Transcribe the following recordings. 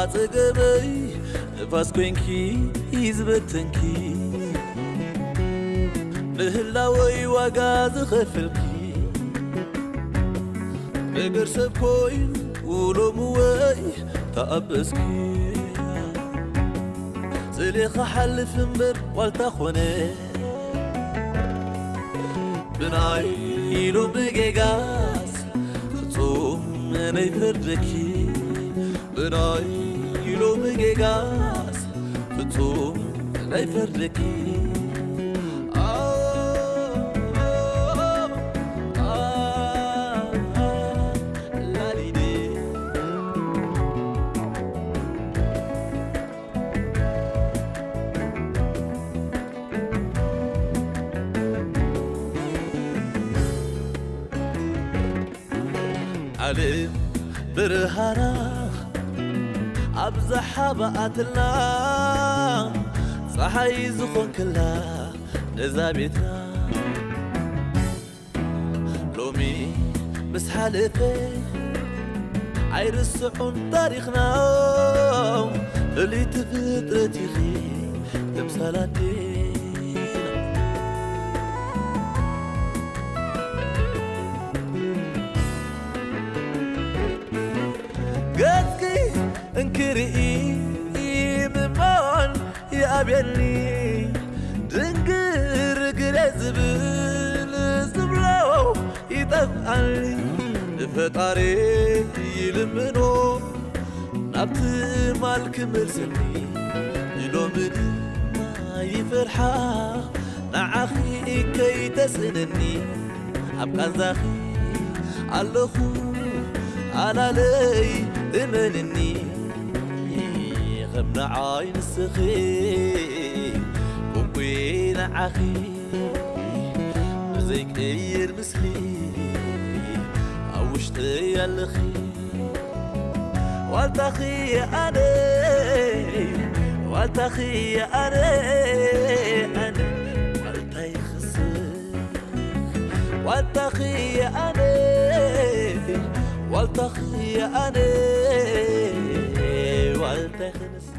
ኣጸገበይ ንፋስ ኮይንኪ ዝበተንኪ፣ ንህላወይ ዋጋ ዝኸፈልኪ፣ ነገር ሰብ ኮይኑ ሎምወይ ተኣበስኪ። ስለ ክሓልፍ እምበር ዋልታ ኾነ፣ ብናይ ኢሉ ብጌጋስ ፍጹም ነይፈርደኪ፣ ብናይ ኢሉ ብጌጋስ ፍጹም ነይፈርደኪ። ላሊዴ ዓለም ብርሃና ኣብዝሓ ብኣትልና፣ ፀሓይ ዝኾንክላ ነዛ ቤትና። ሎሚ ምስ ሓለፈ ኣይርስዑን ታሪኽና፣ ፍልይቲ ፍጥረት ኢኺ ተምሳል ኣዴና። ገጽኪ እንክርኢ ምማን ይኣብየኒ፣ ድንግርግረ ዝብል ዝብሎ ይጠፍኣኒ። ንፈጣሪ ይልምኖ ናብ ትማል ክመልሰኒ፣ ንሎሚ ድማ ይፈርሓ ንዓኺ ከይተስእነኒ። ኣብ ቃንዛኺ ኣለኹ ኣላለይ እመንኒ፣ ከም ንዓይ ንስኺ ኮንኩ ንዓኺ ዘይቅይር ምስሊ ኣብ ውሽጠይ ኣለኺ። ዋልታኺ ኣነ፣ ዋልታኺ ኣነ፣ ኣነ ዋልታይ ክስኽ። ዋልታኺ ኣነ፣ ዋልታኺ ኣነ፣ ዋልታይ ክንስኽ።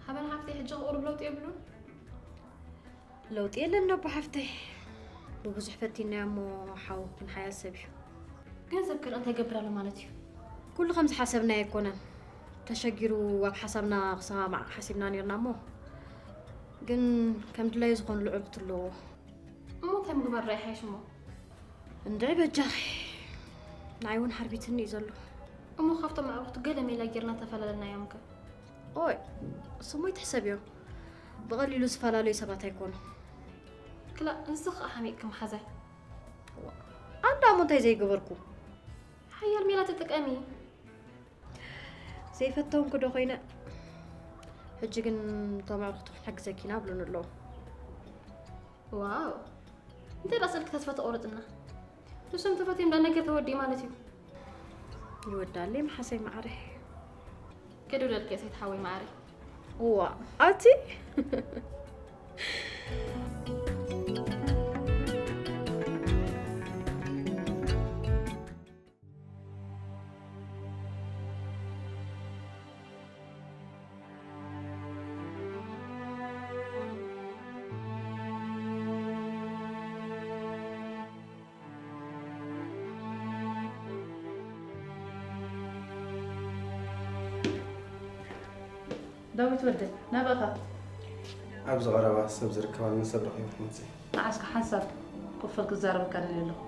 ሓበን ሓፍተይ፣ ሕጂ ቁሩብ ለውጢ የብሉን? ለውጢ የለን ነቦ ሓፍተይ። ብብዙሕ ፈቲናዮ እሞ ሓወክን ሓያል ሰብ እዩ። ገንዘብ ከ እንታይ ይገብር ኣሎ ማለት እዩ? ኩሉ ከም ዝሓሰብናዮ ኣይኮነን። ተሸጊሩ ኣብ ሓሳብና ክሰማማዕ ሓሲብና ነርና እሞ፣ ግን ከም ድላዩ ዝኾነሉ ዕሩክቲ ኣለዎ። እሞ እንታይ ምግባር ዶ ይሓይሽ እሞ? እንድዒ በጃኺ። ንዓይ እውን ሓርቢትኒ እዩ ዘሎ። እሞ ካብቶም ኣዕሩኽቱ ገለ ሜላ ጌርና ተፈላለናዮም ከ? ኦይ፣ እሶም ኣይትሕሰብዮም። ብቐሊሉ ዝፈላለዩ ሰባት ኣይኮኑ። ክላእ፣ ንስኺ ኸኣ ሓሚቕኪ መሓዛይ። ኣንዳ እሞ እንታይ ዘይገበርኩ? ሓያል ሜላ ተጠቀሚ። ዘይፈተውንኩ ዶ ኮይነ? ሕጂ ግን እቶም ኣዕሩኽቱ ክንሕግዘኪ ኢና ብሉኒ ኣለዉ። ዋው! እንታይ ደኣ ስእልኪ ተስፋ ተቖርጽና? ንሶም ተፈትዮም ደኣ ነገር ተወዲኡ ማለት እዩ። ይወዳለይ መሓሰይ መዓረይ። ከይደ ውለድኪ እየ ሰይቲ ሓወይ መዓረይ። እዋ፣ ኣቲ ዳዊት ወደይ፣ ናበኻ? ኣብዚ ቀረባ ሰብ ዝርከባሉ ሰብ ረኺበ ክመጽእ እየ። ንዓስካ ሓንሳብ ኮፍ በል ክዛረበካ ደልየ ኣለኹ።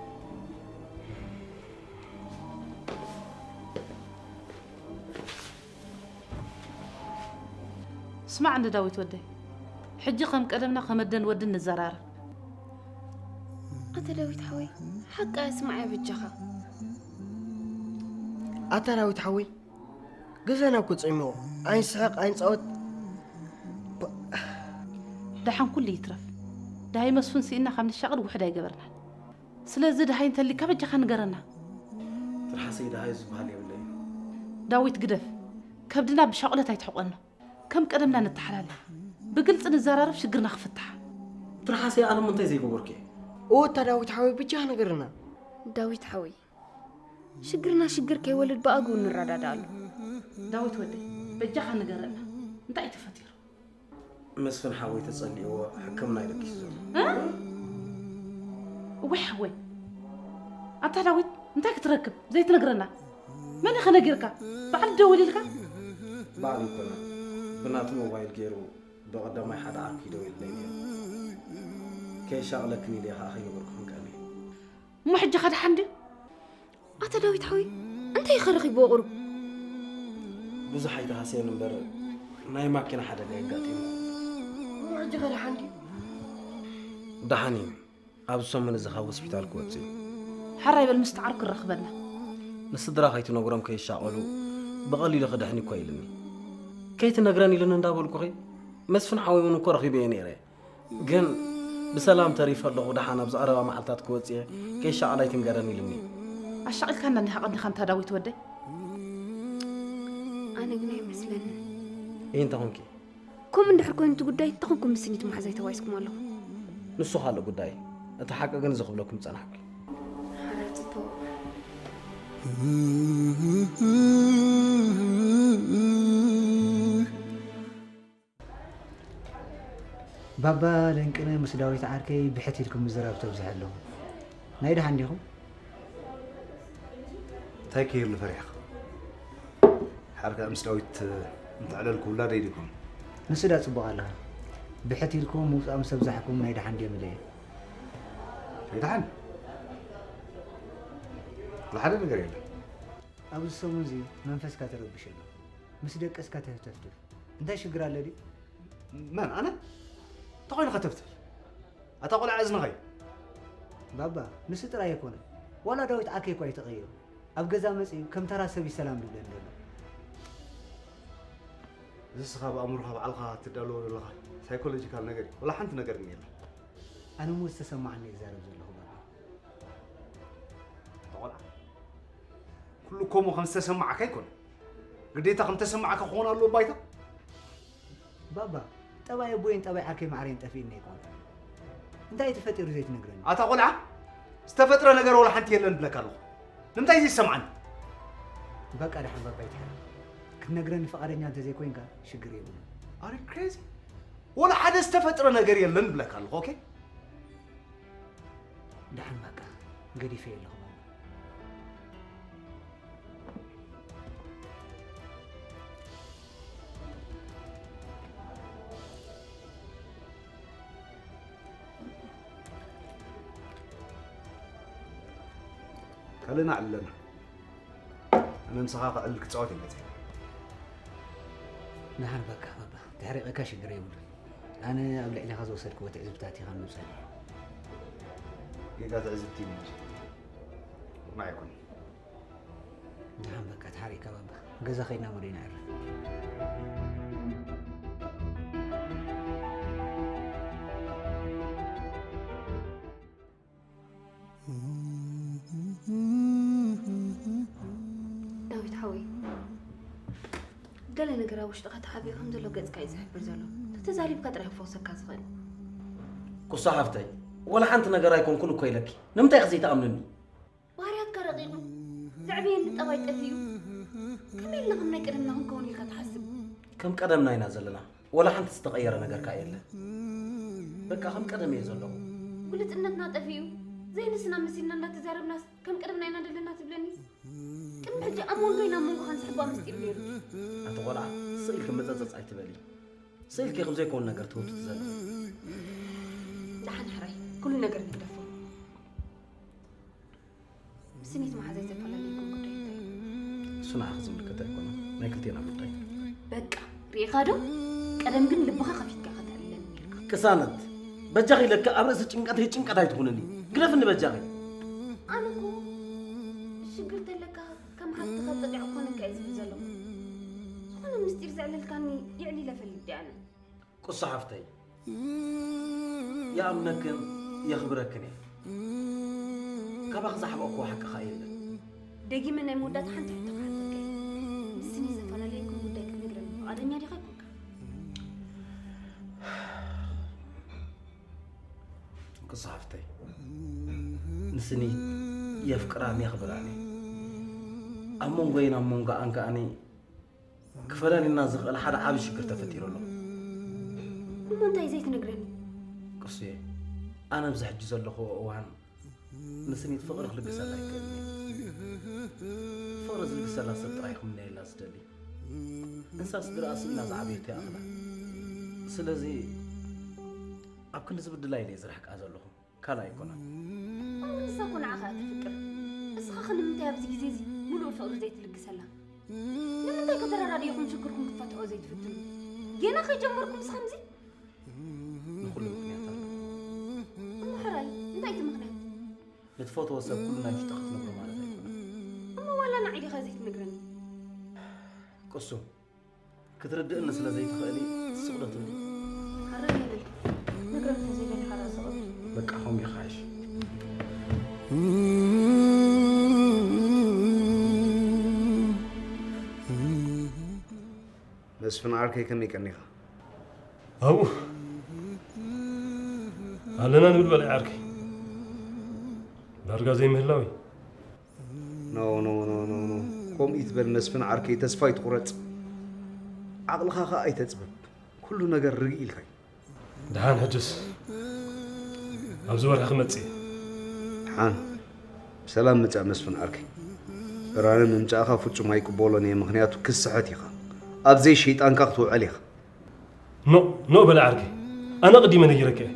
ስማዕ እንዶ ዳዊት ወደይ፣ ሕጂ ከም ቀደምና ከም ኣደን ወድን ንዘራረብ። ኣታ ዳዊት ሓወይ፣ ሓቃ ስማዕ በጃኻ። ኣታ ዳዊት ሓወይ፣ ገዛና እኮ ጸሚቑ፣ ኣይንስሕቕ ኣይንጻወት። ደሓን ኩሉ ይትረፍ። ደሃይ መስፍን ስኢና ካብ ንሻቕል ውሕድ ኣይገበርናን። ስለዚ ደሃይ እንተሊካ በጃኻ ንገረና። ትርሓሰይ ደሃይ ዝበሃል የብለይ። ዳዊት ግደፍ፣ ከብድና ብሻቕሎት ኣይትሕቆኖ። ከም ቀደምና ንተሓላለፍ፣ ብግልጺ ንዘራረብ ሽግርና ክፍታሕ። ትርሓሰይ ኣነ እሞ እንታይ ዘይገበርኩ እየ? እወ ኣታ ዳዊት ሓወይ በጃኻ ንገረና። ዳዊት ሓወይ፣ ሽግርና ሽግር ከይወልድ ብኣግኡ ንረዳድኣሉ። ዳዊት ወደይ፣ በጃኻ ንገረና፣ እንታይ እዩ ተፈጢሩ? መስፍን ሓወይ ተጸሊእዎ ሕክምና እዩ ደቂሱ ዘሎ። እወይ ሓወይ፣ ኣታ ዳዊት እንታይ ክትረክብ ዘይትነግረና? መን ኢኻ ነጊርካ? ባዕሉ ደውል ኢልካ? ባዕሉ ኣይኮነን፣ ብናቱ ሞባይል ገይሩ ብቐዳማይ ሓደ ዓርኪ ደዊሉለይ ነይሩ። ከየሻቕለክን ኢለ ከዓ ከይነገርኩኽን ቀንየ። እሞ ሕጂ ከ ደሓን ድዩ? ኣታ ዳዊት ሓወይ፣ እንታይ ኢኻ ረኺብዎ ቁሩብ? ብዙሕ ኣይተሃስየን እምበር ናይ ማኪና ሓደጋ የጋጢሙ። ሕጂ ከ ደሓን ድዩ? ደሓን እዩ። ኣብዚ ሰሙን እዚ ካብ ሆስፒታል ክወፅእ እዩ። ሕራይ በል፣ ምስ ተዓርኩ ክረኽበና። ንስድራ ከይትነግሮም ከይሻቐሉ ብቐሊሉ ክድሕን እኮ ኢሉኒ። ከይትነግረን ኢሉኒ እንዳበልኩኺ መስፍን ሓወይ እውን እኮ ረኺበዮ ነይረ። ግን ብሰላም ተሪፈ ኣለኹ፣ ደሓን ኣብዚ ቀረባ መዓልታት ክወፅእ እየ፣ ከይሻቐል ኣይትንገረን ኢሉኒ። ኣሻቒልካና እንዲኻ ቀኒኻ እንታ ዳዊት ወደይ። ኣነ ግን ኣይመስለንን። ይህ እንተኾንኪ ከምኡ እንድሕር ኮይኑ እቲ ጉዳይ እንተኾንኩም ምስ ስኒት መሓዛይ ተዋይስኩም ኣለኹም። ንሱ ካልእ ጉዳይ፣ እቲ ሓቂ ግን እዚ ክብለኩም ዝጸናሕኩ። ሓራይ ጽቡቕ። ባባ ለንቅነ ምስ ዳዊት ዓርከይ ብሕት ኢልኩም ምዝራብ ተብዝሐ ኣለኹም። ናይ ደሓን ዲኹም? እንታይ ከይህሉ ፈሪሕኻ? ሓርካ ምስ ዳዊት እንተዕለልኩ ውላደይ ዲኹም? ንሱ ዳ ጽቡቕ ኣለኻ። ብሕት ኢልኩም ምውጻእ ምስ ኣብዛሕኩም ናይ ደሓን ድዮም ኢለ እየ። ናይ ደሓን? ወላ ሓደ ነገር የለን። ኣብዚ ሰሙን እዚ መንፈስካ ተረቢሹ ኣሎ። ምስ ደቀስካ ተህተፍትፍ። እንታይ ሽግር ኣለ ድዩ? መን ኣነ? እንታይ ኮይኑ ከተፍትፍ? ኣታ ቆልዓ እዝንኻ እዩ። ባባ፣ ንሱ ጥራይ ኣይኮነን። ዋላ ዳዊት ዓርከይ እኳ እዩ ተቐይሩ። ኣብ ገዛ መጺኡ ከም ተራ ሰብ እዩ ሰላም ዝብለኒ ዘሎ። እዚ ስኻ ብኣእምሮኻ ባዕልኻ ትዳለዎ ዘለኻ ሳይኮሎጂካል ነገር እዩ። ወላ ሓንቲ ነገር ግን የለን። ኣነ እሞ ዝተሰማዓኒ እየ ዝዛረብ ዘለኹ ባባ። ኣታ ቆልዓ፣ ኩሉ እኮ እሞ ከም ዝተሰማዓካ ኣይኮነን። ግዴታ ከም ተሰማዓካ ክኾን ኣለዎ ባይታ። ባባ፣ ጠባይ ኣቦይን ጠባይ ዓርከይ ማዕረይን ጠፊእኒ ኣይኮነን። እንታይ እዩ ተፈጢሩ ዘይትነግረኒ? ኣታ ቆልዓ፣ ዝተፈጥረ ነገር ወላ ሓንቲ የለን እብለካ ኣለኹ። ንምንታይ ዘይሰምዓኒ? በቃ ደሓን ባባ ኣይትሕረቕ። ክትነግረኒ ፍቓደኛ እንተዘይኮይንካ ሽግር የብሉን። ኣረ ክሬዚ፣ ወላ ሓደ ዝተፈጥረ ነገር የለን እብለካ ኣለኹ። ኦኬ? ደሓን በቃ ገዲፈዮ ኣለኹ ባባ። ካልእና ኣለና። ኣነ ምሳኻ ክዕልል ክጻወት እየ መጺአ። ደሓን በቃ ባባ፣ ተሕሪቐካ ሽግር የብሉን። ኣነ ኣብ ልዕሌኻ ዝወሰድክዎ ትዕዝብታት እዩ ካብ ምብሳል እየ። ጌጋ ትዕዝብቲ እዩ እንጂ። ቅኑዕ ኣይኮነን። ደሓን በቃ ተሓሪቕካ ባባ። ገዛ ከይድና እሞ ዶ ይነዕርፍ? ዳዊት ሓወይ፣ ገለ ነገር ኣብ ውሽጥኻ ተሓቢኡ ከም ዘሎ ገጽካ እዩ ዝሕብር ዘሎ። ተተዛሪብካ ጥራይ ክፈውሰካ ዝኽእል። ኩሳ ሓፍተይ፣ ወላ ሓንቲ ነገር ኣይኮንኩን እኮ ኢለኪ። ንምንታይ ኢኺ ዘይትኣምንኒ? ባህርያትካ ረቂቑ፣ ዘዕበየኒ ጠባይ ጠፊኡ። ከመይ ኢልና ከም ናይ ቀደምና ክንከውን ኢልካ ትሓስብ? ከም ቀደምና ኢና ዘለና። ወላ ሓንቲ ዝተቐየረ ነገር ከኣ የለን። በቃ ከም ቀደም እየ ዘለኹ። ግሉጽነትና ጠፊኡ፣ ዘይንስና መሲልና እንዳተዛረብናስ ከም ቀደምና ኢና ዘለና ትብለኒ? ቅድሚ ሕጂ ኣብ መንጎይን ኣብ መንጎኻን ዝሕባእ ምስጢር ነይሩ። ኣቲ ቆልዓ፣ ስቕ ኢልኪ መጸጸጽ ኣይትበሊ። ስቕ ኢልኪ ከም ዘይኮን ነገር ትህውትቲ ዘለኺ። ደሓን ሕራይ፣ ኩሉ ነገር ንግደፎ። ስኒት መሓዛይ ዘፈላለየኩም ጉዳይ እንታይ እዩ? እሱ ንዓኺ ዝምልከት ኣይኮነን፣ ናይ ክልቴና ጉዳይ። በቃ፣ ርኢኻ ዶ? ቀደም ግን ልብኻ ከፊትካ ከተዕልለኒ ነይርካ። ቅሳነት፣ በጃኺ ኢለኪ ኣብ ርእሲ ጭንቀተይ ጭንቀት ኣይትኹንኒ። ግደፍኒ በጃኺ። ኣነ እኮ ሽግር ተለካ ከም ሓፍትኻ ጸቂቑ ኮነካ እየ ዝብል ዘለኹ። ዝኾነ ምስጢር ዘዕለልካኒ የዕሊለ ፈልጥ እየ ኣነ። ቅሱ ሓፍተይ፣ ይኣምነክን የኽብረክን እየ። ካባኺ ዝሓበቕክዎ ሓቂ ኸኣ የለን። ደጊመ ናይ መወዳእታ ሓንቲ ሕቶ ክሓተካ እየ። ምስ ስኒ ዘፈላለየኩም ጉዳይ ክትነግረኒ ፍቓደኛ ዲኻ ኣይኮንካ? ቅሱ ሓፍተይ፣ ንስኒ የፍቅራን የኽብራን እየ። ኣብ መንጎይን ኣብ መንጎኣን ከኣኒ ክፈላልየና ዝኽእል ሓደ ዓቢ ሽግር ተፈጢሩ ኣሎ። እሞ እንታይ ዘይትነግረኒ? ቅሱየ፣ ኣነ ኣብዚ ሕጂ ዘለኹዎ እዋን ንስኒት ፍቕሪ ክልግሰላ ኣይክእልን እየ። ፍቕሪ ዝልግሰላ ሰብ ጥራይ ክምነየላ ዝደሊ። እንሳስ ድረኣ ስኢና ዝዓበየቶ ይኣኽላ። ስለዚ ኣብ ክንዲ ዝብድላ ኢለ እየ ዝርሕቃ ዘለኹ። ካልእ ኣይኮነን። እሞ ንሳ እኮ ንዓኻ እያ ተፍቅር። እስኻ ኸ ንምንታይ ኣብዚ ግዜ እዚ ምሉእ ፍቕሪ ዘይትልግሰላ? ንምንታይ ከተረዳድእኹም ሽግርኩም ክትፈትሕዎ ዘይትፍትኑ? ጌና ከይጀመርኩምስ ከምዚ? ንኹሉ ምኽንያት ኣሎ። እሞ ሕራይ፣ እንታይ እቲ ምኽንያት? ንትፈትዎ ሰብ ኩሉ ናይ ውሽጥኻ ክትነግሮ ማለት ኣይኮነን። እሞ ዋላ ንዓይ ዲኻ ዘይትነግረኒ? ቅሱ፣ ክትርድእኒ ስለ ዘይትኽእሊ ስቕ ዶ ትብሊ? ሕራይ ይበል። ነግረካ ዘይደሊ ሓራ ስቕ በል። በቃ፣ ከምኡ ይሓይሽ። መስፍን ዓርከይ፣ ከመይ ቀኒኻ? ኣብኡ ኣለና ንብል በላይ ዓርከይ። ዳርጋ ዘይምህላው እዩ። ኖ፣ ኖ፣ ኖ፣ ኖ፣ ኖ። ከምኡ ይትበል መስፍን ዓርከይ፣ ተስፋ ኣይትቑረጽ። ዓቕልኻ ኸኣ ኣይተጽብብ። ኩሉ ነገር ርግእ ኢልካ እዩ። ደሓን ሕጅስ ኣብዚ ወርሒ ክመጽእ እየ። ደሓን ብሰላም ምጻእ መስፍን ዓርከይ። ብርሃነ ምምጻእኻ ፍጹም ኣይቅበሎን እየ፣ ምኽንያቱ ክስሕት ኢኻ። ኣብ ዘይ ሸይጣንካ ክትውዕል ኢኻ። ኖ፣ ኖ በለ ዓርከይ። ኣነ ኣቐዲመ ነጊረካ እየ።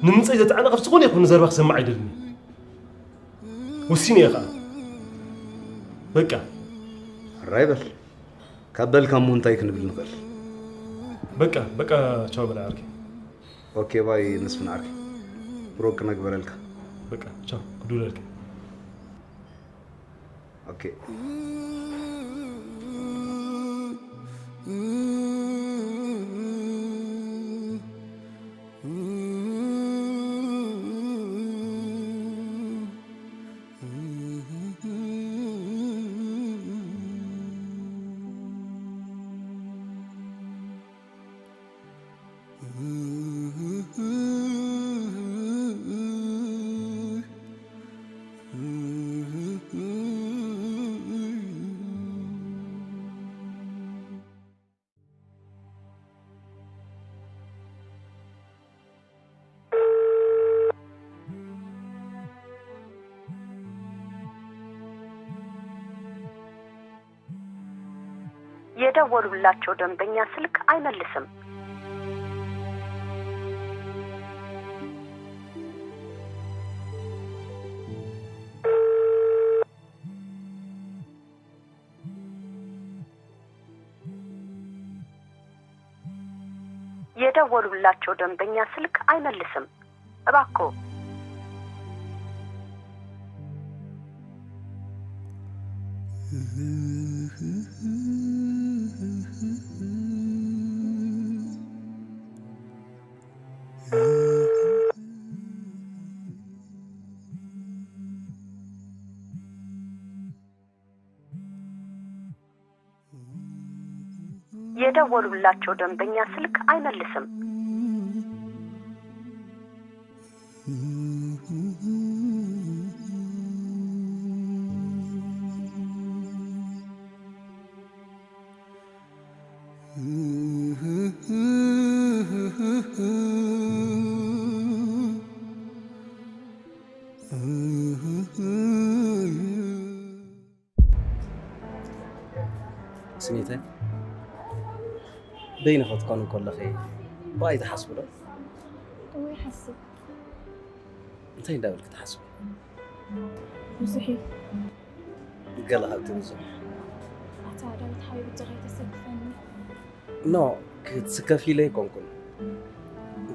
ንምምጻይ ዘጥዓነ ካብ ዝኾነ ይኹን ዘረባ ክሰምዕ ኣይደልን እየ። ወሲነ እየ ኸኣ። በቃ። ሕራይ በል። ካብ በልካ እሞ እንታይ ክንብል ንኽእል? በቃ፣ በቃ ቻው በለ ዓርከይ። ኦኬ ባይ መስፍን ዓርከይ። ብሮክ ክነግበረልካ። በቃ ቻው፣ ክድውለልካ። ኦኬ። የደወሉላቸው ደንበኛ ስልክ አይመልስም። የደወሉላቸው ደንበኛ ስልክ አይመልስም። እባክዎ። የደወሉላቸው ደንበኛ ስልክ አይመልስም። ስኒተይ፣ በይንኺ ክትኮኒ እንከለኺ ብኣይ ትሓስቢ ዶ? እወ ይሓስብ። እንታይ እንዳበልኪ ትሓስቢ? ብዙሕ እዩ። ገለ ካብ ትብዝሑ። ኣታ ዳዊት ሓወይ ብጃኻ ኣይተሰክፈኒ። ኖ፣ ክትስከፊ ኢለ ኣይኮንኩን።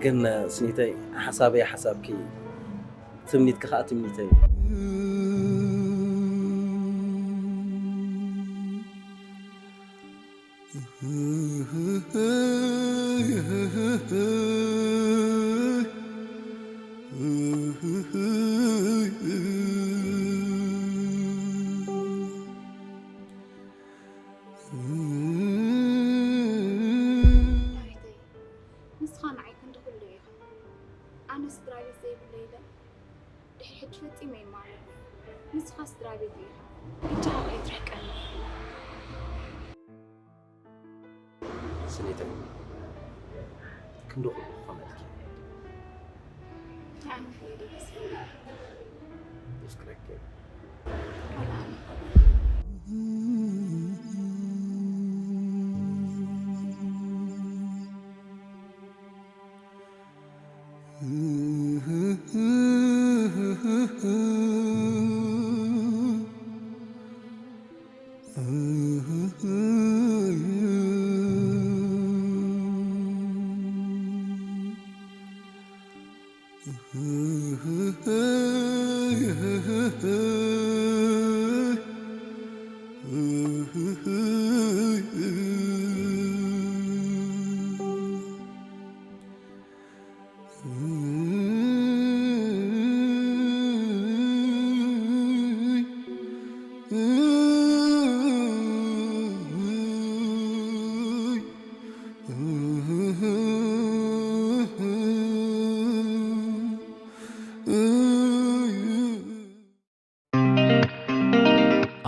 ግን ስኒተይ፣ ሓሳበይ ሓሳብኪ፣ ትምኒትኪ ከዓ ትምኒተይ እዩ። ዳዊተይ፣ ንስኻ ንዓይ ክንዲ ኩሉ ኢኻ። ኣነ ስድራ ቤት ዘይብለይ ኢለ ድሕሪ ሕጂ ፈጺመ ይማረር። ንስኻ ስድራ ቤት ኢኻ። ብቻኻ ከይትርሕቀኒ። ስኒተይ፣ ክንዲ ኩሉ ክኾነልኪ። ኣነ ፍልይ ደስ የፍቅረኪ።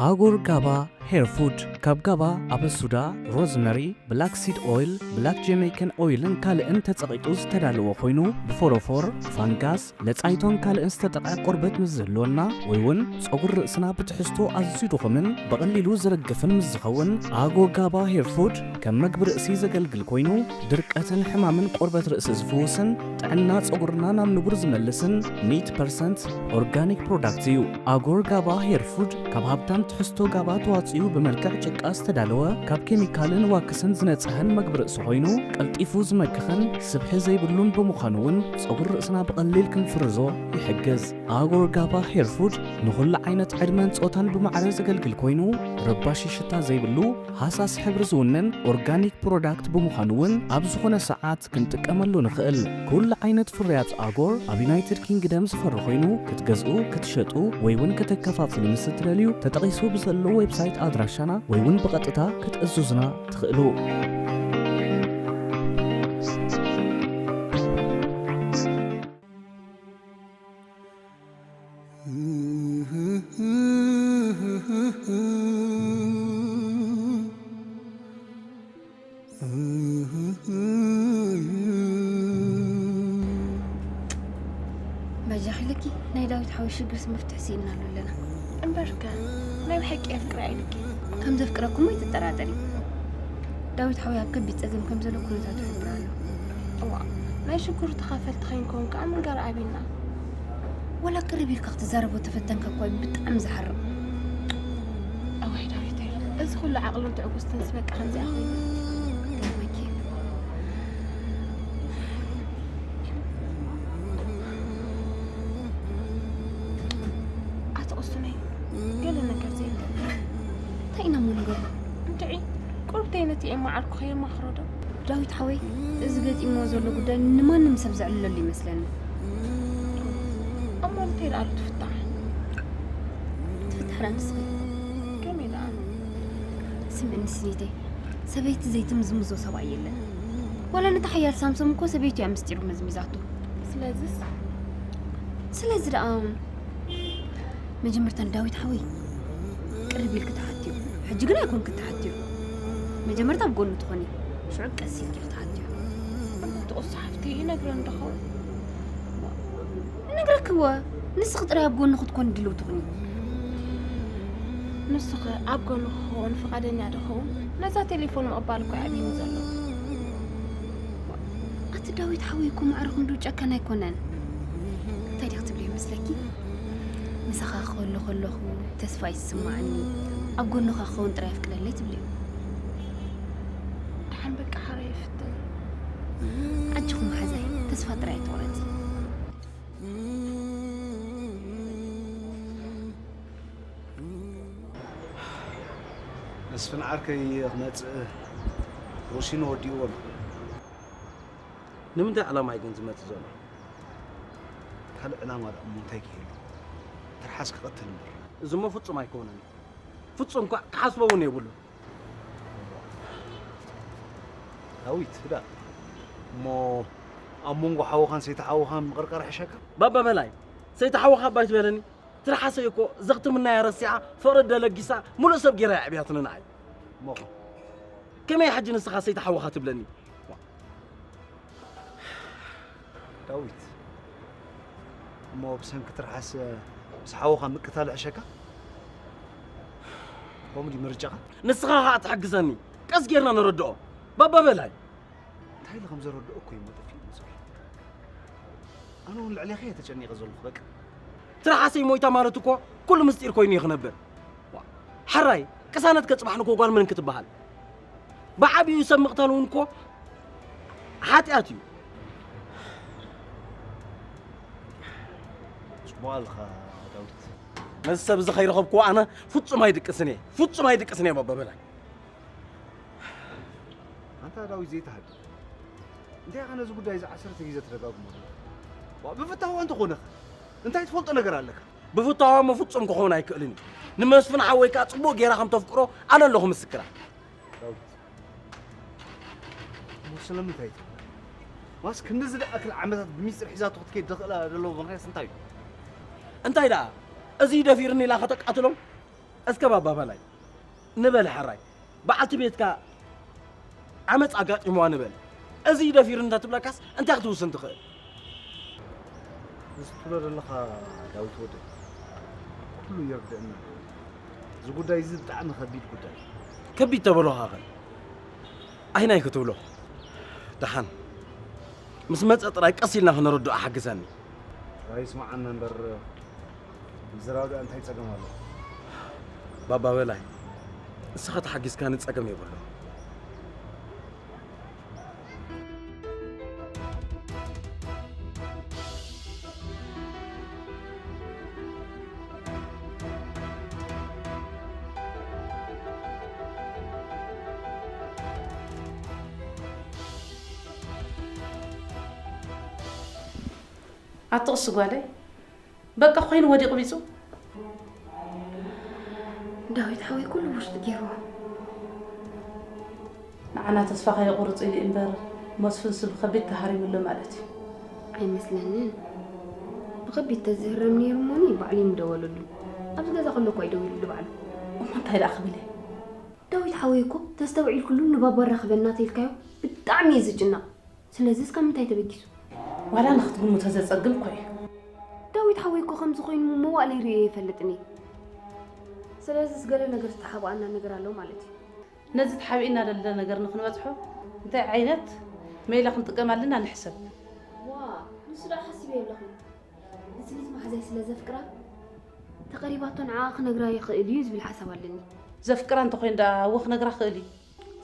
ኣጎር ጋባ ሄር ፉድ ካብ ጋባ፣ ኣበሱዳ፣ ሮዝመሪ፣ ብላክ ሲድ ኦይል፣ ብላክ ጀሜይካን ኦይልን ካልእን ተጸቒጡ ዝተዳለወ ኮይኑ፣ ብፎሮፎር፣ ፋንጋስ፣ ለጻይቶን ካልእን ዝተጠቕዐ ቆርበት ምስ ዝህልወና፣ ወይ እውን ጸጉሪ ርእስና ብትሕዝቶ ኣዝዩ ድኹምን ብቐሊሉ ዝረግፍን ምስ ዝኸውን፣ ኣጎ ጋባ ሄር ፉድ ከም መግቢ ርእሲ ዘገልግል ኮይኑ፣ ድርቀትን ሕማምን ቆርበት ርእሲ ዝፍውስን ጥዕና ጸጉርና ናብ ንቡር ዝመልስን ሚእቲ ፐርሰንት ኦርጋኒክ ፕሮዳክት እዩ። ኣጎር ጋባ ሄር ፉድ ካብ ሃብታም ትሕዝቶ ጋባ ተዋጺኡ ብመልክዕ ጭቃ ዝተዳለወ፣ ካብ ኬሚካልን ዋክስን ዝነጽሀን መግቢ ርእሲ ኮይኑ፣ ቀልጢፉ ዝመክኽን ስብሒ ዘይብሉን ብምዃኑ እውን ጸጉሪ ርእስና ብቐሊል ክንፍርዞ ይሕግዝ። ኣጎር ጋባ ሄር ፉድ ንኹሉ ዓይነት ዕድመን ጾታን ብማዕረ ዘገልግል ኮይኑ፣ ረባሺ ሽታ ዘይብሉ፣ ሃሳስ ሕብሪ ዝውንን ኦርጋኒክ ፕሮዳክት ብምዃኑ እውን ኣብ ዝኾነ ሰዓት ክንጥቀመሉ ንኽእል። ኩሉ ዓይነት ፍርያት ኣጎር ኣብ ዩናይትድ ኪንግደም ዝፈሪ ኮይኑ፣ ክትገዝኡ፣ ክትሸጡ ወይ እውን ከተከፋፍሉ ምስ እትደልዩ፣ ተጠቒሱ ብዘሎ ዌብሳይት ኣድራሻና ወይ እውን ብቐጥታ ክትእዝዙና ትኽእሉ። በጃኺ ልኪ ናይ ዳዊት ሓወይ ሽግርስ መፍትሒ ስኢንናሉ ኣለና። እምበርከ ናይ ብሓቂ የፍቅራ ኢልኪ። ከም ዘፍቅረኩም ኣይትጠራጠሪ። ዳዊት ሓወይ ኣብ ከቢድ ጸገም ከም ዘሎ ኩነታቱ ይሕብር ኣሎ። እዋ ናይ ሽግሩ ተኻፈልቲ ከይንከውን ከኣ ምንጋር ኣቢና። ወላ ቅርብ ኢልካ ክትዛረቦ ተፈተንካ እኳ እዩ ብጣዕሚ ዝሓርቕ። ኣዋይ ዳዊተይ፣ እዚ ኩሉ ዓቕልን ትዕግስትን ዝበቃ ከምዚኣ ኮይና። ገርመኪ። ኣቲ ቁሱነይ፣ ገለ ነገር ዘይንገብር። እንታይ ኢና እሞ ንገብሮ? እንድዒ ቁርብተይ ነቲ ኤማ ዓርኩ ከየማኽሮ ዶ? ዳዊት ሓወይ፣ እዚ ገጢምዎ ዘሎ ጉዳይ ንማንም ሰብ ዘዕልለሉ ይመስለኒ። እሞ እንታይ ደኣ ኣሎ ትፍታሕ? ትፍታሕ ደኣ ንስኺ። ከመይ ደኣ? ስምዕኒ ስኒተይ፣ ሰበይቲ ዘይትምዝምዞ ሰብኣይ የለን። ዋላ ነቲ ሓያል ሳምሶም እኮ ሰበይቱ እያ ምስጢሩ መዝሚዛቶ። ስለዚስ? ስለዚ ደኣ መጀመርታ ንዳዊት ሓወይ ቅርብ ኢልኪ ተሓትዮ። ሕጂ ግን ኣይኮንክን ተሓትዮ። መጀመርታ ኣብ ጎኑ ትኾኒ፣ ሽዑ ቀስ ኢልኪ ክትሓትዮ። እሞ ትቕሱ ሓፍቲ ይነግረን ዶ ኸውን? እነግረኪ እወ፣ ንስኺ ጥራይ ኣብ ጎኑ ክትኮኒ ድልውቲ ኩኒ። ንሱኸ ኣብ ጎኑ ክኸውን ፍቓደኛ ዶ ኸውን? ነዛ ቴሌፎን ምቕባል እኮ እዩ ዓብይኒ ዘሎ። ኣቲ ዳዊት ሓወይ እኮ ማዕረ ክንዱ ጨካን ኣይኮነን። እንታይ ዲኺ ትብልዮ ይመስለኪ? ምሳኻ ክህሉ ከለኹ ተስፋ ይስማዓኒ፣ ኣብ ጎንኻ ክኸውን ጥራይ ኣፍቅደለይ ትብልዮ። ደሓን በቃ ሓራይ ይፍትን። ኣጆኹ መሓዛይ፣ ተስፋ ጥራይ ኣይትቑረጺ። መስፍን ዓርከይ ክመጽእ ወሲኑ ወዲእዎ ኣሎ። ንምንታይ ዕላማ እዩ ግን ዝመጽእ ዘሎ? ካልእ ዕላማ ደኣ እሞ እንታይ ክህሉ? ትርሓስ ክቐትል እምበር። እዚ እሞ ፍጹም ኣይኮነን። ፍጹም እኳ ክሓስቦ እውን የብሉ። ዳዊት፣ ህዳ እሞ ኣብ መንጎ ሓውኻን ሰይቲ ሓውኻን ምቕርቃር ሕሸካ? ባባ በላይ፣ ሰይቲ ሓውኻ ኣባይ ትበለኒ? ትርሓሰይ እኮ ዘኽትምናያ ረሲዓ ፍቕሪ ደለጊሳ ሙሉእ ሰብ ጌራ የዕብያትኒ ንዓይ። እሞ ከ? ከመይ ሕጂ ንስኻ ሰይቲ ሓውኻ ትብለኒ? ዳዊት፣ እሞ ብሰንኪ ትርሓስ ምስ ሓውኻ ምቅታል ሕሸካ? ከምኡ ድዩ ምርጫኻ? ንስኻ ኸኣ ትሕግዘኒ፣ ቀስ ጌርና ነረድኦ። ባባ በላይ። እንታይ ኢለ ከም ዘረድኦ እኮ እዩ መጠፊ መስኪ። ኣነ እውን ልዕሌኻ እየ ተጨኒቐ ዘለኹ በቃ። ትርሓሰይ ሞይታ ማለት እኮ ኩሉ ምስጢር ኮይኑ እዩ ክነብር። ዋ፣ ሕራይ ቅሳነት ከጽባሕ ንኮ ጓል መን ክትበሃል? ብዓቢኡ ሰብ ምቕታል እውን እኮ ሓጢኣት እዩ። ጽቡቕ ኣለኻ ዳዊት። ነዚ ሰብ እዚ ከይረኸብኩዎ ኣነ ፍጹም ኣይድቅስን እየ፣ ፍጹም ኣይድቅስን እየ ባባ በላይ። ኣንታ ዳዊት ዘይትሃድእ እንታይ ኢኻ ነዚ ጉዳይ እዚ ዓሰርተ ግዜ ትደጋግሞ ዘለኻ? ዋ ብፍታዋ እንተኾነ ኸ እንታይ ትፈልጦ ነገር ኣለካ? ብፍታዋ እሞ ፍጹም ክኸውን ኣይክእልን እዩ። ንመስፍን ሓወይ ከኣ ጽቡቕ ጌራ ከም ተፍቅሮ ኣነ ኣለኹ ምስክራ። ዳዊት እሞ ስለምንታይ ትብል? ዋስ ክንድዚ ዝኣክል ዓመታት ብሚስጥር ሒዛቶ ክትከይድ ዘኽእላ ዘሎ ምኽንያት እንታይ እዩ? እንታይ ደኣ እዚ ደፊርኒ ኢላ ከተቃትሎም? እስከ ባባ በላይ ንበል ሕራይ በዓልቲ ቤትካ ዓመፅ ኣጋጢምዋ ንበል። እዚ ደፊሩ እንተትብለካስ እንታይ ክትውስን ትኽእል? እዚ ትብሎ ዘለኻ ዳዊት ወደይ ኩሉ የርድአና። እዚ ጉዳይ እዚ ብጣዕሚ ከቢድ ጉዳይ እዩ። ከቢድ ተበሎኻኸ ኣይናይ ክትብሎ ደሓን ምስ መፀ ጥራይ ቀስ ኢልና ክነረድኦ ሓግዘኒ። ጥራይ ይስምዓና እምበር ምዝራብ ደኣ እንታይ ጸገም ኣለዎ? ባባ በላይ ንስኻ ተሓጊዝካኒ ጸገም የብሉን። ኣቲ ቅሲ ጓለይ በቃ ኮይኑ ወዲቑ ቢጹ። ዳዊት ሓወይ ኩሉ ውሽጢ ገይርዎ። ንዓና ተስፋ ከየቑርጽ ኢሉ እምበር መስፍንሲ ብኸቢድ ተሃሪሙ ኣሎ ማለት እዩ። ኣይመስለንን። ብኸቢድ ተዝህረም ነይሩ እሞኒ ባዕሉ እዩ ምደወለሉ። ኣብዚ ገዛ ከሎ እኮ እዩ ደዊሉሉ ባዕሉ። እሞ እንታይ ደኣ ክብል እየ? ዳዊት ሓወይ እኮ ተስተውዒልክሉ ንባባ ኣራኽበና ተይልካዮ ብጣዕሚ እዩ ዝጭነቕ። ስለዚ እስካብ ምንታይ ተበጊሱ? ዋላ ንኽትግምቶ ዘጸግም እኮ እዩ። ዳዊት ሓወይ እኮ ከምዚ ኮይኑ መዋእለይ ርእየ ኣይፈልጥን እየ። ስለዚስ ገለ ነገር ዝተሓብኣና ነገር ኣሎ ማለት እዩ። ነዚ ተሓቢእና ደለና ነገር ንኽንበጽሖ እንታይ ዓይነት ሜላ ክንጥቀም ኣለና ንሕሰብ። ዋእ ንሱ ደኣ ሓሲበዮ ኣለኹ። ንስኒት ማሕዛይ ስለ ዘፍቅራ ተቐሪባቶ ንዓኣ ክነግራ ይኽእል እዩ ዝብል ሓሳብ ኣለኒ። ዘፍቅራ እንተኾይኑ ደኣ እወ ክነግራ ክእል እዩ።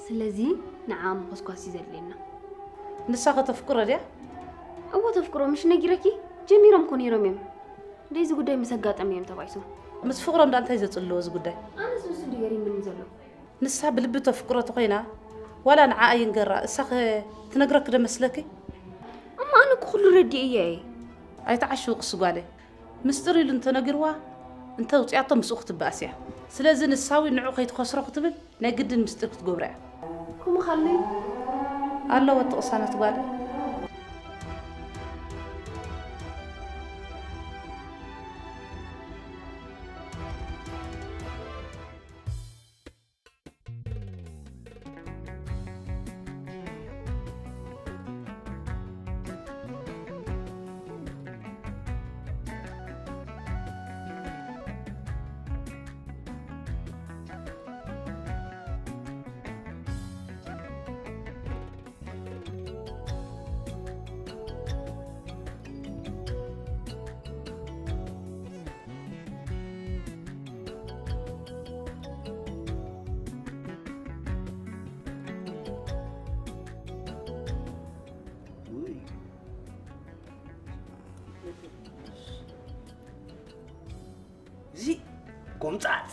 ስለዚ ንዓ ምኹስኳስ እዩ ዘድልየና። ንሳ ከ ተፍቅሮ ድያ? እወ ተፍቅሮ ምሽ ነጊረኪ ጀሚሮም እኮ ነይሮም እዮም። ደይዚ ጉዳይ ምስ ኣጋጠመ እዮም ተባኢሶም። ምስ ፍቅሮም ደኣ እንታይ ዘጽልዎ እዚ ጉዳይ? ኣነስ ንሱ እንዲ ገሪምኒ ዘሎ። ንሳ ብልቢ ተፍቅሮ ተኾይና ዋላ ንዓኣ ይንገራ እሳ ከ ትነግረኪ ዶ መስለኪ? እማ ኣነ እኮ ኩሉ ረዲኤያ እየ። ኣይትዓሽዊ ቅሲ ጓለይ። ምስጢር ኢሉ እንተነጊርዋ እንተውፅያቶ ምስኡ ክትበኣስ እያ። ስለዚ ንሳ እውን ንዑ ከይትኸስሮ ክትብል ናይ ግድን ምስጢር ክትገብሮ እያ። ከምኡ ካለይ ኣለዎ እቲ ቅሳነት ጓለይ። ጎምጻጽ፣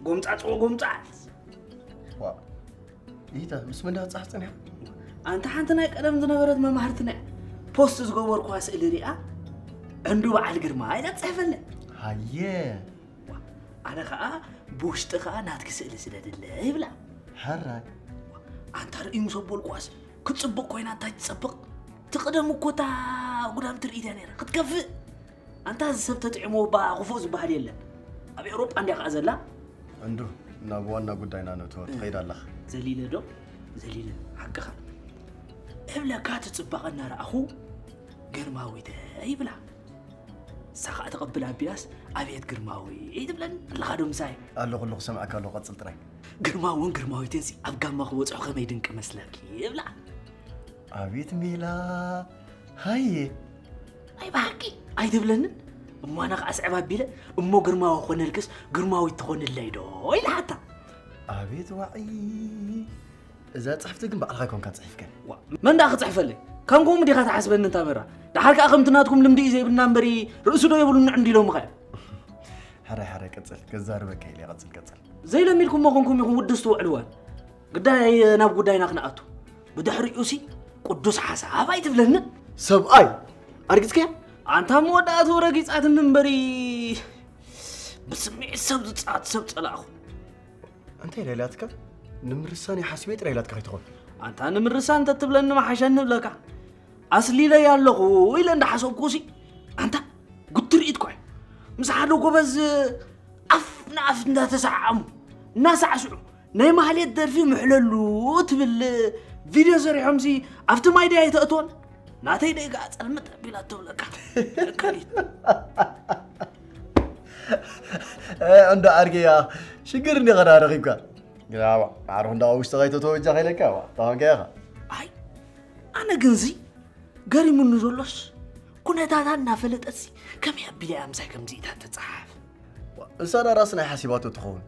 ጎምጻጽ፣ ጎምጻጽ። ዋ ኢታ ምስ መን ዳትጻሓፍ ጸኒሓ? ኣንታ ሓንቲ ናይ ቀደም ዝነበረት መማህርትና እያ። ፖስት ዝገበርኩዋ ስእሊ ሪኣ ዕንዱ በዓል ግርማ ኢላ ትጽሕፈለይ። ሃየ ኣነ ኸኣ ብውሽጢ ኸኣ ናትኪ ስእሊ ስደድለይ ይብላ። ሕራይ ኣንታ ርእዩ ምስ ኣበልኩዋስ ክትጽብቕ ኮይና እንታይ ትጸብቕ? ትቕደም እኮ እታ ጉዳም ትርኢት እያ ነይራ ክትከፍእ። ኣንታ እዚ ሰብ ተጥዕሞ እባ ክፉእ ዝበሃል የለን። ኣብ ኤውሮጳ እንድያ ከኣ ዘላ። ዕንዱ ናብ ዋና ጉዳይና ነእትዎ ትኸይድ ኣለኻ። ዘሊለ ዶ? ዘሊለ ሓቅኻ። እብለካ እቲ ጽባቐ እናረኣኹ ግርማዊተ ይብላ። ንሳ ኸኣ ተቐብል ኣቢላስ ኣቤት ግርማዊ ትብለኒ ኣለኻ ዶ ምሳይ? ኣለኹ ኣለኹ ሰምዐካ ኣለኹ ቀጽል ጥራይ። ግርማውን ግርማዊትን ሲ ኣብ ጋማ ክበጽሑ ከመይ ድንቂ መስለኪ ይብላ። ኣቤት ሜላ ሃየ ኣይ ብሓቂ ኣይትብለንን እሞ ኣነ ከዓ ስዕብ ኣቢለ እሞ ግርማዊ ክኾነልክስ ግርማዊት ትኾንለይ ዶ ኢልሓታ ኣቤት ዋዒ እዛ ፅሕፍቲ ግን ባዕልኻ ይኮንካ ፅሒፍከን መን ደኣ ክፅሕፈለይ ከም ከምኡ ዲኻ ትሓስበኒ እንታ መራ ደሓር ከዓ ከምቲ ናትኩም ልምዲ እዩ ዘይብልና እምበሪ ርእሲ ዶ የብሉኒ ዕንዲ ኢሎምኻ እዮም ሕራይ ሕራይ ቀፅል ከዛርበካ ኢለ ቀፅል ቀፅል ዘይለሚድኩሞ ኮንኩም ኢኹም ውድስ ትውዕልዋን ግዳይ ናብ ጉዳይና ክንኣቱ ብድሕሪኡ ሲ ቅዱስ ሓሳብ ኣይትብለንን ሰብኣይ ኣርጊፅከያ ኣንታ መወዳእትኡ ረጊፃትኒ እምበሪ ብስምዒት ሰብ ዝፃወት ሰብ ፀላእኹ እንታይ ኢላ ኢላትካ ንምርሳን ይሓስበ ጥራይ ኢላትካ ከይትኾን ኣንታ ንምርሳን እንተትብለኒ መሓሸኒ እብለካ ኣስሊለያ ኣለኹ ኢለ እንዳሓሰብኩ ሲ ኣንታ ጉትርኢት ኮይ ምስ ሓደ ጎበዝ ኣፍ ንኣፍ እንዳተሰዓዓሙ እናሳዕስዑ ናይ ማህሌት ደርፊ ምሕለሉ ትብል ቪድዮ ሰሪሖምሲ ኣብቲ ማይ ድያ ኣይተእትዎን ናተይ ደይ ከዓ ፀልምጥ ኣቢላ ትብለካ ለካሊት እንዶ ዓርገያ ሽግር እንዲ ኸዳ ረኺብካ ግናባ ዓርኹ እንዳ ውሽጢ ኸይተተወጃ ኸይለካ ዋ ተኸንከ ኢኻ ኣይ ኣነ ግንዚ ገሪሙኒ ዘሎስ ኩነታታ እናፈለጠትሲ ከመይ ኣቢላ እያ ምሳይ ከምዚኢታት ትፀሓፍ እሳ ዳራስ ናይ ሓሲባቶ ትኸውን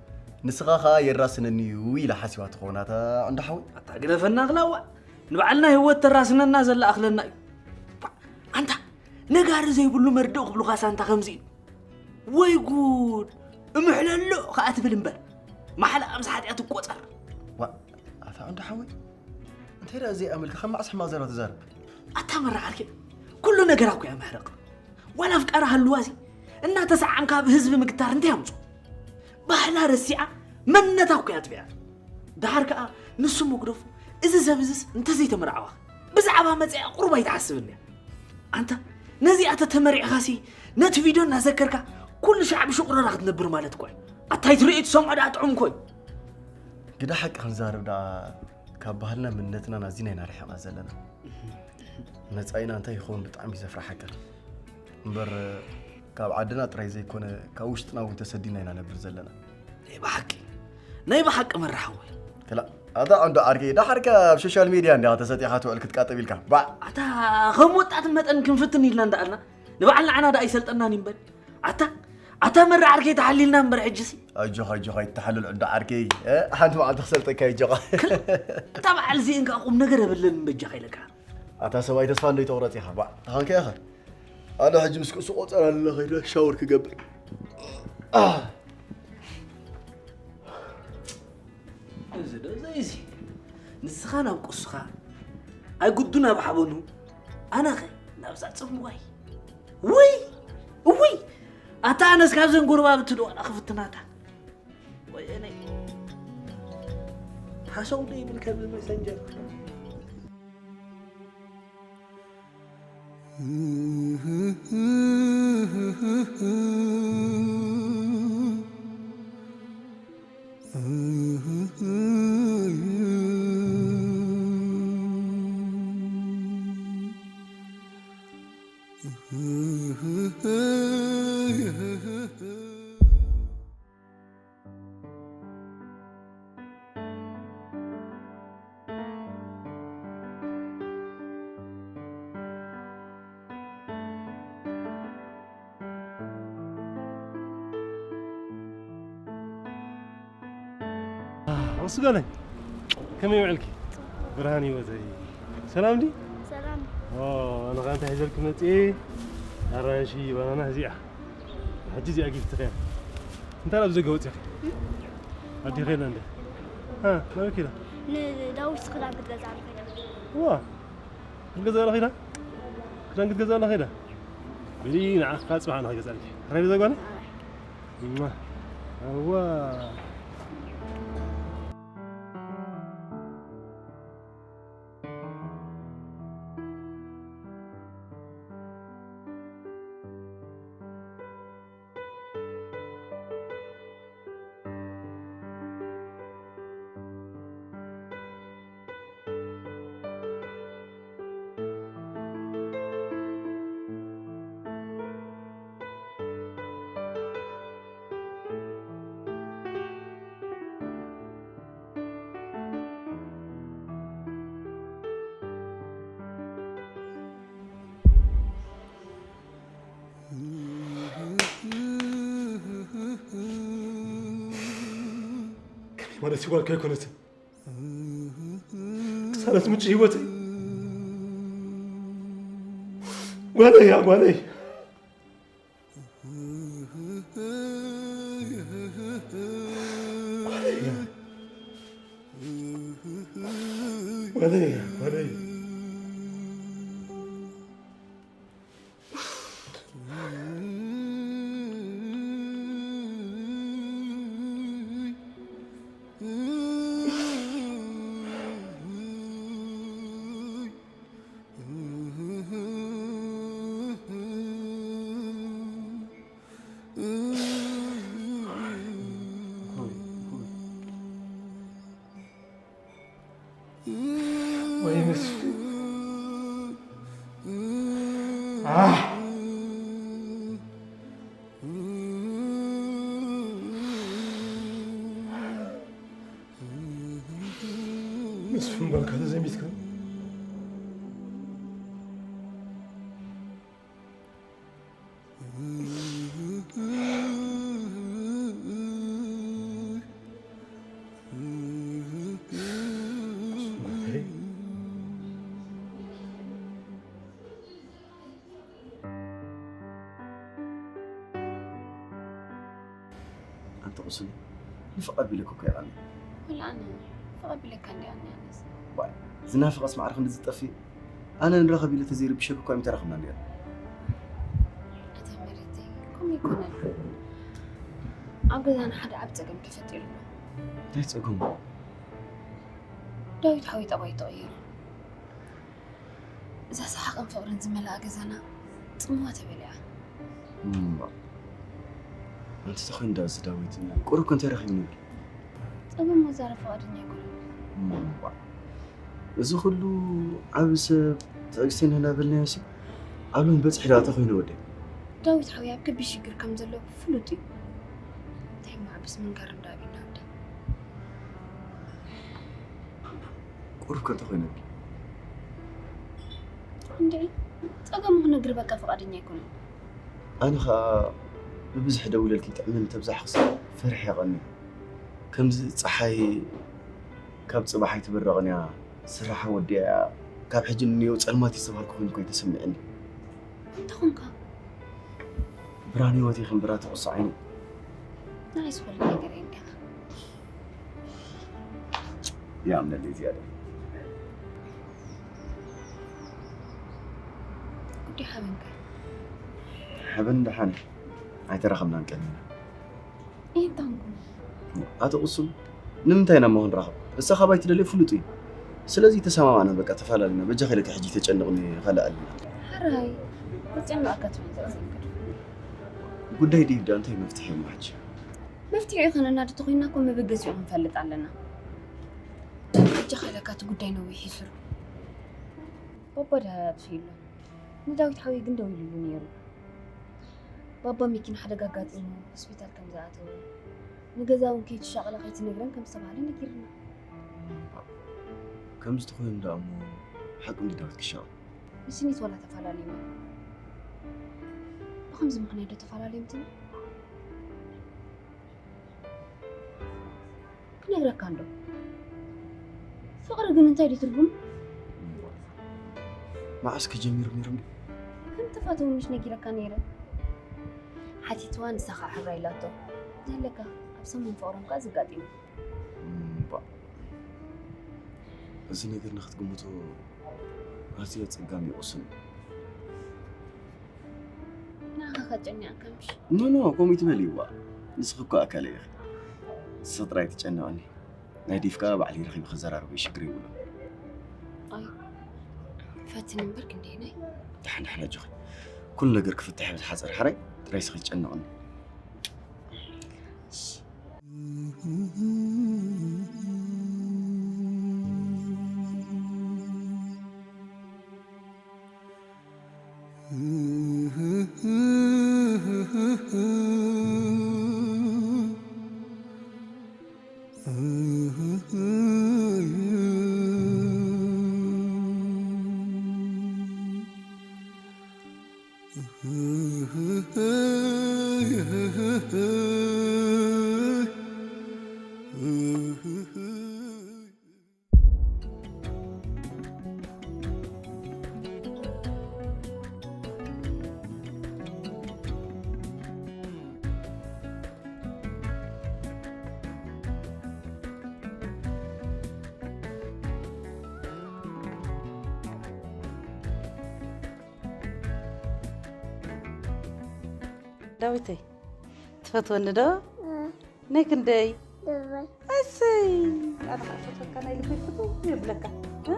ንስኻ ኸዓ የራስነኒ እዩ ኢላ ሓሲባ ትኸውን ኣታ ዕንዶ ሓወይ ኣታ ግደፈና ክላዋ ንባዕልና ህይወት ተራስነና ዘላ ኣኽለና እዩ ኣንታ ነጋሪ ዘይብሉ መርድእ ክብሉኻስ ኣንታ ከምዚ እዩ ወይ ጉድ እምሕለሎ ኸዓ ትብል እምበር ማሕላ ኣምስ ሓጢኣት ይቆፀር ኣታ ዕንዶ ሓወይ እንታይ ደኣ ዘይኣመልካ ካብ መዓስ ሕማቕ ዘረባ ትዛረብ ኣታ መራ ዓርኪ ኩሉ ነገራ እኮ እያ ምሕረቕ ዋላ ኣፍቃሪ ሃልዋ እዚ እናተሰዓምካ ኣብ ህዝቢ ምግታር እንታይ ኣምፁ ባህላ ረሲዓ መንነታ እኮ እያ ኣጥፊኣ ደሓር ከዓ ንሱ መጉደፉ እዚ ሰብ እዝስ እንተዘይተመርዓዋ ብዛዕባ መፅኣ ቁሩብ ኣይትሓስብን እያ ኣንታ ነዚኣ ተተመሪዕኻሲ ነቲ ቪድዮ እናዘከርካ ኩሉ ሻዕ ብሽቑረራ ክትነብር ማለት እኮ እዩ ኣታይ ትርእዩ ትሰምዖ ደኣ ጥዑም እኮ እዩ ግዳ ሓቂ ክንዛረብ ደኣ ካብ ባህልና መንነትናን ኣዚና ኢና ርሒቕና ዘለና መጻኢና እንታይ ይኸውን ብጣዕሚ እዩ ዘፍርሓካ እምበር ካብ ዓድና ጥራይ ዘይኮነ ካብ ውሽጥና እውን ተሰዲና ኢና ነብር ዘለና ናይ ብሓቂ ናይ ብሓቂ መራሓወይ ክላ ኣታ ዕንዶ ዓርከይ ዳሓርካ ኣብ ሶሻል ሚድያ እንዲኻ ተሰጢኻ ትውዕል ክትቃጠብ ኢልካ ባዕ ኣታ ከም ወጣት መጠን ክንፍትን ኢልና እንዳኣልና ንባዕልና ዓና ደኣ ኣይሰልጠናን ይምበል ኣታ ኣታ መራ ዓርከይ ተሓሊልና እምበር ሕጅሲ ኣጆኻ ኣጆኻ ይተሓለል ዕንዶ ዓርከይ ሓንቲ መዓልቲ ክሰልጠካ ይጆኻ እታ በዓል እዚእን ከዓ ቁም ነገር የብለንን በጃኻ ኢለካ ኣታ ሰብኣይ ተስፋ እንዶ ይተቑረፅ ኢኻ ባዕ ተኻንከ ኢኻ ኣነ ሕጂ ምስ ክእሱ ቆፀር ኣለለ ከይደ ሻወር ክገብር እዚ ዶ ዘይዚ ንስኻ ናብ ቁስኻ ኣይጉዱ ናብ ሓበኑ ኣነኸ ናብዛ ፅምዋይ ውይ እውይ ኣታ ኣነስ ካብዘን ጎረባብቲ ዶ ዋላ ክፍትናታ ወየነይ ሓሰው ዶ ይብል ከዚ መሰንጀር ወስገለይ ከመይ ውዕልኪ ብርሃን ህይወተይ ሰላም ዲ ሰላም ኣነ ኸዓ እንታይ ሒዘልኪ መፅኤ ኣራንሺ ባናና እዚኣ ሕጂ እዚኣ ጊፍትኸያ እንታይ ናብ ዘገ ወፂኺ? ኣዴኺ የላ እንደ? እ፣ ናበይ ከይዳ? ንዳዊት ክዳን ክትገዝኣሉ ከይዳ። ዋ፣ ክትገዝኣሉ ከይዳ? ክዳን ክትገዝኣሉ ከይዳ? በሊ ንዓ፣ ካብ ፅባሕ ንኸይገዝኣልኪ። ራይ ዘጓነ? እዋ። ከመይ ማለት እዩ ጓልካ ኣይኮነትን? ቅሳነት ምንጪ ህይወተይ ጓለይ እያ ጓለይ። ጓለይ እያ። ጓለይ እያ ጓለይ። ወይ መስፍን። ኣህ! መስፍን፣ ጓልካ ተዘሚትካ። ኣንተ ቁስል፣ ንፍቕ ኣቢለካ እኮ ይቐኒ። ወላ ኣነ ፍቕ ኣቢለካ እንዲ ኣነ ኣነስ። ዋይ፣ ዝናፍቐስ ማዕረ ክንዲ ዝጠፍእ። ኣነ ንራኸብ ኢለ ተዘይረቢሸካ እኮ ኣይምተራኸብና ነይርና። ኣታ መሬተይ፣ ከምኡ ኣይኮነን። ኣብ ገዛና ሓደ ዓቢ ጸገም ተፈጢሩ ኣሎ። እንታይ ጸገም? ዳዊት ሓወይ ጠባዩ ተቐይሩ። እዛ ሰሓቕን ፍቕርን ዝመልኣ ገዛና ጽምዋ ተበሊዓ። እምባ። ኣንቲ ተኾይኑ ዳ እዚ ዳዊት ቁሩብ ከ እንታይ ረኺቡ ነይሩ? ጸገም መዛረብ ፍቓደኛ ኣይኮነን። እምባ። እዚ ኩሉ ዓቢ ሰብ ትዕግስቲ ንህና በልናዮ ሲ ኣብ ሎሚ በጽሒ ዳ ተኾይኑ ወደይ? ዳዊት ሓወይ ኣብ ከቢድ ሽግር ከም ዘሎ ፍሉጥ እዩ። እንታይ እሞ ዓብስ ምንጋር እንዳኣቢና ወደይ። ቁሩብ ከ እንተኾይነልኪ? እንድዒ፣ ጸገሙ ክነግር በቃ ፍቓደኛ ኣይኮነን። ኣነ ኸኣ ብብዝሒ ደዊለልኪ ጥዕመኒ ተብዛሕኽሲ ፈሪሐ እየ ቀንየ። ከምዚ ጸሓይ ካብ ጽባሕ ኣይትብረቕን እያ፣ ስራሓ ወዲኣ እያ፣ ካብ ሕጂ ንንየው ጸልማት እዩ ዝተባህልኩ ኮይኑ እኮ እዩ ተሰሚዕኒ። እንታይ ኾንካ? ብርሃን ህይወተይ ከም ብራቲ ቁሶ ዓይነይ። ንዓይ ዝኾነ ነገር የለን። ይኣምነለይ ዝያዳ። ጉዳይ ሓበን ከ? ሓበን ደሓን እዩ። ኣይተራኸብናን ቀኒና። እየ እንታንኩም? ኣቶ ቅሱም፣ ንምንታይ ኢና እሞ ክንራኸብ? እሳ ካባይ ትደልዮ ፍሉጥ እዩ። ስለዚ ተሰማማዕና፣ በቃ ተፈላለና። በጃኺ ኢለኪ ሕጂ ተጨንቕኒ ከላኣልና። ሕራይ፣ ተጨንቕ ኣካትበን ዘእዘንክድ። ጉዳይ ዴቭ ዳ እንታይ መፍትሒ እሞ ሕጂ? መፍትሒ ይኾነና ዶ ተኾይንና እኮ መበገሲኡ ክንፈልጥ ኣለና። በጃኺ ኢለካ እቲ ጉዳይ ነዊሕ ይስሩ። ባባ ድሃ ኣጥፊእሉ። ንዳዊት ሓወይ ግን ደዊሉሉ ነይሩ። ባባ መኪና ሓደጋ ኣጋጢሙ ሆስፒታል ከም ዝኣተወ፣ ንገዛ እውን ከይትሻቐላ ከይትነግረን ከም ዝተባህለ ነጊርና። ከምዚ ተኾይኑ ደኣ እሞ ሓቂ እንዲ ዳዊት ክሻቐል? ንስኒት ዋላ ተፈላለዩና። ብኸምዚ ምኽንያት ዶ ተፈላለዮም ትብል? ክነግረካ እንዶ። ፍቕሪ ግን እንታይ ድዩ ትርጉሙ? መዓስ ከ ጀሚሩ ነይሮም ድዩ? ከም ተፋተዉ ምሽ ነጊረካ ነይረ። ሓቲትዋ ንሳ ኸዓ ሕራይ ኢላቶ። ዘለካ ኣብ ሰሙን ፍቕሮም ከኣ ዝጋጥሙ። እምባ፣ እዚ ነገር ንክትግምቶ ኣዝዩ ኣጸጋሚ እዩ፣ ቅሱን እዩ። ንዓኻ ከጨንቀካ ምሽ? ኖ፣ ኖ፣ ከምኡ ይትበል እዩዋ። ንስኺ እኮ ኣካለይ ኢኺ። ንስኺ ጥራይ ትጨነቕኒ። ናይ ዲፍ ከኣ ባዕለይ ረኺበ ክዘራረቦ እዩ፣ ሽግር የብሉን። ኣይ፣ ፈትን እምበር ክንደየናይ? ደሓን፣ ደሓን፣ ኣጆኺ። ኩሉ ነገር ክፍታሕ እዩ ብዝሓጸረ። ሓራይ ጥራይ ንስኺ ትጨነቕኒ። እሺ። ዳዊተይ፣ ትፈትወኒ ዶ? እ። ናይ ክንደይ? ድበይ። ኣሰይ! ኣነ ኸዓ ፈትወካ፣ ናይ ልበይ ፍትው የብለካ። እ?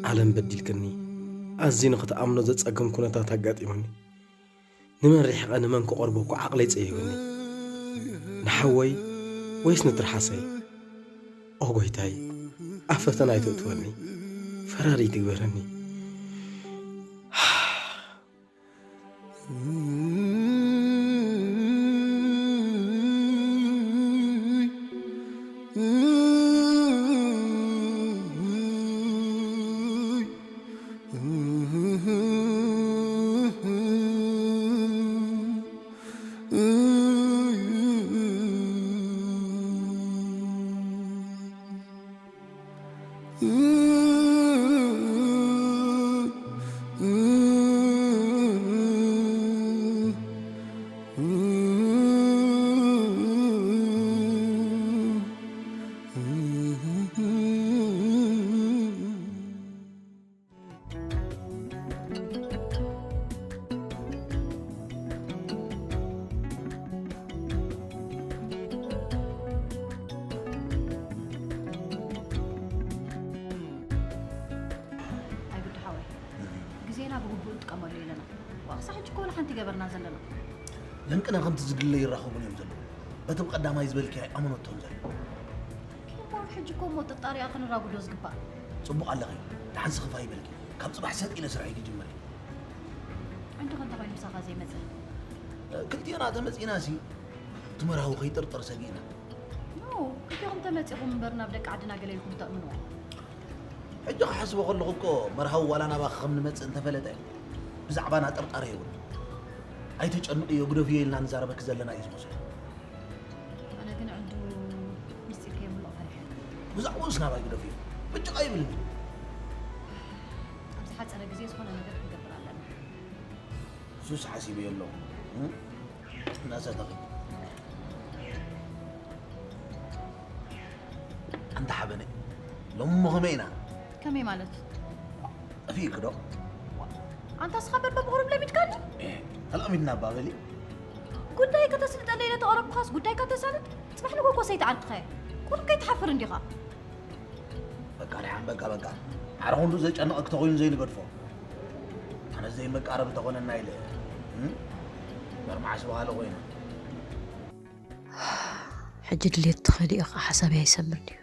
ዓለም በዲልክኒ። ኣዝዩ ንኽትኣምኖ ዘጸግም ኩነታት ኣጋጢሙኒ። ንመን ሪሕቐ ንመን ክቐርቦ እኮ ዓቕለይ ጸይሩኒ። ንሓወይ ወይስ ንትርሓሰይ? ኦ ጎይታይ፣ ኣብ ፈተና ኣይተእትወኒ። ፈራዲ ኣይትግበረኒ። ኣይግዲ ሓወይ፣ ግዜና ብግቡእ ንጥቀመሉ የለና። ዋእ፣ ክሳዕ ሕጂ እኮ ወላ ሓንቲ ገበርና ዘለና። ለንቅና ከምቲ ዝድለ ይራኸቡን እዮም ዘለዉ። በቲ ብቐዳማይ ዝበልክያ ኣይኣመነቶን ዘሎ። እሞ ኣብ ሕጂ እኮ እሞ ጥርጣሬኣ ክንራጉዶ ዝግባእ። ጽቡቕ ኣለኺ። ደሓን ስኽፋ ይበልኪ። ካብ ጽባሕ ሰጥ ኢለ ስርሐይ ክጅምር እየ። ዕንዲ ከ እንታይ ኮይኑ ምሳኻ ዘይመጸ? ክልቲኦና ተመጺእናሲ፣ እቲ መርሃዊ ከይጥርጠር ሰጊእና። ኖ፣ ክልቲኹም ተመጺኹም እምበር ናብ ደቂ ዓድና ገለ ኢልኩም ተእምንዎ። ሕጂ ክሓስቦ ከለኹ እኮ መርሃዊ ዋላ ናባኺ ከም ንመጽእ እንተፈለጠ፣ ብዛዕባና ጥርጣረ የብሉን። ኣይተጨንቕዮ፣ ግደፍዮ ኢልና ንዛረበኪ ዘለና እዩ ዝመስሎ። ኣነ ግን ዕንዱ ምስጢር ከየምልኦ ፈሪሐ። ብዛዕባኡስ ናባይ ግደፍዮ። ብጭቕ ኣይብልን እዩ። ኣብ ዝሓጸረ ግዜ ዝኾነ ነገር ክንገብር ኣለና። እሱስ ሓሲበዮ ኣለኹ። እ? እናሰተኺ። ኣንታ ሓበነይ፣ ሎሚ ከመይ ኢና? ከመይ ማለት? ጠፊእኪ ዶ? ኣንታ እስኻ በርበ ብቑሩብ ለሚድካኒ? ኤ፣ ተላሚድና እባ በሊ። ጉዳይ ከተስልጠለይ ኢለ ተቐረብኩኻስ ጉዳይካ ተሳልጥ? ጽባሕ ንግሆ እኮ ሰይቲ ዓርክኻ እየ። ከይትሓፍር እንዲኻ። በቃ ደሓን፣ በቃ፣ በቃ። ኣረ፣ ክንዱ ዘጨንቐክ ተኾይኑ ዘይንገድፎ። ኣነ ዘይመቃረብ እንተኾነና ኢለ፣ እም? መርማዓ ስብሃለ ኮይና። ሕጂ ድሌት ተኸሊኡ ከዓ ሓሳበይ ኣይሰምርን እዩ።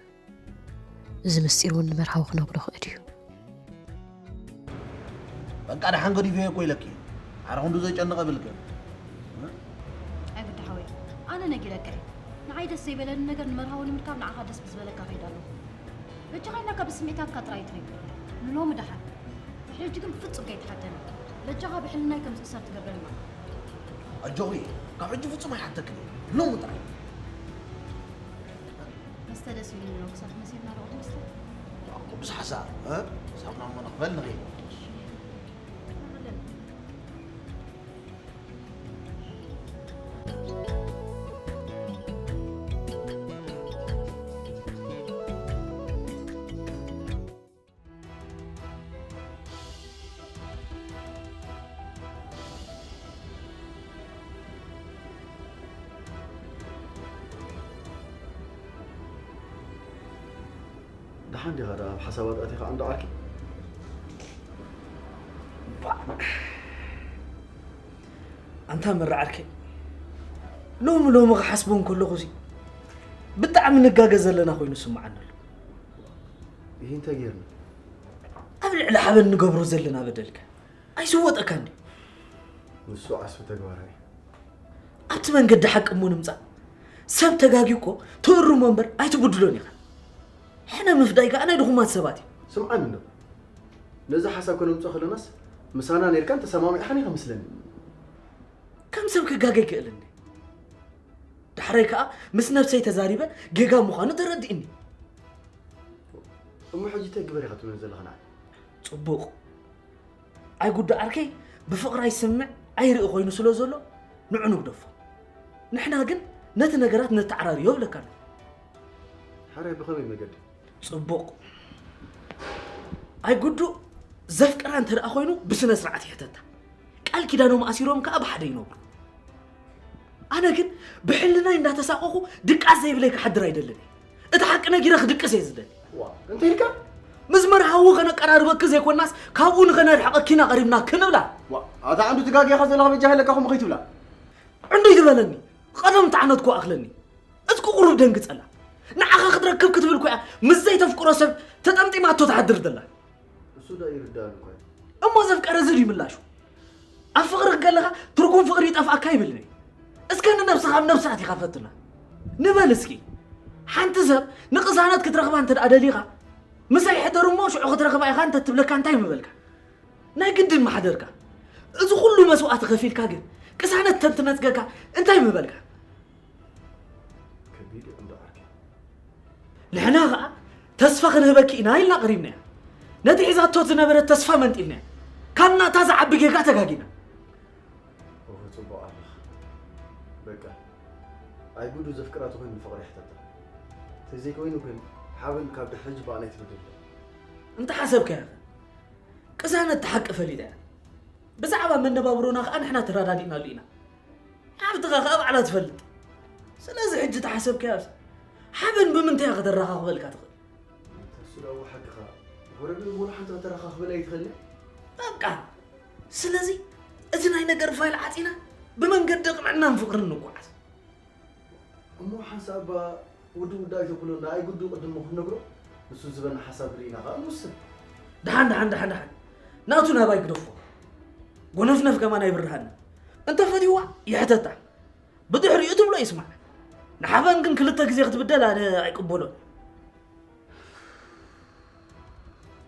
እዚ ምስጢር እውን ንመርሃዊ ክነግሮ ክእል እዩ። በቃ ደሓን ገዲፈዮ እኮ ኢለኪ። ኣረ፣ ክንዱ ዘጨንቐ ብልክን። ኣይግዲ ሓወይ፣ ኣነ ነጊረካ እየ። ንዓይ ደስ ዘይበለኒ ነገር ንመርሃዊ ንምርካብ ንዓኻ ደስ ብዝበለካ ከይድ ኣለኹ። በጃኻ ኢልናካ ብስምዒታትካ ጥራይ ትሪድ። ንሎሚ ደሓን። ድሕሪ ሕጂ ግን ፍጹም ከይትሓተኒ። በጃኻ ብሕልናይ ከም ዝእሰር ትገብረኒ። ኣጆኺ፣ ካብ ሕጂ ፍጹም ኣይሓተክን እየ። ሎሚ ጥራይ። መስተ ደስ ኢሉኒ ኣሎ። ክሳብ መሲልና ዶ ትመስል? ኣቦ ብስ ሓሳብ፣ እ? ሳሙና እሞ ንኽፈል ንኸይድ። ደሓን ዲኻ ደኣ ኣብ ሓሳባት ኣቲኻ እንዶ ዓርኪ? ኣንታ መራ ዓርከይ፣ ሎሚ ሎሚ ክሓስቦ እንከለኹ እዚ ብጣዕሚ ንጋገ ዘለና ኮይኑ ይስምዓኒ ኣሎ። ይህ እንታይ ጌርና? ኣብ ልዕሊ ሓበን ንገብሮ ዘለና በደልከ ኣይስወጠካ እንዲ? ንሱ ዓስቢ ተግባራይ። ኣብቲ መንገዲ ሓቂ እሞ ንምጻእ። ሰብ ተጋጊ እኮ ትእርሞ እምበር ኣይትብድሎን ኢኻ። ሕነ ምፍዳይ ከኣ ናይ ድኹማት ሰባት እዩ። ስምዓኒ እንዶ። ነዚ ሓሳብ ከነምጽኦ ከለናስ ምሳና ኔርካን ተሰማሚዕኻን ኢኻ መስለኒ። ከም ሰብ ክጋገ ይክእል እንዴ? ዳሕራይ ከኣ ምስ ነብሰይ ተዛሪበ ጌጋ ምዃኑ ተረዲእኒ። እሞ ሕጂ እንታይ ግበር ኢኻ ትብለኒ ዘለኻ ንዓይ? ጽቡቕ። ኣይጉዳእ ዓርከይ ብፍቕሪ ኣይስምዕ ኣይርኢ ኮይኑ ስለ ዘሎ ንዑ ንግደፎ። ንሕና ግን ነቲ ነገራት ነተዓራርዮ እብለካ ኣለኹ። ሓራይ ብኸመይ መገዲ? ጽቡቕ። ኣይጉዱ ዘፍቅራ እንተ ደኣ ኮይኑ ብስነ ስርዓት ይሕተታ። ቃል ኪዳኖም ኣሲሮም ከኣ ብሓደ ይነብሩ። ኣነ ግን ብሕልናይ እንዳተሳቐኹ ድቃስ ዘይብለይ ክሓድር ኣይደልን እየ። እቲ ሓቂ ነጊረ ክድቅስ እየ ዝደሊ። ዋ፣ እንታይ ኢልካ? ምስ መርሃዊ ከነቀራርበኪ ዘይኮናስ ካብኡ ንኸነርሕቐኪ ኢና ቀሪብና ክንብላ። ዋ፣ ኣታ ዓንዱ ትጋግኻ ዘለኻ በጃ ሃለካ ከምኡ ከይትብላ። ዕንዱ ይትበለኒ፣ ቀደም ተዓነትኩ ኣኽለኒ። እቲ ቁሩብ ደንግጸላ። ንዓኻ ክትረክብ ክትብል ኮያ ምስ ዘይተፍቅሮ ሰብ ተጠምጢማቶ ትሓድር ዘላ። እሱ ዶ ይርዳእኒ እኮ እዩ። እሞ ዘፍቀረ እዚ ድዩ ምላሹ? ኣብ ፍቕሪ ከለኻ ትርጉም ፍቕሪ ይጠፍኣካ ይብልኒ። እስከ ንነብስኻ ኣብ ነብስኻ ኢኻ ፈትና። ንበል እስኪ። ሓንቲ ሰብ ንቅሳነት ክትረኽባ እንተ ደኣ ደሊኻ፣ ምሳይ ሕደር እሞ ሽዑ ክትረኽባ ኢኻ እንተ ትብለካ እንታይ ምበልካ? ናይ ግድን ማሕደርካ። እዚ ኩሉ መስዋእቲ ከፊልካ ግን ቅሳነት ተንትነጽገካ እንታይ ምበልካ? ከቢድ እዩ እንዶ ዓርከይ። ንሕና ኸኣ ተስፋ ክንህበኪ ኢና ኢልና ቀሪብናያ። ነቲ ሒዛቶ ዝነበረት ተስፋ መንጢልናያ። ካብ ናታ ዝዓቢ ጌጋ ተጋጊና። ኦሆ፣ ጽቡቕ ኣለኻ። በቃ፣ ኣይጉዱ ዘፍቅራ ተኾይኑ ንፍቕሪ ይሕተታ። ተዘይኮይኑ ግን ሓበን ካብ ድሕሪ ሕጂ በኣና ኣይትበደል። እንተ ሓሰብካዮ ኸ? ቅሳነት እቲ ሓቂ ፈሊጣ እያ። ብዛዕባ መነባብሮና ኸኣ ንሕና ተረዳዲእናሉ ኢና። ሓፍትኻ ኸኣ ባዕላ ትፈልጥ። ስለዚ ሕጂ ተሓሰብካዮስ፣ ሓበን ብምንታይ እያ ከተረኻኽበልካ ትኽእል? ተስዳዎ ሓቅኻ። ወረዱ ወላ ሓንቲ ከተረኻኽበላ ኣይትኽእልን? በቃ። ስለዚ እቲ ናይ ነገር ፋይል ዓጺና ብመንገዲ ቅንዕናን ፍቕርን ንጓዓዝ። እሞ ሓንሳብ እባ ውዲ ውዲ ኣይተብሎ፣ ንኣይ ጉዱ ቅድም ክትነግሮ፣ ንሱ ዝበና ሓሳብ ርኢና ኸኣ ንውስን። ደሓን፣ ደሓን፣ ደሓን፣ ደሓን። ናቱ ናባይ ግደፎ። ጎነፍነፍ ከማን ኣይብርሃኒ። እንተ ፈትይዋ ይሕተታ። ብድሕሪኡ ትብሎ ይስማዕ። ንሓበን ግን ክልተ ግዜ ክትብደል ኣነ ኣይቅበሎን።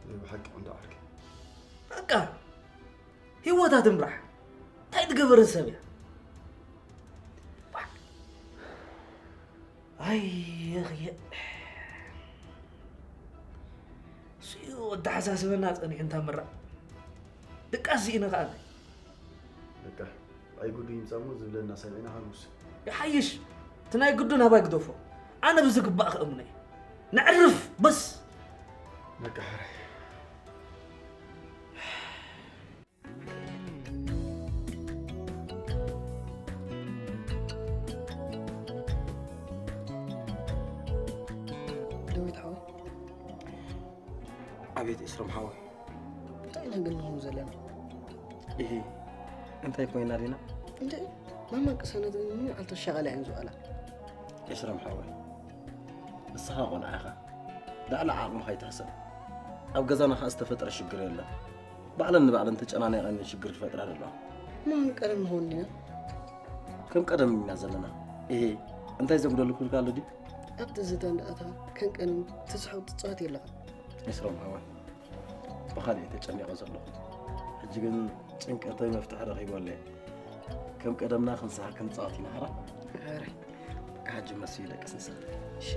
ናይ ብሓቂ እንዶ ዓርከይ። በቃ፣ ህይወታ ትምራሕ። እንታይ ትገበርን ሰብ እያ? ኣየ፣ ኣየ። እሱ እዩ ኣተሓሳስበና ጸኒሑ እንታ ምራቕ። ድቃስ ስኢነ ከኣ። በቃ፣ ኣይጉዱ ይምጻእ እሞ ዝብለና ሰሚዕና ክንውስን። ይሓይሽ፣ እቲ ናይ ግዱ ናባይ ግደፎ። ኣነ ብዝግባእ ክእምኖ እየ። ነዕርፍ፣ በስ። በቃ፣ ሕራይ። ኣቤት ኤስሮም ሓወይ። እንታይ ኢና ግን ንኸውን ዘለና? እሂ፣ እንታይ ኮይና ዲና? እንተ ማማ ቅሳነት ግን ምን ኣልተሻቐላ እየን ዝውዕላ። ኤስሮም ሓወይ፣ ንስኻ ቆልዓ ኢኻ። ልዕሊ ዓቕምኻ ኣይትሕሰብ። ኣብ ገዛና ኸኣ ዝተፈጥረ ሽግር የለን። ባዕለን ንባዕለን ተጨናኒቐን እየን ሽግር ዝፈጥራ ዘለዋ። ማን ቀደም ንኸውን ዲና? ከም ቀደም ኢና ዘለና። እሂ፣ እንታይ ዘጉደሉ ክብልካ ኣሎ ድዩ? ኣብ ትዝታ እንዳኣተኻ ከም ቀደም ትስሕቕ ትጻወት የለኻ። ኤስሮም ሓወይ፣ ብኻልእ እየ ተጨኒቐ ዘለኹ። ሕጂ ግን ጭንቀተይ መፍትሒ ረኺበሉ እየ። ከም ቀደምና ክንስሓቕ ክንጻወት ኢና፣ ሕራ? ሕራይ። በቃ ሕጂ መሲ ይደቅስ ንስኻ። እሺ።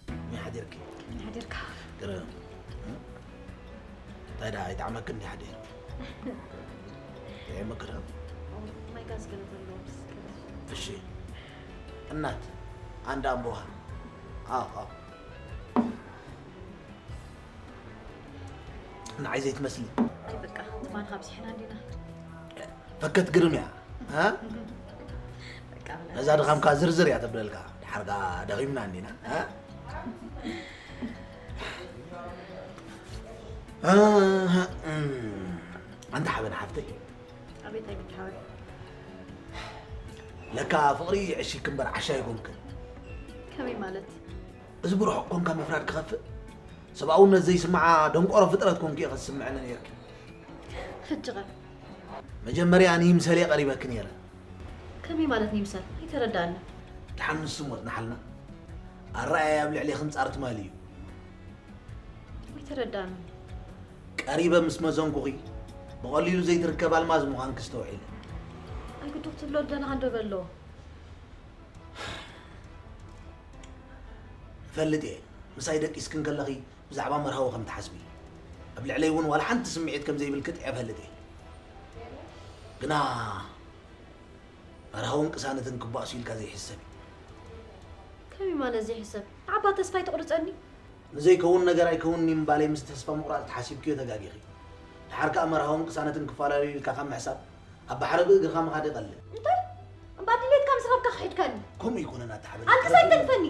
ከመይ ሓዲርኪ? ከመይ ሓዲርካ? ግርም። እ? እንታይ ደኣ ኣይጠዓመክን እንዲ ሓዲር? ጥዒምኪ ዶ? ማይ ጋዝ ገለ ዘለዎ ምስ ገለ። እሺ። እናት፣ አንድ አምቦ ውሃ። አዎ፣ አዎ። ንዓይ ዘይትመስሊ። ኣይ በቃ፣ ትማሊ ካብ ዝሕና እንዲና። ፈከት ግርም እያ። እ? በቃ፣ በላ። ነዛ ድኻምካ ዝርዝር እያ ተብለልካ። ድሓር ከኣ ደኺምና እንዲና። እ? ኣንታ ሓበን ሓፍተይ። ኣቤት፣ ኣቤት፣ ሓወይ። ለካ ፍቕሪ የዕሽክ እምበር ዓሻ ኣይኮንክን። ከመይ ማለት? እዚ ብርሑቕ ኮንካ ምፍራድ ክኸፍእ፣ ሰብኣውነት ዘይስምዓ ደንቆሮ ፍጥረት ኮንኪ ኢኺ ዝስምዐኒ ነይርኪ። ሕጂ ኸ? መጀመርያ ንይምሰል እየ ቀሪበኪ ነይረ። ከመይ ማለት ንይምሰል? ኣይተረድኣንን። ደሓን ንሱ ሞት ንሓልና። ኣረኣእያ ኣብ ልዕሌኺ ኣንጻር ትማሊ እዩ። ኣይተረድኣንን። ቀሪበ ምስ መዘንኩኺ፣ ብቐሊሉ ዘይትርከብ ኣልማዝ ምዃንኪ ኣስተውዒለ። ኣይግዱፍ ትብሎ ደለኻ እንዶ በሎ። እፈልጥ እየ፣ ምሳይ ደቂስኪ እንከለኺ ብዛዕባ መርሃዊ ከም ትሓስቢ። ኣብ ልዕለይ እውን ዋላ ሓንቲ ስምዒት ከም ዘይብልኪ ጥዕየ እፈልጥ እየ። ግና መርሃውን ቅሳነትን ክባእሱ ኢልካ ዘይሕሰብ እዩ። ከመይ ማለት ዘይሕሰብ? ንዓባ ተስፋ ኣይተቑርጸኒ። ንዘይከውን ነገር ኣይከውንን እዩ ምባለይ ምስ ተስፋ ምቑራጽ ተሓሲብክዮ ተጋጊኺ። ደሓር ከኣ መርሃውን ቅሳነትን ክፈላለዩ ኢልካ ካብ ምሕሳብ ኣብ ባሕሪ ብእግርኻ ምኻድ ይቐልል። እንታይ? እምባ ድሌትካ ምስ ረብካ ክሒድካኒ። ከምኡ ይኮነን ኣታ ሓበን። ኣልቅስ ኣይተንፈኒ።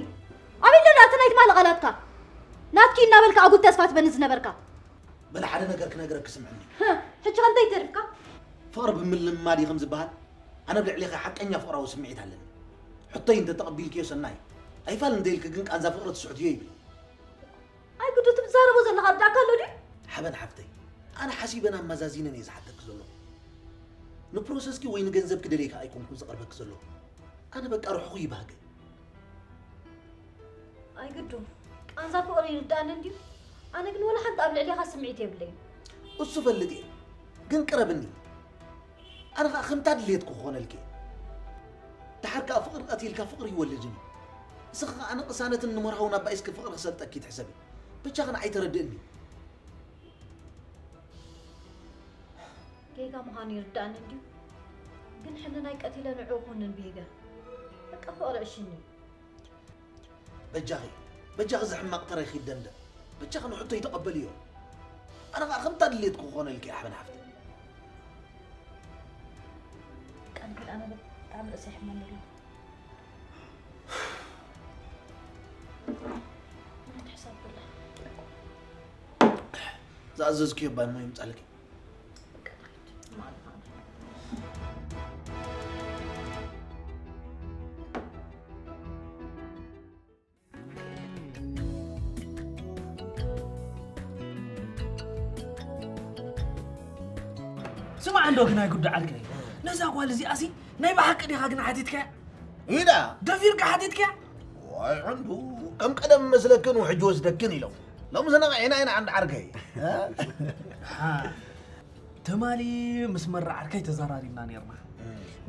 ኣበይ ኣለና እቲ ናይ ትማሊ ቃላትካ? ናትኪ እናበልካ ኣጉል ተስፋ ትበኒ ዝነበርካ። በል ሓደ ነገር ክነግረኪ ስምዕኒ። ህህ፣ ሕጂ ከ እንታይ ተሪፍካ? ፍቕሪ ብምልማድ እዩ ከም ዝበሃል፣ ኣነ ኣብ ልዕሌኺ ሓቀኛ ፍቕራዊ ስምዒት ኣለኒ። ሕቶይ እንተተቐቢልክዮ ሰናይ፣ ኣይፋል እንተኢልኪ ግን ቃንዛ ፍቕሪ ትስሕትዮ ይብል። ኣይ ግዱ፣ እቲ ትዛረቦ ዘለኻ ርዳእካ ኣሎ ድዩ? ሓበን ሓፍተይ፣ ኣነ ሓሲበን ኣመዛዚነን እየ ዝሓተኪ ዘለኹ። ንፕሮሰስኪ ወይ ንገንዘብኪ ደልየካ ኣይኮንኩን ዝቐርበኪ ዘለኹ። ኣነ በቃ ርሑቑ ይባህገ። ኣይ ግዱ፣ ቃንዛ ፍቕሪ ይርድኣኒ እንድዩ። ኣነ ግን ወላ ሓንቲ ኣብ ልዕሌኻ ስምዒት የብለይን። እሱ ፈልጥ እየ፣ ግን ቅረብኒ። ኣነ ኸኣ ከምታ ድሌትኩ ክኾነልኪ እየ። ደሓር ከኣ ፍቕሪ ቀቲልካ ፍቕሪ ይወልድን እዩ። ንስኺ ኸኣ ንቅሳነትን ንመርሃውን ኣባኢስኪ ፍቕሪ ክሰልጠኪ ትሕሰቢ። በጃኺ ንዓይ ተረድእኒ። ጌጋ ምዃኑ ይርድኣኒ እንድዩ፣ ግን ሕልናይ ቀቲለ ንዕኡ ክውንን ብሂገ። በቃ ፍቕሪ ዕሽኒ። በጃኺ፣ በጃኺ እዚ ሕማቕ ተረኺ ይደምደም። በጃኺ ንሕቶይ ተቐበልዮ። ኣነ ኸኣ ከምታ ድሌትኩ ክኾነልኪ እየ ሓበን ሓፍተይ። ቃል ኪዳነ ብጣዕሚ ርእሰይ ይሕመኒ ኣሎ። ምንም ትሕሳብ ብላ። ዝኣዘዝክዮ ባን እሞ ይምጻልኪ። ስማዕ እንዶ ግናይ ጉዳ ዓርከይ፣ ነዛ ጓል እዚኣሲ ናይ ብሓቂ ዲኻ ግን ሓቲትካያ? ኢዳ። ደፊርካ ሓቲትካያ? ዋይ ዕንዱ፣ ከም ቀደም መስለክን ውሕጅ ወስደክን ኢሎም። ሎምስ ነቒዕና ኢና ዓንዲ ዓርከይ። እ? ሓ፣ እታ ትማሊ ምስ መራ ዓርከይ ተዘራሪብና ነርና።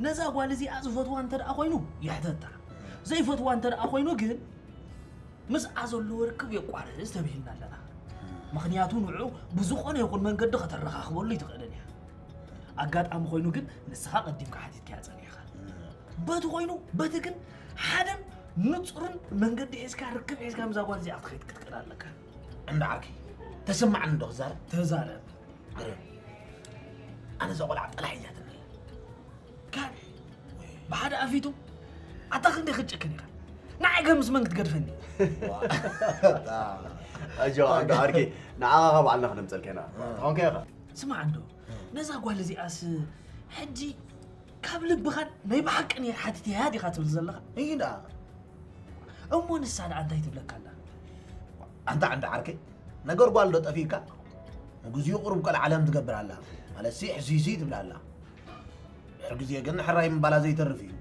ነዛ ጓል እዚኣ ዝፈትዋ እንተ ደኣ ኮይኑ ይሕተታ፣ ዘይፈትዋ እንተ ደኣ ኮይኑ ግን ምስኣ ዘለዎ ርክብ የቋርጽ ተባሂልና ኣለና። ምኽንያቱ ንዑ ብዝኾነ ይኹን መንገዲ ከተረኻኽበሉ ኣይትኽእልን እያ። ኣጋጣሚ ኮይኑ ግን ንስኻ ቀዲምካ ሓቲትካያ ጸኒሕካ። በቲ ኮይኑ በቲ ግን ሓደን ንጹርን መንገዲ ሒዝካ ርክብ ሒዝካ ምስዛ ጓል እዚኣ ክትኸይድ ክትክእል ኣለካ። እንዳ ዓርከይ፣ ተሰማዕኒ እንዶ ክዛረብ? ተዛረብ። ግርም። ኣነ እዛ ቆልዓ ጥራሕ እያ ትብለኒ። ካል ብሓደ ኣፊቱ ኣታ ክንደይ ክትጨክን ኢኻ? ንዓይ ገ ምስ መን ክትገድፈኒ? ኣጆኻ እንዳ ዓርከይ፣ ንዓኻ ካብ ባዕልና ክነምጸልካ ኢና። ትኾንካ ኢኻ። ስማዕ እንዶ፣ ነዛ ጓል እዚኣስ ሕጂ ካብ ልብኻን ናይ ብሓቂ ነይር ሓቲትያ ዲኻ ትብል ዘለኻ? እይ ደኣ። እሞ ንሳ ደኣ እንታይ ትብለካ ኣላ? ኣንታ ዓንዲ ዓርከይ፣ ነገር ጓል ዶ ጠፊእካ? ንግዚኡ ቁሩብ ቀልዓለም ትገብር ኣላ። ማለትሲ ሕስይስይ ትብል ኣላ። ድሕሪ ግዜ ግን ሕራይ ምባላ ዘይተርፍ እዩ።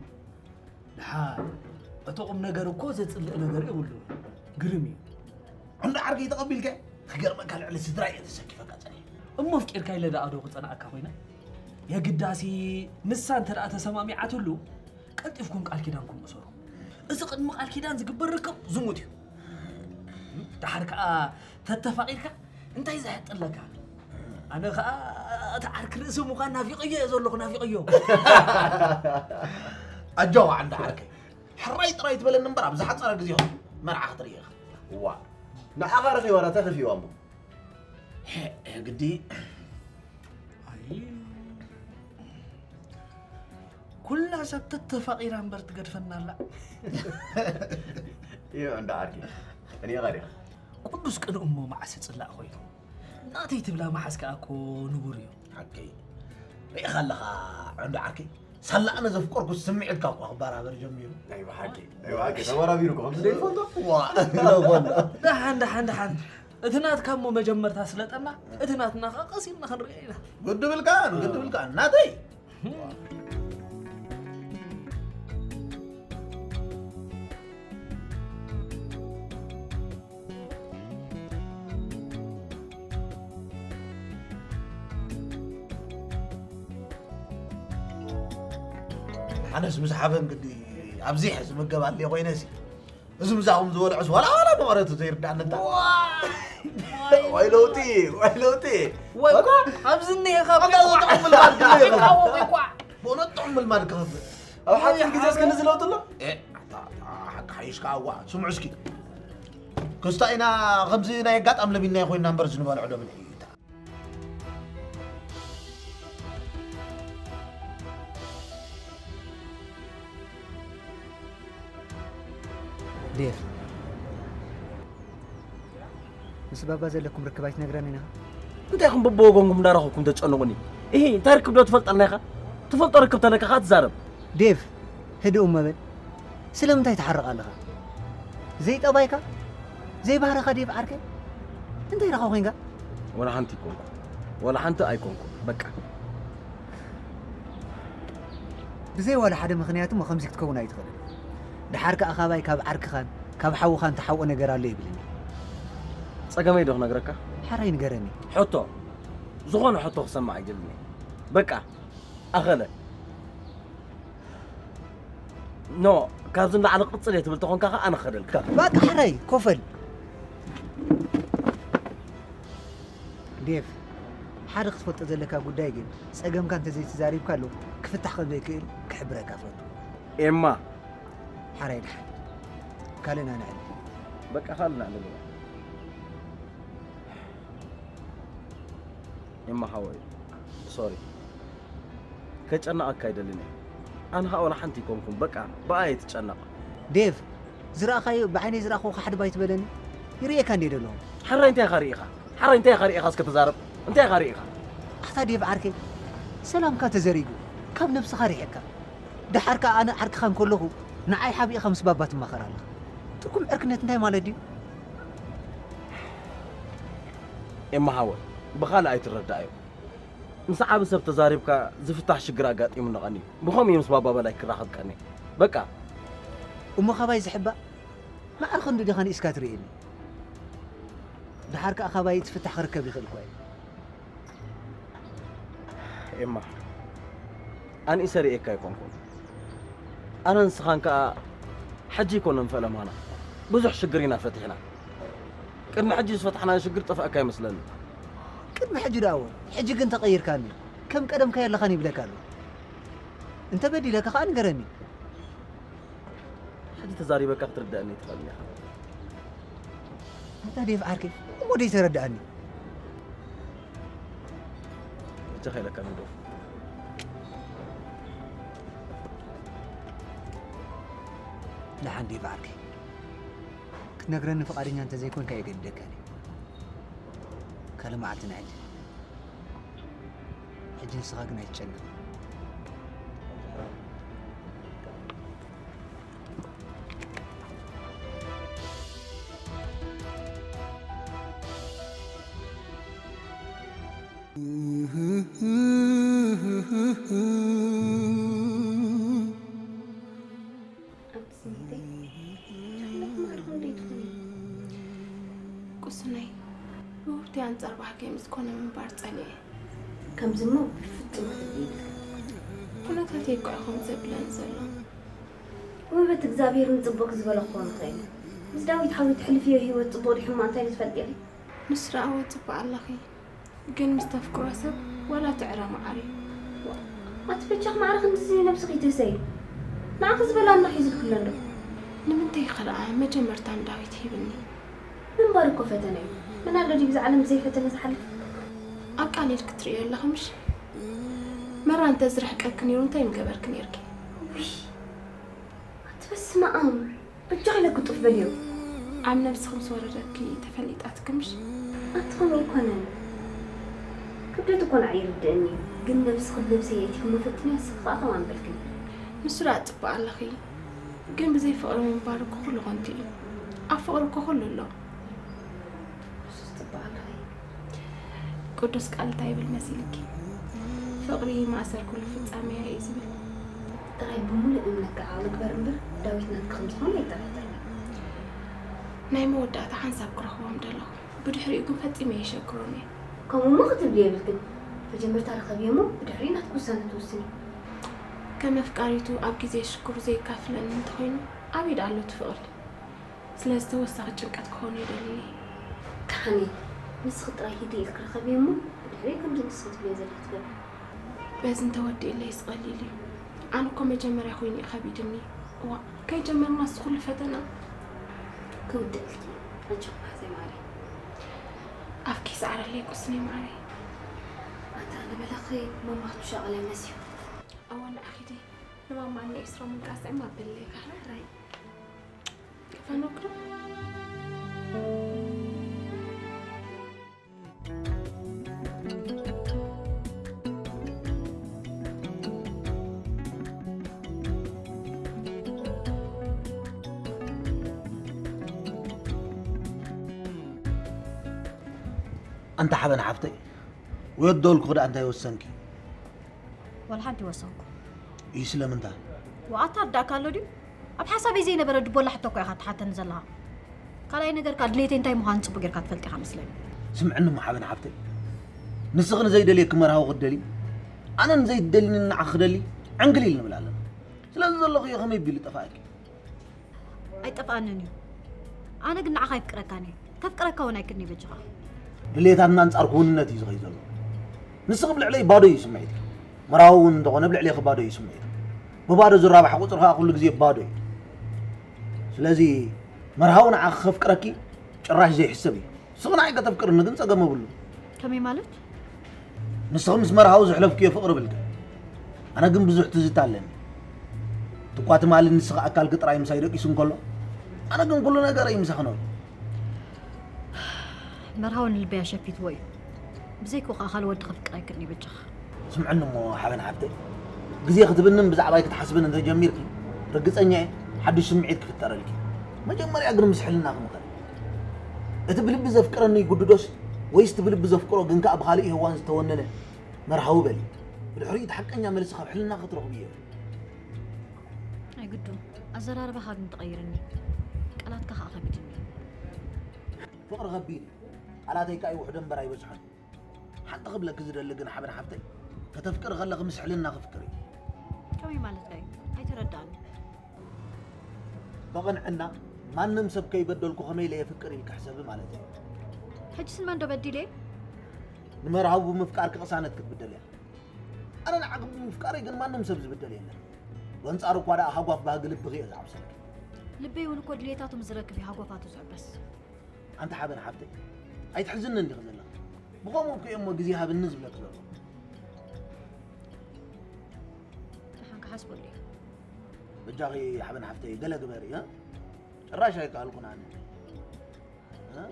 ደሓን፣ እቲ ቁም ነገር እኮ ዘጽልእ ነገር የብሉን። ግርም እዩ። ዓንዲ ዓርከይ ተቐቢልካ? ክገርመካ ልዕሊ ስድራ እየ ተሰኪፈካ ጸኒሐ። እሞ ኣፍቂርካ ኢለ ደኣ ዶ ክጸንዓካ ኮይነ? የግዳሲ ንሳ እንተ ደኣ ተሰማሚዓትሉ፣ ቀልጢፍኩም ቃል ኪዳንኩም እሰሩ። እዚ ቅድሚ ቃል ኪዳን ዝግበር ርክብ ዝሙት እዩ። ደሓር ከኣ ተተፋቒርካ እንታይ ዘሕጥለካ? ኣነ ከኣ እቲ ዓርኪ ርእሲ ምዃን ናፊቐዮ እየ ዘለኹ፣ ናፊቐዮ። ኣጆኻ ዓንዲ ዓርከይ። ሕራይ ጥራይ ትበለኒ እምበር ኣብ ዝሓጸረ ግዜ መርዓ ክትርኢ ኢኻ። እዋ፣ ንዓኻ ረኺባ ዶ ተኽፊዋ እሞ? ሄ፣ ግዲ። ኣይ፣ ኩላ ሰብ ተተፋቒራ እምበር ትገድፈና ኣላ። እዩ እንዳ ዓርኪ። እኔ ቐሪኻ። ቅዱስ ቅንኡ እሞ መዓስ ይጽላእ ኮይኑ? ናተይ ትብላ መዓስ ከኣ እኮ ንቡር እዩ። ሓቀይ። ርኢኻ ኣለኻ እንዳ ዓርኪ? ሳላ ኣነ ዘፍቀርኩ ስምዒትካ እኳ ክበራበር ጀሚሩ። ናይ ብሓቂ፣ ናይ ብሓቂ ተበራቢሩ እኮ፣ ከምዚ ዘይፈልጦ? ዋ። ደሓን፣ ደሓን፣ ደሓን። እቲ ናትካ እሞ መጀመርታ ስለጠና፣ እቲ ናትና ኸዓ ቀስ ኢልና ክንሪኦ ኢና። ግዲ ብልካን፣ ግዲ ብልካን። ናተይ? ኣነስ ምስ ሓበን ግዲ ኣብዚሐ ዝምገብ ኣለ ኮይነሲ፣ እዚ ምሳኹም ዝበልዑስ ዋላ ዋላ መቐረቱ ዘይርዳእኒ እንታ። ዋይ ለውጢ፣ ዋይ ለውጢ። ወይ እኮ ኣብዚ እኒሄ ካብ ኣታ ጥዑም ምልማድ ክህብ። ይቃወቕ ይቋዕ። በእውነት ጥዑም ምልማድ ክህብ። ኣብ ሓፂር ግዜ እስከ ነዚ ለውጢ ኣሎ? ኤ፣ ኣታ፣ ኣታ፣ ሓቂ ሓይሽካ ኣዋ። ስምዑ እስኪ። ክስታ ኢና ከምዚ ናይ ኣጋጣሚ ለሚድናዮ ኮይንና እምበር እዚ ንበልዖ ዶ ብልዒ እዩ እታ። ዴቭ፣ ምስ ባባ ዘለኩም ርክብ ኣይትነግረንን ኢኻ? እንታይ ኢኹም በብወገንኩም እንዳረኸብኩም ተጨንቑኒ? እሂ፣ እንታይ ርክብ ዶ ትፈልጠልና ኢኻ? ትፈልጦ ርክብ ተለካ ኸዓ ትዛረብ። ዴቭ፣ ህድእ እሞ በል። ስለምንታይ ትሓርቕ ኣለኻ? ዘይጠባይካ? ዘይባህርኻ ዴቭ ዓርከይ? እንታይ ኢኻ ኮንካ? ወላ ሓንቲ ኣይኮንኩ። ወላ ሓንቲ ኣይኮንኩ። በቃ። ብዘይ ዋላ ሓደ ምኽንያት እሞ ከምዚ ክትከውን ኣይትኽእልን። ደሓር ከኣ ካባይ ካብ ዓርክኻን ካብ ሓውኻን ትሓብኦ ነገር ኣሎ ይብልኒ። ጸገመይ ዶ ክነግረካ? ሓራይ ንገረኒ። ሕቶ። ዝኾነ ሕቶ ክሰምዕ ኣይደልን እየ። በቃ። ኣኸለ። ኖ፣ ካብዚ ንላዕሊ ቅጽል እየ ትብል ተኾንካ ከኣ ኣነ ክኸደልካ። በቃ ሕራይ፣ ኮፈል። ዴቭ፣ ሓደ ክትፈልጦ ዘለካ ጉዳይ ግን፣ ጸገምካ እንተዘይተዛሪብካሉ ክፍታሕ ከም ዘይክእል ክሕብረካ ፈቱ። ኤማ። ሓራይ ደሓን። ካልእ ንዕለል። በቃ ካልእ ንዕለል። ኤማ ሓወይ፣ ሶሪ። ከጨንቐካ ኣይደልን እየ። ኣነ ኸኣ ወላ ሓንቲ ኣይኮንኩን፣ በቃ ብኣይ ኣይትጨነቕ። ዴቭ፣ ዝረኣኻዮ ብዓይነይ ዝረኣኽዎ ካሕድባ ኣይትበለኒ። ይርእየካ እንድየ ዘለኹ። ሓራይ እንታይ ኢኻ ርኢኻ? ሓራይ እንታይ ኢኻ ርኢኻ እስከ ተዛረብ። እንታይ ኢኻ ርኢኻ? ኣታ ዴቭ ዓርከይ፣ ሰላምካ ተዘሪጉ፣ ካብ ነብስኻ ርሒቕካ። ደሓር ከኣ ኣነ ዓርክኻ እንከለኹ ንዓይ ሓቢእኻ ምስ ባባ ትማኸር ኣለኻ። ጥርጉም ዕርክነት እንታይ ማለት ድዩ? ኤማ ሓወይ፣ ብኻልእ ኣይትረዳእዮ። ምስ ዓቢ ሰብ ተዛሪብካ ዝፍታሕ ሽግር ኣጋጢሙኒ ቀንዩ። ብኸምኡ እዩ ምስ ባባ በላይ ክራኸብ ቀንየ። በቃ። እሞ ካባይ ዝሕባእ ማዕረ ክንዱ ዲኻ ንኢስካ ትርእየኒ? ደሓር ከኣ ካባይ እቲ ፍታሕ ክርከብ ይኽእል እኳ እዩ። ኤማ፣ ኣንኢሰ ርእየካ ኣይኮንኩን። ኣነን ንስኻን ከኣ ሕጂ ኣይኮነን ፈለማና። ብዙሕ ሽግር ኢና ፈቲሕና። ቅድሚ ሕጂ ዝፈታሕናዮ ሽግር ጠፋእካ ይመስለኒ። ቅድሚ ሕጂ ደኣ እወ፣ ሕጂ ግን ተቐይርካኒ። ከም ቀደምካ የለኻን ይብለካ ኣሎ። እንተ በዲለካ ከኣ ንገረኒ። ሕጂ ተዛሪበካ ክትርድኣኒ ኣይትኽእልን ኢኻ። ኣታ ዴቭ ዓርከይ፣ እሞ ደይተረድኣኒ። በጃኻ ኢለካ ንዶ። ደሓን ዴቭ ዓርከይ፣ ክትነግረኒ ፍቓደኛ እንተዘይኮንካ የገድደካን እየ። ካልእ መዓልቲ ንዕድል። ሕጂ ንስኻ ግን ኣይትጨነቕ። ኣብቲ ስኒተይ፣ ፍቕሪ ማዕረ ክንደይ ትኾኒ? ቁስነይ፣ ውህብተይ ኣንጻር ባህገይ ምስ ኮነ ምንባር ጸሊኤ። ከምዚ እሞ ብፍጹም ክትብሊ የብልክን። ኩነታተይ እኮ እዩ ከምዚ ዘብለኒ ዘሎ። ውህበት እግዚኣብሔር ንጽቡቕ ዝበሎ ክኸውን ይኽእል እዩ። ምስ ዳዊት ሓውይ ትሕልፍዮ ህይወት ጽቡቕ ድዩ ሕማቕ እንታይ እዩ ትፈልጢ ኢኺ? ንሱ ደኣ እወ ጽቡቕ ኣለኺ። ግን ምስ ተፍቅሮ ሰብ ዋላ ትዕረ መዓር እዩ። ኣቲ በጃኺ ማዕረ ክንድዚ ነብስኺ ትህሰይ። ንዓኺ ዝበላ ኣምላኽ ሒዙልኪ ኣሎ እንዶ። ንምንታይ ከ ደኣ መጀመርታ ንዳዊት ሂብኒ? ምንባር እኮ ፈተነ እዩ። መን ኣሎ ድዩ ብዛ ዓለም ብዘይ ፈተነ ዝሓልፍ? ኣብ ቃሊል ክትርእዮ ኣለኺ ምሽ? መራ እንተ ዝርሕቀኪ ነይሩ እንታይ ምገበርኪ ነይርኪ? ውይ፣ ኣቲ በስመ ኣብ። በጃኺ ኢለ ክጡፍ በልዮ። ኣብ ነብስኺ ምስ ወረደኪ ተፈሊጣትኪ ምሽ? ኣቲ ከምኡ ኣይኮነን። ክብደት እኮ ንዓይ ይርድእኒ እዩ። ግን ነብስኺ ብነብሰይ የእቲኺ እሞ ፈትንያ፣ ንስኺ ከኣ ከምኣ ምበልክኒ። ንሱ ደኣ ጽቡቕ ኣለኺ። ግን ብዘይ ፍቕሪ ምንባር እኮ ኩሉ ከንቱ እዩ። ኣብ ፍቕሪ እኮ ኩሉ ኣሎ። ንሱስ ጽቡቕ ኣለኺ። ቅዱስ ቃል እንታይ ይብል መሲልኪ? ፍቕሪ ማእሰር ኩሉ ፍጻሜ እዩ ዝብል። ጥራይ ብምሉእ እምነት ከዓ ምግበር እምበር ዳዊት ናትኪ ከም ዝኾነ ኣይጠራጠርን። ናይ መወዳእታ ሓንሳብ ክረኽቦም ደለኹ። ብድሕሪኡ ግን ፈጺመ የሸግሮን እየ። ከምኡ እሞ ክትብሊ የብልክን። መጀመርታ ርኸብዮ እሞ ብድሕሪኡ ናትኪ ውሳነ ትውስኒ። ከም ኣፍቃሪቱ ኣብ ግዜ ሽግሩ ዘየካፍለኒ እንተኾይኑ ኣበይ ደኣ ኣሎ እቲ ፍቕሪ? ስለዚ ተወሳኺ ጭንቀት ክኾን ኣይደልን እየ። ደሓን እየ። ንስኺ ጥራይ ህድእ ኢልኪ ርኸብዮ እሞ ብድሕሪኡ ከምዚ ንስኺ ትብልዮ ዘለኺ ትገብሪ። በዚ እንተወዲእለይስ ቀሊል እዩ። ኣነ እኮ መጀመርያ ኮይኑ እዩ ከቢድኒ። እዋእ፣ ከይጀመርናስ ኩሉ ፈተና። ክውድኣልኪ እዩ። ኣጆኺ መሓዘይ ማዓረይ። ኣፍኪ ይስዓረለይ ቁስነይ ማዓረይ። ኣታ ንበለኺ ማማ ክትሻቐለ መስዩ። እወ ንዓ ኪዲ ንማማ እኒ ኤስሮም ምንቃስዕም ኣበለይ ካህራይ። ክፈኖክ ዶ? ኣንታ ሓበን ሓፍተይ፣ ወዮ ዶልኩ ክዳ እንታይ ወሰንኪ? ወላ ሓንቲ ወሰንኩ። እዩ ስለምንታይ? ወኣታ ኣዳእካ ኣሎ ድዩ? ኣብ ሓሳበይ ዘይነበረ ድቦላ ሕቶ እኮ ኢኻ ትሓተኒ ዘለኻ። ካልኣይ ነገር ከኣ ድሌተይ እንታይ ምዃኑ ጽቡቕ ጌርካ ትፈልጥ ኢኻ መስለኒ። ስምዕኒ እሞ ሓበን ሓፍተይ፣ ንስኺ ንዘይደልየኪ መርሃዊ ክትደሊ፣ ኣነ ንዘይትደልኒ ንዓኺ ክደሊ ዕንክሊል ንብል ኣለና። ስለዚ ዘለኽዮ ከመይ ቢሉ ጠፋእኪ? ኣይጠፍኣንን እዩ። ኣነ ግን ንዓኻ ኣይፍቅረካን እየ። ከፍቅረካ እውን ኣይክድኒ በጅኻ። ድሌታትና ኣንጻር ክውንነት እዩ ዝኸይ ዘሎ። ንስኺ ብልዕለይ ባዶ እዩ ስምዒትኪ። መርሃዊ እውን እንተኾነ ብልዕሌኺ ባዶ እዩ ስምዒቱ። ብባዶ ዝራባሕ ቁጽሪ ኸኣ ኩሉ ግዜ ባዶ እዩ። ስለዚ መርሃዊ ንዓኺ ከፍቅረኪ ጭራሽ ዘይሕሰብ እዩ። ንስኺ ንዓይ ከተፍቅርኒ ግን ጸገም የብሉ። ከመይ ማለት? ንስኺ ምስ መርሃዊ ዘሕለፍክዮ ፍቕሪ ብልኪ። ኣነ ግን ብዙሕ ትዝታ ኣለኒ። ትኳ ትማሊ ንስኺ ኣካልኪ ጥራይ ምሳይ ደቂሱ እንከሎ፣ ኣነ ግን ኩሉ ነገረይ ምሳኺ ነበርኩ። መርሃዊ ንልበይ ኣሸፊትዎ እዩ። ብዘይክኡ ከኣ ካልእ ወዲ ከፍቅር ኣይክእልን እዩ በጃኻ። ስምዕኒ እሞ ሓበን ሓብተይ፣ ግዜ ክትብንን ብዛዕባይ ክትሓስብን እንተጀሚርኪ፣ ርግጸኛ እየ ሓድሽ ስምዒት ክፍጠረልኪ። መጀመርያ ግን ምስ ሕልናኺ ምኸሪ። እቲ ብልቢ ዘፍቅረኒ ይጉድዶስ ወይስ እቲ ብልቢ ዘፍቅሮ ግን ከኣ ብኻልእ ሄዋን ዝተወነነ መርሃዊ በሊ። ብድሕሪኡ እቲ ሓቀኛ መልሲ ካብ ሕልናኺ ክትረኽብዮ ኢኺ። ኣይግድን። ኣዘራርባኻ ግን ትቐይርኒ። ቃላትካ ከኣ ከቢድኒ። ፍቕሪ ከቢድ እዩ። ቃላተይ ከኣ ይውሕዶ እምበር ኣይበዝሖን። ሓንቲ ክብለኪ ዝደሊ ግን ሓበን ሓፍተይ፣ ከተፍቅሪ ከለኺ ምስ ሕልና ክፍቅር እዩ። ከመይ ማለትካ እዩ? ኣይተረዳእኒ። ብቕንዕና ማንም ሰብ ከይበደልኩ ከመይ ኢለ የፍቅር ኢልካ ሕሰቢ ማለት እዩ። ሕጅስ ንመን ዶ በዲለ? ንመርሃዊ ብምፍቃርኪ ቅሳነት ክትብደል እያ። ኣነ ንዓኺ ብምፍቃረይ ግን ማንም ሰብ ዝብደል የለን። በንጻሩ እኳ ደኣ ሃጓፍ ባህጊ ልብኺ እየ ዝዓብሰልኪ። ልበይ እውን እኮ ድሌታቱ ምስ ዝረክብ እዩ ሃጎፋቱ ዝዕበስ። ኣንቲ ሓበን ሓፍተይ ኣይትሕዝኒ እንዲኺ ዘለኺ። ብኸምኡ እኮ እየ እሞ ግዜ ሃብኒ ዝብለኪ ዘሎ። ደሓን ክሓስበሉ እየ። በጃኺ ሓበን ሓፍተይ ገለ ግበሪ እ ጭራሽ ኣይከኣልኩን ኣነ። እ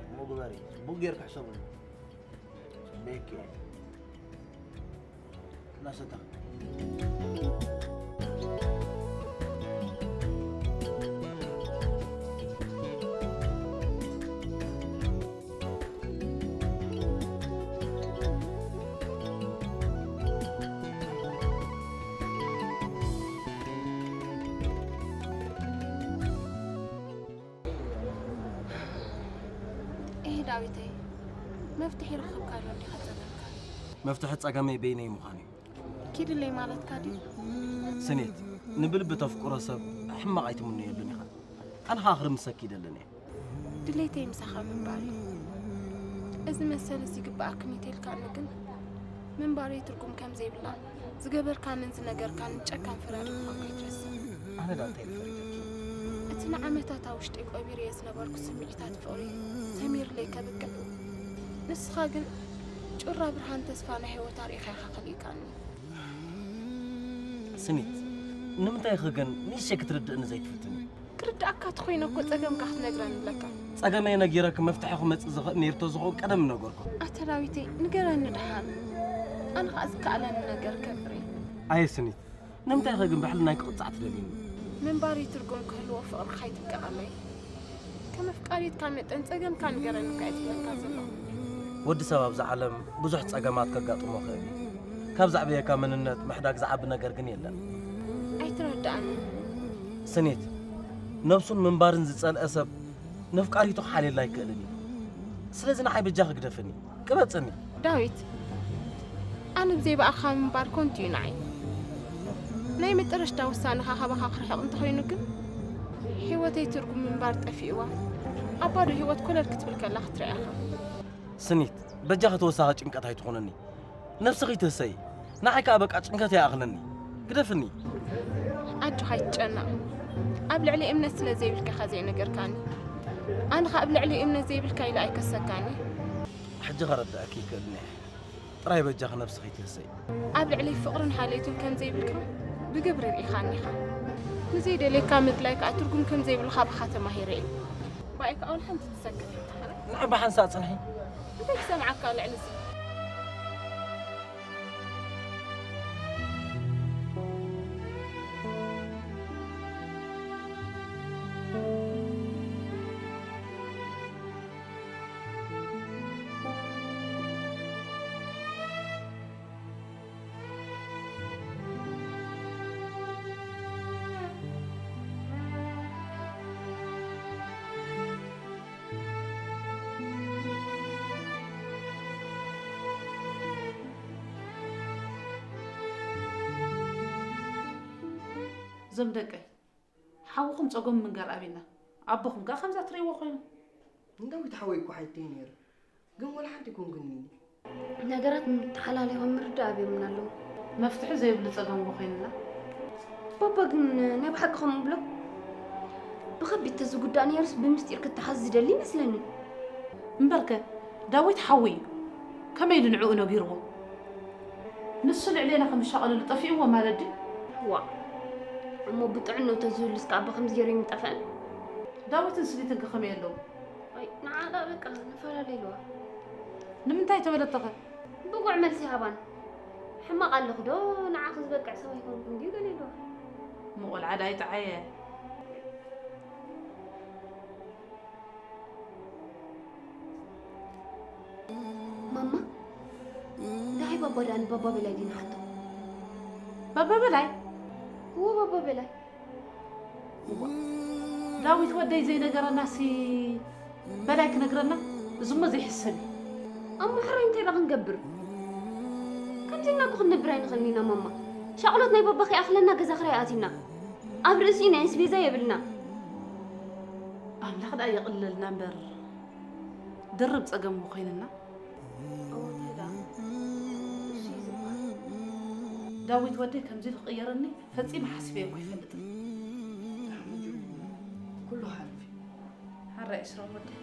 እሞ ግበሪ ጽቡቕ ጌርኪ ሕሰብሉ። ጽበየኪ እየ። እናሰተኺ ኤህ ዳዊተይ፣ መፍትሒ ረኺብካሉ እንዲኻ ጸገምካ። መፍትሒ ጸገመይ በይነይ ምዃኑ እዩ። ኪድለይ ማለትካ ድዩ? ስኒት፣ ንብልቢ ተፍቅሮ ሰብ ሕማቕ ኣይትምነየሉን ኢኻ። ኣነ ኸኣ ክርምሰኪ ይደልን እየ። ድሌተይ ምሳኻ ምንባር እዩ። እዚ መሰል እዚ ይግብኣክን እዩ ተልካኒ ግን ምንባረይ ትርጉም ከም ዘይብላ ዝገበርካንን ዝነገርካንን ጨካን ፈራዲ ምዃንካ ኣይትረስዕ። ኣነ ዳ እንታይ ኢለ ፈሪደኪ? እቲ ንዓመታት ኣብ ውሽጠይ ቆቢረዮ ዝነበርኩ ስምዒታት ፍቕሪ ሰሚርለይ ከብቅዕ፣ ንስኻ ግን ጩራ ብርሃን ተስፋ ናይ ህይወት ኣርኢኻ ኢኻ ከሊእካኒ። ስኒት፣ ንምንታይ ኢኺ ግን ንእሽተይ ክትርድእኒ ዘይትፍትኒ? ክርድኣካ ተኾይነ እኮ ጸገምካ ክትነግረኒ ኣለካ። ጸገመይ ነጊረኪ መፍትሒ ክመጽእ ዝኽእል ነይሩ ተዝኸውን ቀደም ምነገርኩ። ኣታ ዳዊተይ ንገረኒ ደሓን። ኣነ ኸኣ ዝከኣለኒ ነገር ከብር እየ። ኣየ ስኒት፣ ንምንታይ ኢኺ ግን ብሕልናይ ክቕጻዕ ትደልይኒ? ምንባረይ ትርጉም ክህልዎ ፍቕርኻ ኣይትብቀቐለይ። ከም ኣፍቃሪትካ መጠን ጸገምካ ንገረኒ እኳ እየ ዝብለካ ዘለኹ። ወዲ ሰብ ኣብዛ ዓለም ብዙሕ ጸገማት ከጋጥሞ ይኽእል እዩ። ካብ ዘዕበየካ መንነት ምሕዳግ ዝዓቢ ነገር ግን የለን። ኣይትረድኣንን። ስኒት፣ ነብሱን ምንባርን ዝጸልአ ሰብ ነፍቃሪቱ ክሓልየላ ኣይክእልን እዩ። ስለዚ ንዓይ በጃኺ ግደፍኒ፣ ቅበጽኒ። ዳዊት፣ ኣነ ብዘይ ብኣኻ ምንባር ኮንቱ እዩ ንዓይ። ናይ መጠረሽታ ውሳነኻ ካባኻ ክርሕቕ እንተኾይኑ ግን፣ ህይወተይ ትርጉም ምንባር ጠፊእዋ፣ ኣብ ባዶ ህይወት ኮለል ክትብል ከላ ክትርእያ ኢኻ። ስኒት፣ በጃኺ ተወሳኺ ጭንቀት ኣይትኾነኒ። ነብስኺ ትህሰይ። ንዓይ ከኣ በቃ ጭንቀት ይኣኽለኒ። ግደፍኒ። ኣጆኻ ኣይትጨነቕ። ኣብ ልዕሊ እምነት ስለ ዘይብልካ ኢኻ ዘይነገርካኒ። ኣነ ኸኣ ኣብ ልዕሊ እምነት ዘይብልካ ኢለ ኣይከሰካኒ። ሕጂ ከረድኣኪ ይክእልኒ። ጥራይ በጃኺ ነብስኺ ትህሰይ። ኣብ ልዕለይ ፍቕርን ሓልዮትን ከም ዘይብልካ ብግብሪ ርኢኻኒ ኢኻ። ንዘይደልየካ ምድላይ ከኣ ትርጉም ከም ዘይብሉ ካባኻ ተማሂረ እየ። ብኣይ ከኣ ወላ ሓንቲ ትሰክፍ ኣይትሓረቕ። ንዓይ ብሓንሳእ ጽንሒ። እንታይ ክሰምዓካ ልዕሊ እዚ? እዞም ደቀይ፣ ሓውኹም ጸገሙ ምንጋር ኣቢና፣ ኣቦኹም ከኣ ከምዛ ትርእይዎ ኮይኑ። ንዳዊት ሓወይ እኮ ሓይተይ ነይሩ፣ ግን ወላ ሓንቲ ኣይኮንኩን ኢኒ። ነገራት ምትሓላለኹም ምርዳእ ኣብዮምና ኣለዉ። መፍትሒ ዘይብሉ ጸገም እኮ ኮይንና። ባባ ግን ናይ ብሓቂ ከምኡ ብሎ? ብኸቢድ ተዝጉዳእ ነይሩስ ብምስጢር ክተሓዝ ዝደሊ ይመስለኒ። እምበርከ ዳዊት ሓወይ እዩ። ከመይ ኢሉ ንዕኡ ነጊርዎ? ንሱ ልዕሌና ከም ዝሻቐለሉ ጠፊእዎ ማለት ድዩ? ዋእ፣ እሞ ብጥዕንኡ ተዝህሉስ ከኣ ብኸምዚ ገይሩ ኣይምጠፍአን። ዳዊትን ስኒትን ከ ከመይ ኣለዉ? ኣይ፣ ንዓ ደኣ በቃ ንፈላለ ኢልዋ። ንምንታይ ተበለተኸ? ብቑዕ መልሲ ሃባን። ሕማቕ ኣለኹ ዶ ንዓኺ ዝበቅዕ ሰብ ኣይኮንኩን ድዩ ገለ ኢልዋ። እሞ ቆልዓ ደኣ ኣይጠዓየ። ማማ፣ ደሃይ ባባ ደኣ ንባባ በላይ ዲና ሓቶ? ባባ በላይ? እዎ ባባ በላይ። ዳዊት ወደይ ዘይነገረናሲ በላይ ክነግረና? እዚሞ ዘይሕሰብ እዩ። ኣሞ ሕራይ እንታይ ደኣ ክንገብር? ዲና እኮ ክንነብር ኣይንኽእልን ኢና ማማ። ሻቕሎት ናይ ባባ ከይኣኽለና ገዛ ክራይ ኣቲና። ኣብ ርእሲኡ ናይ ኣስቤዛ የብልና። ኣምላኽ ደኣ የቕልለልና እምበር ድርብ ጸገም እኮ ኮይንና። እዎ እንታይ ደኣ? እሱ እዩ ዝበሃል። ዳዊት ወደይ ከምዚ ኢሉ ክቕየረኒ ፈጺመ ሓሲበዮ እኮ ኣይፈልጥን። ድሕሪ ሕጂ ኩሉ ሓልፍ እዩ። ሓራይ እስሮም ወደይ።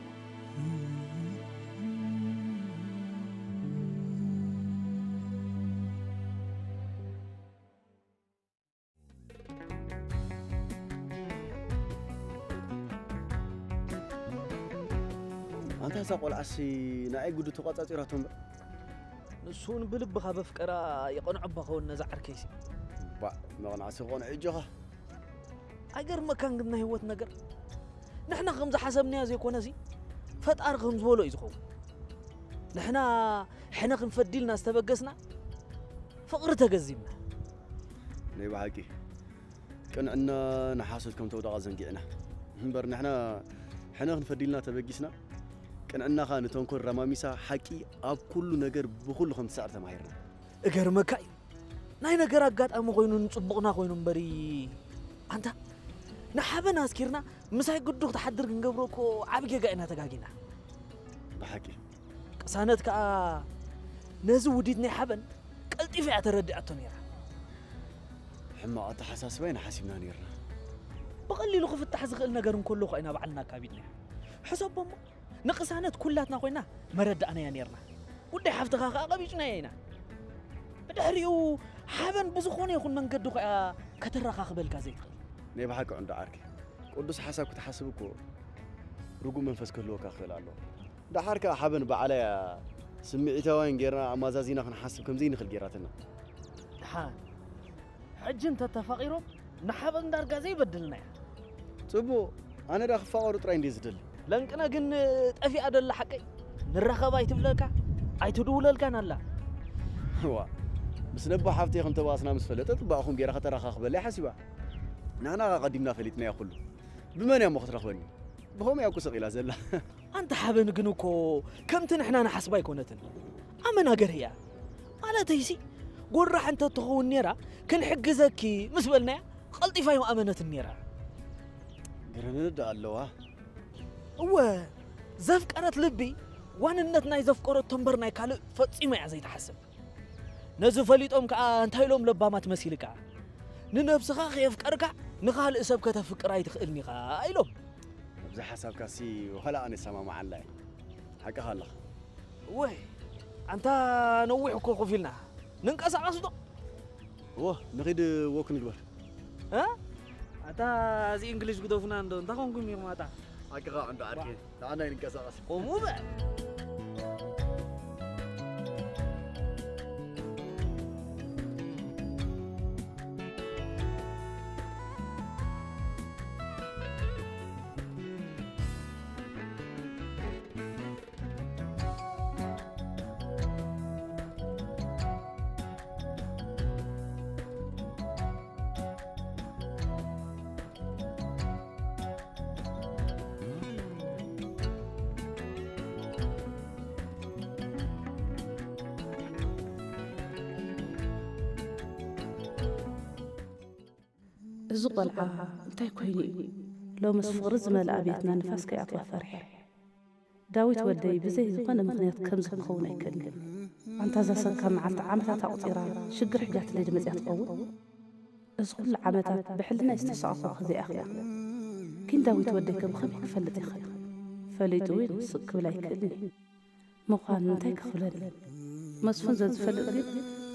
ኣንታ እዛ ቆልዓሲ ንኣይ ጉዱ ተቋጻጺራቶ እምበር። ንሱ እውን ብልቢ ካብ ኣፍቀራ የቐንዖ እባ ኸውን ነዛ ዓርከይሲ። ባእ፣ መቕናዕሲ ክቐንዖ እጆኻ። ኣይገርመካን ግን ናይ ህይወት ነገር? ንሕና ከም ዝሓሰብናዮ ዘይኮነሲ፣ ፈጣሪ ከም ዝበሎ እዩ ዝኸውን። ንሕና ሕነ ክንፈዲ ኢልና ዝተበገስና፣ ፍቕሪ ተገዚምና። ናይ ብሓቂ፣ ቅንዕና ንሓሶት ከም ተውዳቓ ዘንጊዕና። እምበር ንሕና ሕነ ክንፈዲ ኢልና ተበጊስና፣ ቅንዕናኻ ንተንኮል ረማሚሳ፣ ሓቂ ኣብ ኩሉ ነገር ብኹሉ ከም ትስዕር ተማሂርና። እገርመካ እዩ። ናይ ነገር ኣጋጣሚ ኮይኑ ንጽቡቕና ኮይኑ እምበሪ፣ ኣንታ ንሓበን ኣስኪርና ምሳይ ግዱ ክትሓድር ክንገብሮ እኮ ዓቢ ጌጋ ኢና ተጋጊና። ብሓቂ። ቅሳነት ከኣ ነዚ ውዲት ናይ ሓበን ቀልጢፋ እያ ተረዲኣቶ ነይራ። ሕማቕ ኣተሓሳስባ ኢና ሓሲብና ነይርና። ብቐሊሉ ክፍታሕ ዝኽእል ነገር እንከሎ እኳ ኢና ባዕልና ኣካቢድናዮ። ሕሰቦ እሞ፣ ንቅሳነት ኩላትና ኮይና መረዳእናያ ኔርና። ጉዳይ ሓፍትኻ ከኣ ቀቢጽናዮ ኢና። ብድሕሪኡ ሓበን ብዝኾነ ይኹን መንገዲ እኮ እያ ከተረኻኽበልካ ዘይትኽእል። ናይ ብሓቂ ዕንዶ ዓርከይ፣ ቅዱስ ሓሳብ ክትሓስብ እኮ ርጉም መንፈስ ክህልወካ ክኽእል ኣለዎ። ደሓር ከኣ ሓበን ባዕላ እያ ስምዒታውያን ጌርና ኣማዛዚና ክንሓስብ ከም ዘይንኽእል ጌራትና። ደሓን ሕጂ እንተተፋቒሮም ንሓበን ዳርጋ ዘይበድልና እያ። ጽቡቕ፣ ኣነ ደኣ ክፋቐሩ ጥራይ እንድየ ዝደሊ። ለንቅነ ግን ጠፊኣ ደላ ሓቀይ ንራኸብ ኣይትብለካ ኣይትድውለልካን ኣላ። እዋ፣ ምስ ነቦ ሓፍተይ ከም ተባእስና ምስ ፈለጠት፣ ባእኹም ጌራ ከተራኻኽበለይ ሓሲባ። ንሕና ኸኣ ቀዲምና ፈሊጥናዮ ኩሉ። ብመን እያ እሞ ክትረኽበኒ? ብኸምኡ እያ እኮ ሰቕ ኢላ ዘላ። ኣንታ ሓበን ግን እኮ ከምቲ ንሕና ንሓስባ ኣይኮነትን። ኣመና ገርህያ። ማለተይሲ፣ ጎራሕ እንተ ትኸውን ኔራ፣ ክንሕግዘኪ ምስ በልናያ፣ ቀልጢፋ እዮም ኣመነትን ኔራ። ግርህነት ደኣ ኣለዋ። እወ፣ ዘፍቀረት ልቢ፣ ዋንነት ናይ ዘፍቀረቶ እምበር ናይ ካልእ ፈጺማ እያ ዘይትሓስብ። ነዚ ፈሊጦም ከኣ እንታይ ኢሎም ለባማት መሲልካ? ንነብስኻ ከየፍቀርካ ንኻልእ ሰብ ከተፍቅር ኣይትኽእልን ኢኻ ኢሎም። ኣብዚ ሓሳብካሲ ዋላ ኣነ እሰማማዓላ እየ። ሓቅኻ ኣለኻ። እወ፣ ኣንታ ነዊሕ እኮ ኮፍ ኢልና። ንንቀሳቐስ ዶ? እወ፣ ንኺድ ወክ ንግበር። እ? ኣታ እዚ እንግሊሽ ግደፉና እንዶ፣ እንታይ ኮንኩም ኢኹም ኣታ? ሓቅኻ እንዶ ዓርከይ፣ ንዓና ይንቀሳቐስ። ከምኡ በል። እዚ ቆልዓ እንታይ ኮይኑ እዩ? ሎምስ ፍቕሪ ዝመልኣ ቤትና ንፋስ ከይኣትዋ ፈሪሐ። ዳዊት ወደይ ብዘይ ዝኾነ ምኽንያት ከምዚ ክኸውን ኣይክእልን። ኣንታ እዛ ሰካም መዓልቲ ዓመታት ኣቑጺራ ሽግር ሕጃትለይ ዶ መጺኣ ትኸውን? እዚ ኩሉ ዓመታት ብሕልናይ ዝተሳቐኹ ከዚኣ እያ። ግን ዳዊት ወደይ ከ ብኸመይ ክፈልጥ ይኽእል? ፈሊጡ እውን ስቕ ክብል ኣይክእልን እዩ። ምዃን እንታይ ክኽብለኒ? መስፍን ዘዝፈልጥ ግን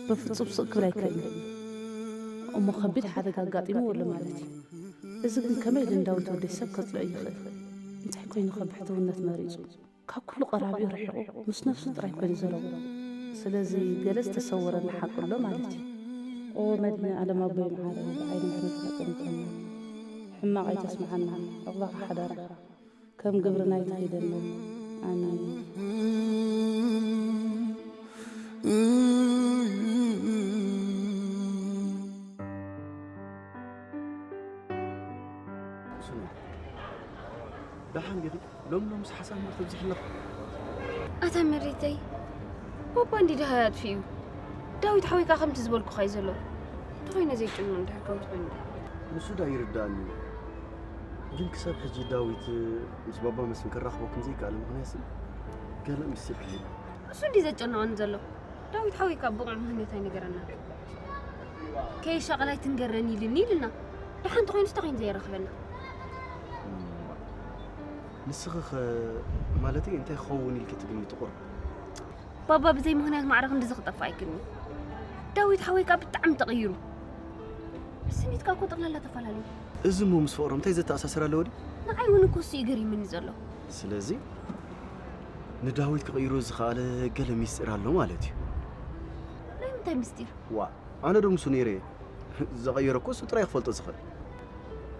በፍጹም ስቕ ክብል ኣይክእልን። እሞ ከቢድ ሓደጋ ኣጋጢምዎ ኣሎ ማለት እዩ። እዚ ግን ከመይ ኢሉ ንዳዊት ወደይ ሰብ ከጽልኦ ይኽእል? እንታይ ኮይኑ ከ ብሕትውነት መሪጹ? ካብ ኩሉ ቀራቢኡ ርሒቑ ምስ ነብሱ ጥራይ ኮይኑ ዘረቡ። ስለዚ ገለ ዝተሰወረና ሓቂ ኣሎ ማለት እዩ። ኦ መድህነ ዓለም ኣቦይ መሓረኒ ብዓይኒ ምሕረትካ ጠምተና። ሕማቕ ኣይተስምዓና። ዕቑባኻ ሓዳራ ከም ግብርና ኣይትኺደና። ኣሜን። ስነ፣ ደሓን ዲኺ? ሎም ሎምስ ሓሳብ ማር ተብዚሕለኹ። ኣታ መሬተይ፣ ባባ እንዲ ደሃ ኣጥፊኡ። ዳዊት ሓወይ ከኣ ከምቲ ዝበልኩኻ እዩ ዘሎ። እንተኾይነ ዘይጭኑ እንድሕር ከም ዝኾይኑ። ንሱ ዳ ይርዳእኒ እዩ። ግን ክሳብ ሕጂ ዳዊት ምስ ባባ መስፍን ከራኽቦ ከም ዘይከኣለ ምኽንያት ገለ ምስጢር እዩ። እሱ እንዲ ዘጨነቐኒ ዘሎ። ዳዊት ሓወይ ካብ ብቑዕ ምኽንያት ኣይነገረና። ከይሻቐላይ ትንገረኒ ኢልኒ ኢልና። ደሓን እንተኾይኑ ስተ ኮይኑ ዘየራኽበና። ንስኺ ኸ ማለተይ እንታይ ክኸውን ኢልኪ ትግምቲ ቁሩብ? ባባ ብዘይ ምኽንያት ማዕረ ክንድዚ ክጠፍእ ኣይክእልን እዩ። ዳዊት ሓወይ ከኣ ብጣዕሚ ተቐይሩ። ስኒት ከኣ እኮ ጠቕላላ ተፈላለዩ። እዚ እሞ ምስ ፍቕሮም እንታይ ዘተኣሳስር ኣለዎ ድዩ? ንዓይ እውን እኮ እሱ እዩ ገሪሙኒ ዘሎ። ስለዚ ንዳዊት ክቕይሮ ዝኸኣለ ገለ ሚስጢር ኣሎ ማለት እዩ። ናይ ምንታይ ምስጢር? ዋ፣ ኣነ ዶ ምስኡ ነይረ እየ? ዘቐየረ እኮ እሱ ጥራይ ክፈልጦ ዝኽእል።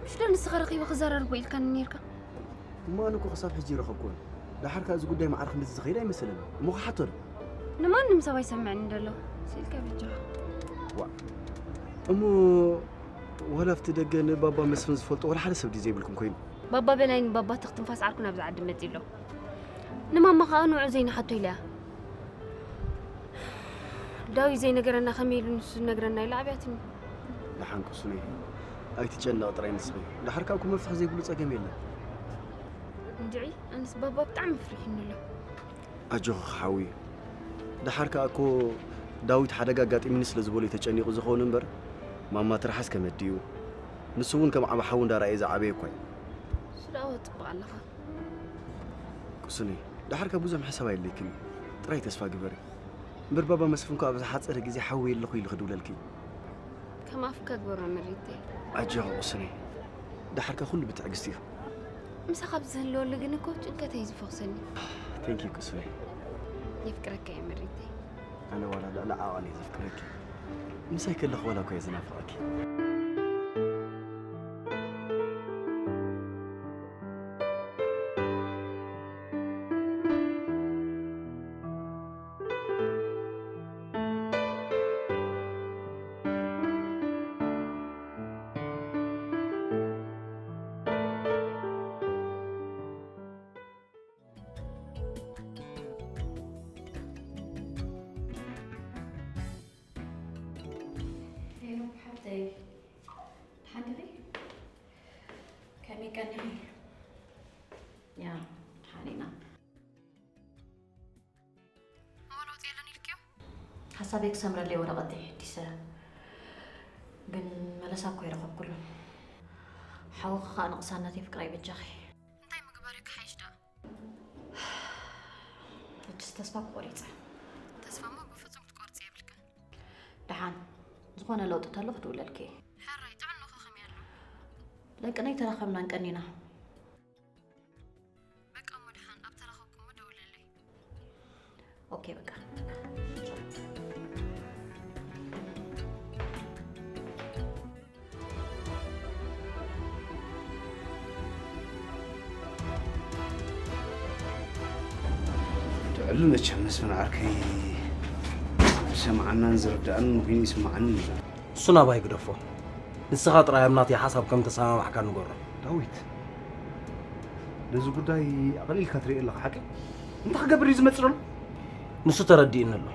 ምሽ ዶ ንስኻ ረኺበ ክዘራርቦ ኢልካኒ ነይርካ? እሞ ኣነ እኮ ክሳብ ሕጂ ይረኸብኩ። ደሓር ከኣ እዚ ጉዳይ ማዕረ ክንድዚ ዝኸይድ ኣይመስልን። እሞ ክሓቶ ዶ? ንማንም ሰብ ኣይሰምዕን ደሎ። ስኢልካ በጃኻ። ዋ። እሞ ወላ ኣብቲ ደገ ንባባ መስፍን ዝፈልጦ ወላ ሓደ ሰብ ድዩ ዘይብልኩም ኮይኑ? ባባ በላይ ንባባ ትኽ ትንፋስ ዓርኩ ናብዚ ዓዲ መጺኡ ኣሎ። ንማማ ከኣ ንዑ ዘይንሓቶ ኢለያ። ዳዊት ዘይነገረና ከመይ ኢሉ ንሱ ዝነግረና ኢላ ኣብያትኒ። ደሓን ቅሱነይ፣ ኣይትጨነቕ ጥራይ ንስኺ። ደሓር ከኣ እኮ መፍትሒ ዘይብሉ ጸገም የለን። እንድዒ፣ ኣነስ ባባ ብጣዕሚ ፍሪሑኒ ኣሎ። ኣጆኺ ክሓዊ። ደሓር ከኣ እኮ ዳዊት ሓደጋ ኣጋጢሙኒ ስለ ዝበሎ እዩ ተጨኒቑ ዝኸውን እምበር፣ ማማ ትርሓስ ከመዲኡ። ንሱ እውን ከም ዓቢ ሓው እንዳረኣየ ዝዓበየ እኮ እዩ። እሱ ደኣ ጽቡቕ ኣለኻ። ቅሱነይ፣ ደሓር ከኣ ብዙሕ ምሕሳብ ኣየድልየክን እዩ። ጥራይ ተስፋ ግበሪ። እምበር ባባ መስፍን እኮ ኣብ ዝሓጸረ ግዜ ሓወይ ኣለኹ ኢሉ ክድውለልኪ እዩ። ከም ኣፍካ ግበሮ መሪተይ። ኣጆኺ ቅሱነይ፣ ደሓር ከኣ ኩሉ ብትዕግስቲ እዩ። ምሳኻ ኣብ ዝህልወሉ ግን እኮ ጭንቀተይ እዩ ዝፈኹሰኒ። Thank you ቅሱነይ። የፍቅረካ እየ መሪተይ። ኣነ ዋላ ልዕሊ ዓቐን እየ ዘፍቅረኪ። ምሳይ ከለኺ ዋላ እኳ እየ ዝናፍቐኪ። ሄኖክ ሓብተይ፣ ደሓን ዲኺ? ከመይ ቀኒኺ? ያ፣ ደሓን ኢና። እሞ ለውጢ የለን ኢልክዮ? ሓሳበይ ክሰምረለይ ወረቐተይ ሕዲሰ፣ ግን መለሳ እኮ ኣይረኸብኩሉን። ሓውኺ ኸኣ ንቕሳነተይ ፍቅረይ በጃኺ። እንታይ ምግባር እዩ ክሓይሽ ደኣ? ሕጅስ ተስፋ እኮ ቆሪጸ። ተስፋ እሞ ብፍጹም ክትቆርጺ የብልክን። ደሓን ዝኾነ ለውጢ ተሎ ክድውለልኪ እየ። ሕራይ፣ ጥዕናኺ ከመይ ኣሎ? ደቂ ናይ ተራኸብናን ቀኒና። በቃ እሞ ደሓን ኣብ ተራኸብኩሞ ደውለለይ። ኦኬ በቃ። ትዕሉ መቸም መስፍን ዓርከይ ዝሰምዓናን ዝርድኣንን ኮይኑ ይስምዓኒ እዩ። እሱ ናባይ ግደፎ። ንስኻ ጥራይ ኣብ ናተይ ሓሳብ ከም ተሰማማዕካ ንገሮ። ዳዊት፣ ነዚ ጉዳይ ኣቕሊልካ ትርኢ ኣለኻ ሓቂ? እንታይ ክገብር እዩ ዝመጽእ ዘሎ? ንሱ ተረዲእኒ ኣሎ።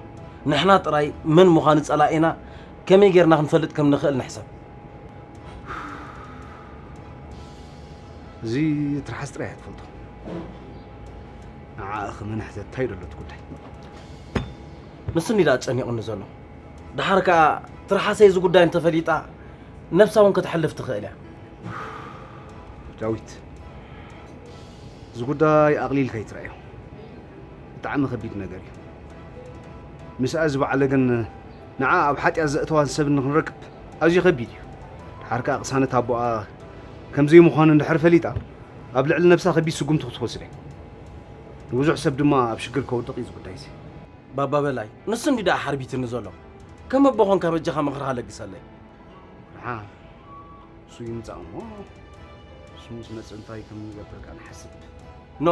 ንሕና ጥራይ መን ምዃኑ ጸላኢና ከመይ ጌርና ክንፈልጥ ከም ንኽእል ንሕሰብ። እዚ ትርሓስ ጥራይ እያ ትፈልጦ። ንዓኣ ኸመይ ንሕተታ እዩ ዘሎ እቲ ጉዳይ። ንሱ እንዲ ደኣ ጨኒቑኒ ዘሎ። ደሓር ከኣ ትርሓሰይ እዚ ጉዳይ እንተፈሊጣ ነብሳ እውን ከተሕልፍ ትኽእል እያ። ዳዊት፣ እዚ ጉዳይ ኣቕሊልካ ኣይትርኣዮ። ብጣዕሚ ከቢድ ነገር እዩ። ምስኣ ዝበዓለ ግን ንዓ ኣብ ሓጢኣት ዘእተዋን ሰብ ንኽንረክብ ኣዝዩ ከቢድ እዩ። ደሓር ከኣ ቅሳነት ኣቦኣ ከም ዘይምዃኑ እንድሕር ፈሊጣ ኣብ ልዕሊ ነብሳ ከቢድ ስጉምቲ ክትወስድ እያ። ንብዙሕ ሰብ ድማ ኣብ ሽግር ከውድቕ እዩ እዚ ጉዳይ እዚ። ባባ በላይ፣ ንሱ እንዲ ደኣ ሓርቢትኒ ዘሎ። ከም ኣቦ ኾንካ በጃኻ ምኽርኻ ለግሰለይ። ደሓን እሱ ይምጻእ እሞ፣ እሱ ምስ መጸ እንታይ ከም ንገብር ከኣ ንሓስብ። ኖ፣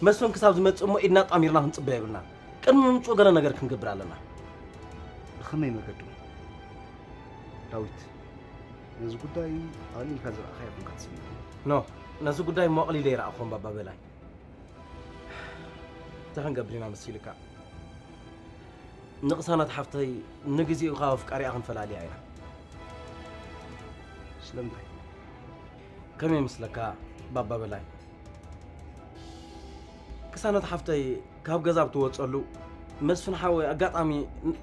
መስፍን ክሳብ ዝመጽእ እሞ ኢድና ጣሚርና ክንጽበ የብልና። ቅድሚ ምምጽኡ ገለ ነገር ክንገብር ኣለና። ብኸመይ መገዱ? ዳዊት፣ ነዚ ጉዳይ ኣቕሊልካ ዝረኣኻዮ ኮንካ ትስምዕ። ኖ፣ ነዚ ጉዳይ እሞ ኣቕሊለ ኣይረኣኹን ባባ በላይ። እንታይ ክንገብር ኢና መሲልካ? ንቅሳነት ሓፍተይ ንግዜኡ ካብ ኣፍቃሪኣ ክንፈላልያ ኢና። ስለምንታይ? ከመይ ይመስለካ ባባ በላይ? ቅሳነት ሓፍተይ ካብ ገዛ ብትወጸሉ መስፍን ሓወይ ኣጋጣሚ ን-፣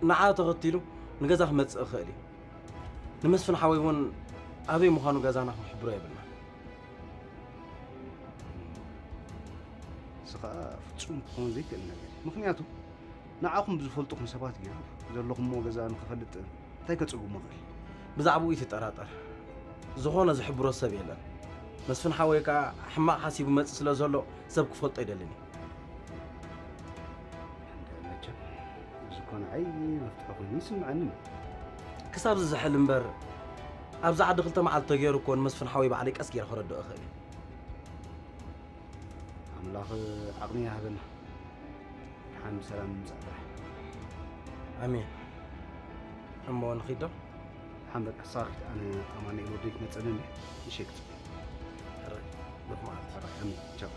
ንዓ ተኸቲሉ ንገዛ ክመጽእ ይኽእል እዩ። ንመስፍን ሓወይ እውን ኣበይ ምዃኑ ገዛና ክንሕብሮ የብልና። እዚ ኸኣ ፍጹም ክኸውን ዘይክእል ነገር እዩ። ምኽንያቱ ንዓኹም ብዝፈልጡኹም ሰባት ገይሩ ዘለኹምዎ ገዛ ንኽፈልጥ እንታይ ከጸግሞ ይኽእል? ብዛዕባኡ ይትጠራጠር። ዝኾነ ዝሕብሮ ሰብ የለን። መስፍን ሓወይ ከኣ ሕማቕ ሓሲቡ መጽእ ስለ ዘሎ ሰብ ክፈልጦ ኣይደልን እዩ። እንደ መቸም እዚ እኮ ንዓይ መፍትሒ ኮይኑ ይስምዐኒ። ክሳብ ዝዝሕል እምበር ኣብዚ ዓዲ ክልተ መዓልቲ ተገይሩ እኮ ንመስፍን ሓወይ ባዕለይ ቀስ ገይረ ክረድኦ እኽእል እየ። ኣምላኽ ዓቕሚ ይሃበና። ሓን ብሰላም ምምጻእ ጥራሕ። ኣሜን። እሞ ንኺድ ዶ? ሓን በቃ ሳኺት ኣነ ኣማኑኤል ወደይ ክመጸኒ እንዴ? ንሸክት። ሕራይ። ብኽማዓት። ሕራይ። ኣሜን። ቻው።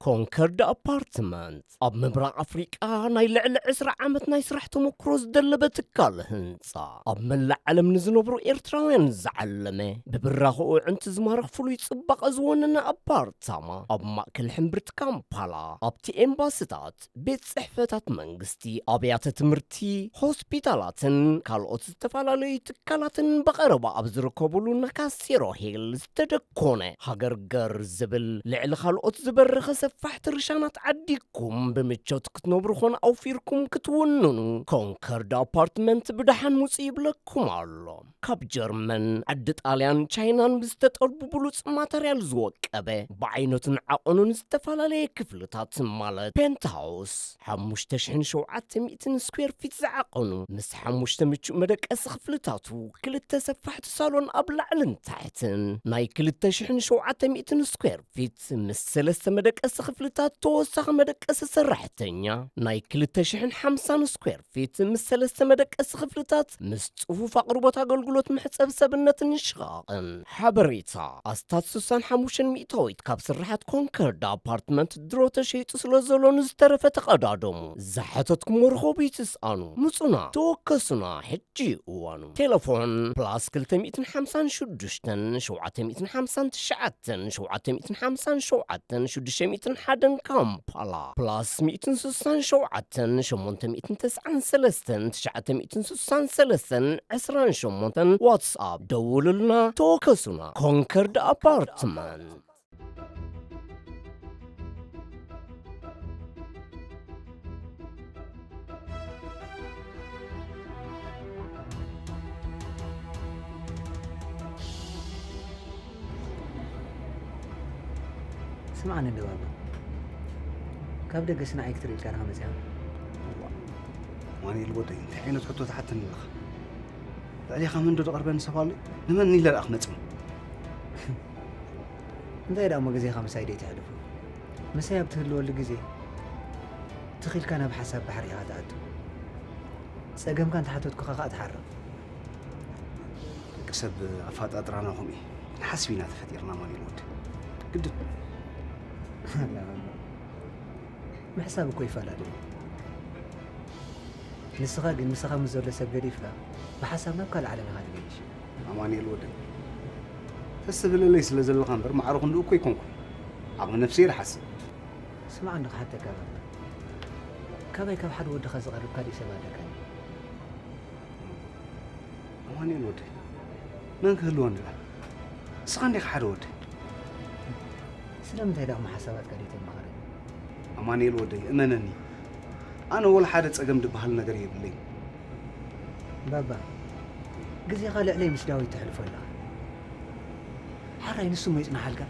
ኮንከርድ ኣፓርትመንት ኣብ ምብራቕ ኣፍሪቃ ናይ ልዕሊ ዕስራ ዓመት ናይ ስራሕ ተመክሮ ዝደለበ ትካል ህንጻ፣ ኣብ መላእ ዓለም ንዝነብሩ ኤርትራውያን ዝዓለመ፣ ብብራኸኡ ኣዕንቲ ዝማርኽ ፍሉይ ጽባቐ ዝወነነ ኣፓርታማ፣ ኣብ ማእከል ሕምብርቲ ካምፓላ፣ ኣብቲ ኤምባስታት፣ ቤት ጽሕፈታት መንግስቲ፣ ኣብያተ ትምህርቲ፣ ሆስፒታላትን ካልኦት ዝተፈላለዩ ትካላትን ብቐረባ ኣብ ዝርከብሉ ናካሴሮ ሂል ዝተደኮነ ሃገር ገር ዝብል ልዕሊ ካልኦት ዝበረኸ ሰፋሕቲ ርሻናት ዓዲግኩም ብምቾት ክትነብሩ ኾን ኣውፊርኩም ክትውንኑ ኮንከርድ ኣፓርትመንት ብደሓን ውጹ ይብለኩም ኣሎ። ካብ ጀርመን፣ ዓዲ ጣልያን፣ ቻይናን ብዝተጠልቡ ብሉጽ ማተርያል ዝወቀበ ብዓይነቱን ዓቐኑን ዝተፈላለየ ክፍልታት ማለት ፔንትሃውስ ሓሙሽተ ሽሕን ሸውዓተ ሚእትን ስኩዌር ፊት ዝዓቐኑ ምስ ሓሙሽተ ምቹእ መደቀሲ ክፍልታቱ ክልተ ሰፋሕቲ ሳሎን ኣብ ላዕልን ታሕትን ናይ ክልተ ሽሕን ሸውዓተ ሚእትን ስኩዌር ፊት ምስ ሰለስተ መደቀሲ ክፍልታት ተወሳኺ መደቀሲ ሰራሕተኛ ናይ ክልተ ሽሕን ሓምሳን ስኩዌር ፊት ምስ ሰለስተ መደቀሲ ክፍልታት ምስ ጽፉፍ ኣቕርቦት ኣገልግሎት መሕጸቢ ሰብነትን ሽቓቕን። ሓበሬታ ኣስታት ስሳን ሓሙሽተን ሚእታዊት ካብ ስርሓት ኮንከርድ ኣፓርትመንት ድሮ ተሸይጡ ስለ ዘሎ ንዝተረፈ ተቐዳደሙ። ዝሓተትኩሞ ርኸቡ ይትስኣኑ። ምጹና፣ ተወከሱና፣ ሕጂ እዩ እዋኑ። ቴሌፎን ፕላስ ክልተ ሚእትን ሓምሳን ሽዱሽተን ሸውዓተ ሚእትን ሓምሳን ትሽዓተን ሸውዓተ ሚእትን ሓምሳን ሸውዓተን ሽዱሽተ ሚእትን ሓደን ካምፓላ ፕላስ ሚእትን ስሳን ሸውዓተን ሸሞንተ ሚእትን ተስዓን ሰለስተን ትሽዓተ ሚእትን ስሳን ሰለስተን ዕስራን ሸሞንተን ዋትስኣፕ ደውሉልና ተወከሱና። ኮንከርድ ኣፓርትመንት። ስምዓኒ እንዶ ባባ፣ ካብ ደገስ ንዓይ ክትርኢ ኢልካ ዲኻ መጺኻ? ማኑኤል ወደይ፣ እንታይ ዓይነት ሕቶ ትሓተኒ ኣለኻ? ልዕሌኻ መን ዶ ዝቐርበኒ ሰብ ኣሎ? ንመን ኢለ ደኣ ክመጽእ? እንታይ ደኣ እሞ ግዜኻ ምሳይ ደይተሕልፎ? ምሳይ ኣብ ትህልወሉ ግዜ ትኺልካ ናብ ሓሳብ ባሕሪ ኢኻ ትኣቱ። ጸገምካ እንተሓተትኩኻ ከኣ ትሓርቕ። ደቂ ሰብ ኣፋጣጥራና ከምኡ እዩ። ክንሓስብ ኢና ተፈጢርና ማኑኤል ወደይ። ግድን። ምሕሳብ እኮ ይፈላለ እዩ። ንስኻ ግን ምሳኻ ምስ ዘሎ ሰብ ገዲፍካ ብሓሳብ ናብ ካልእ ዓለም ኢኻ ትገይሽ። ኣማኑኤል ወደይ፣ ተስተብህለለይ ስለ ዘለኻ እምበር ማዕረ ክንድኡ እኮ ኣይኮንኩን። ዓቕሚ ነፍሰይ እየ ዝሓስብ። ስማዕ እንዶ ክሓተካ ባባ፣ ካባይ ካብ ሓደ ወድኻ ዝቐርብ ካሊእ ሰብ ኣለካ ድዩ? ኣማኑኤል ወደይ፣ መን ክህልወኒ ደኣ? ንስኻ እንዲኻ ሓደ ወደይ። ስለምንታይ ደኣ እሞ ሓሳባትካ ደይተማኽረኒ? ኣማኑኤል ወደይ፣ እመነኒ፣ ኣነ ወላ ሓደ ጸገም ዝበሃል ነገር የብለይን። ባባ፣ ግዜኻ ልዕለይ ምስ ዳዊት ተሕልፎ ኣለኻ። ሓራይ ንሱ እሞ ይጽንሓልካ።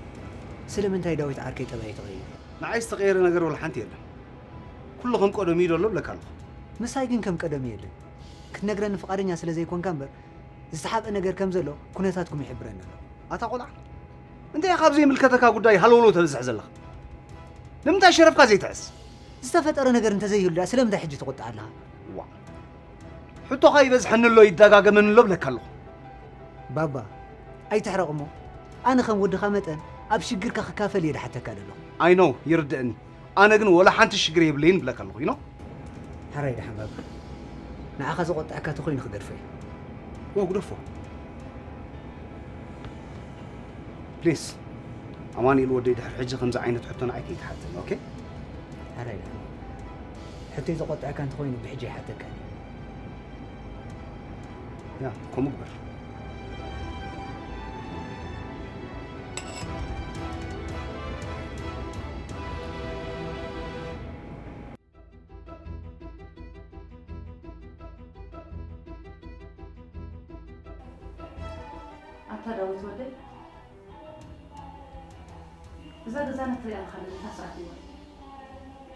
ስለምንታይ ዳዊት ዓርከይ ጠባይ ትቐይር? ንዓይ ዝተቐየረ ነገር ወላ ሓንቲ የለን። ኩሉ ከም ቀደሙ እዩ ዘሎ እብለካ ኣለኹ። ምሳይ ግን ከም ቀደሙ የለን። ክትነግረኒ ፍቓደኛ ስለ ዘይኮንካ እምበር፣ ዝተሓብአ ነገር ከም ዘሎ ኩነታትኩም ይሕብረኒ ኣሎ። ኣታ ቆልዓ፣ እንታይ ኢኻ ኣብ ዘይምልከተካ ጉዳይ ሃለውለው ተብዝሕ ዘለኻ? ንምንታይ ሸረፍካ ዘይትሕዝ? ዝተፈጠረ ነገር እንተዘይህሉ ደኣ ስለምንታይ ሕጂ ትቑጣዕ ኣለኻ? ዋ፣ ሕቶኻ ይበዝሐኒ ኣሎ ይደጋገመኒ ኣሎ ብለካ ኣለኹ። ባባ፣ ኣይትሕረቕ እሞ፣ ኣነ ከም ወድኻ መጠን ኣብ ሽግርካ ክካፈል እየ ዝሓተካ ዘለኹ። ኣይ ኖ፣ ይርድእኒ። ኣነ ግን ወላ ሓንቲ ሽግር የብለይን ብለካ ኣለኹ፣ you know? ሕራይ ደሓን ባባ፣ ንዓኻ ዘቖጥዐካ ተኾይኑ ክገድፎ እየ። ዋ፣ ግደፎ። ፕሊስ፣ ኣማኑኤል ወደይ፣ ድሕሪ ሕጂ ከምዚ ዓይነት ሕቶ ንዓይ ከይትሓተኒ፣ ኦኬ? ሕራይ ደሓን። ሕቶይ ዘቖጥዐካ እንተኾይኑ ብሕጂ ኣይሓተካን እየ። ያ፣ ከምኡ ግበር። ኣታ ዳዊት ወደይ፣ እዛ ገዛና ክትሪኣ ኣለኻ፣ ነዚኣ ሰዓት እያ።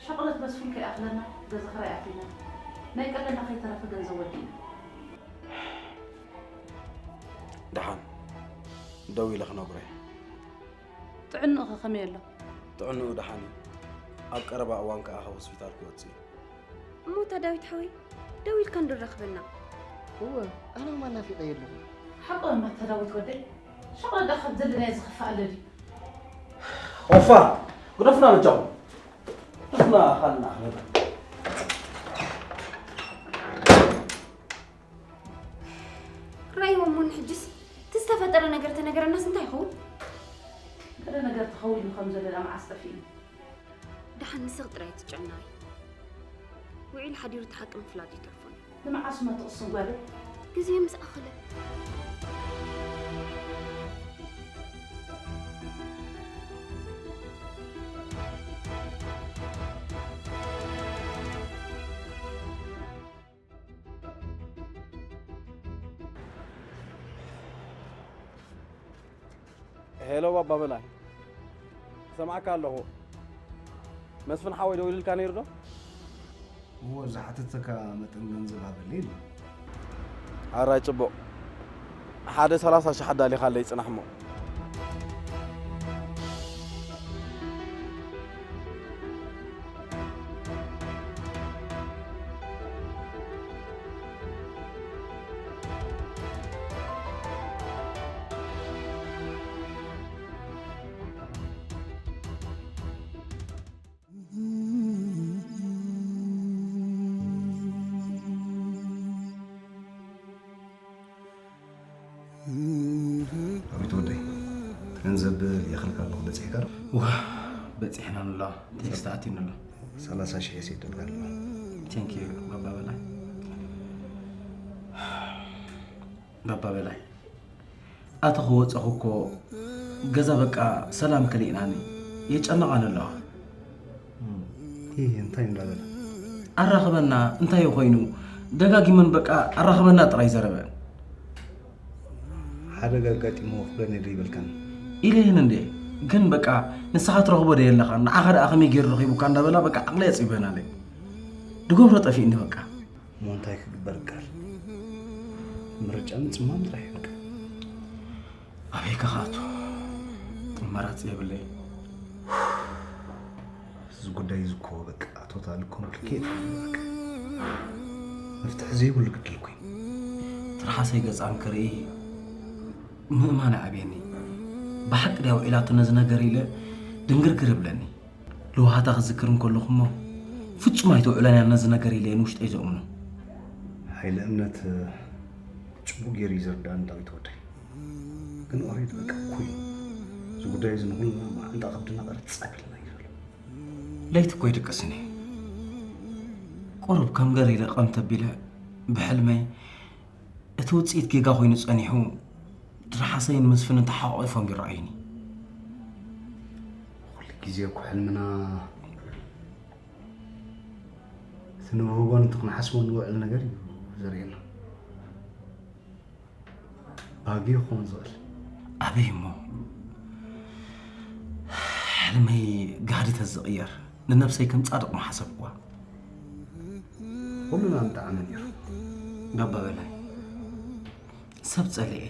ሸቕለት መስፍን ከይኣኽለና፣ ገዛ ኽራይ ኣቲና፣ ናይ ቀለና ከይተረፈ ገንዘብ ወዲእና። ደሓን፣ ደው ኢለ ክነግሮ እየ። ጥዕንኡ ኸ ከመይ ኣሎ? ጥዕንኡ ደሓን እዩ። ኣብ ቀረባ እዋን ከኣ ካብ ሆስፒታል ክወጽእ እዩ። እሞ እታ ዳዊት ሓወይ፣ ደው ኢልካ እንዶ ራኽበና። እወ፣ ኣነ እውን ናፊቐዮ ኣለኹ። ሓቂ እማ እታ ዳዊት ወደይ፣ ሸቕለ ደኣ ካብ ዘለናዮ ዝኸፍእ ኣሎ ድዩ? ኦፋ፣ ግደፉና በጃኹም። ግደፉና፣ ካልእና ክነብር። ራእይዎ እሞ ንሕጅስ እቲ ዝተፈጠረ ነገር ተነገረናስ እንታይ ይኸውን? ገለ ነገር ተኸዊሉ ከም ዘሎ ደኣ መዓስ ጠፊእኒ? ደሓን ንስኺ ጥራይ ትጨነቒ። ውዒሉ ሓዲሩ እቲ ሓቂ ምፍላጡ ይተርፎን እዩ። ንመዓስ እሞ ትቕስን ጓለይ? ግዜ ምስ ኣኸለ። ሄሎ ባባ በላይ፣ ሰማዕካ ኣለኹ። መስፍን ሓወይ ደዊሉልካ ነይሩ ዶ? እዎ፣ ዝሓተተካ መጠን ገንዘብ ሃበለይ ኢሉ። ኣራይ ጽቡቕ። ሓደ ሰላሳ ሺሕ ኣዳሊኻለይ ጽናሕ እሞ። ዳዊት ወደይ፣ ገንዘብ ልኢኽልካ ኣለኹ፣ በጺሕካ ዶ? ዋ፣ በጺሕና ንላ፣ ቴክስት ኣትዩኒ ኣሎ። ሰላሳ ሺሕ የስይደልካ ኣለኹ። ቴንክ ዩ ባባ በላይ። ባባ በላይ፣ ኣቶ ከወፀኹ እኮ ገዛ በቃ ሰላም ከሊእናኒ፣ የጨነቓኒ ኣለዋ። እም፣ ይህ እንታይ እንዳበለ? ኣራኽበና እንታይ ኮይኑ? ደጋጊመን በቃ ኣራኽበና ጥራይ ዘረበ። ሓደጋ ኣጋጢምዎ ክብለኒ ዶ ይበልካኒ? ኢለየን እንዴ፣ ግን በቃ ንስኻ ትረኽቦ ዶ የለኻን? ንዓኻ ደኣ ከመይ ገይሩ ረኺቡካ እንዳበላ በቃ ዓቕለይ ኣጽቢበናለይ። ድገብሮ ጠፊእኒ በቃ። እሞ እንታይ ክግበር ይከኣል? ምርጫ ምጽማም ጥራይ እዩ በቃ። ኣበይ ክኣቱ? ኣማራጺ የብለይ። እዚ ጉዳይ እዚ እኮ በቃ ቶታል ኮምፕሊኬት እዩ በቃ። መፍትሒ ዘይብሉ ግድል ኮይኑ። ትርሓሰይ ገጻን ክርኢ ምእማን ይኣብየኒ። ብሓቂ ድያ ውዒላቶ ነዚ ነገር ኢለ ድንግርግር ይብለኒ። ለውሃታ ክዝክር እንከለኹ እሞ ፍጹም ኣይተውዕለን እያ ነዚ ነገር ኢለ እየ ንውሽጠይ ዘእምኖ። ሓይለ እምነት ጽቡቕ ገይሩ እዩ ዝርዳእኒ ዳዊት ወደይ። ግን ኦሬዲ በቃ እኩይ እዩ። እዚ ጉዳይ እዚ ንኹልና መዓንጣ ከብድና ቐርጽ ኣቢልና እዩ ዘሎ። ለይቲ እኮ ይድቅስኒ። ቁሩብ ከም ገለ ኢለ ቀም ተቢለ ብሕልመይ እቲ ውጽኢት ጌጋ ኮይኑ ጸኒሑ፣ ትርሓሰይን መስፍንን ተሓቋቒፎም ይረኣዩኒ። ኩሉ ግዜ እኮ ሕልምና እቲ ንብህጎን እቲ ክንሓስቦ ንውዕል ነገር እዩ ዘርእየና። ባህጊ ክኸውን ዝኽእል። ኣበይ እሞ? ሕልመይ ጋህዲ ተዝቕየር፣ ንነብሰይ ከም ጻድቕ ምሓሰብኩዋ። ኩልና ምጠዓመ ነይሩ። ባባ በላይ፣ ሰብ ጸሊኤ፣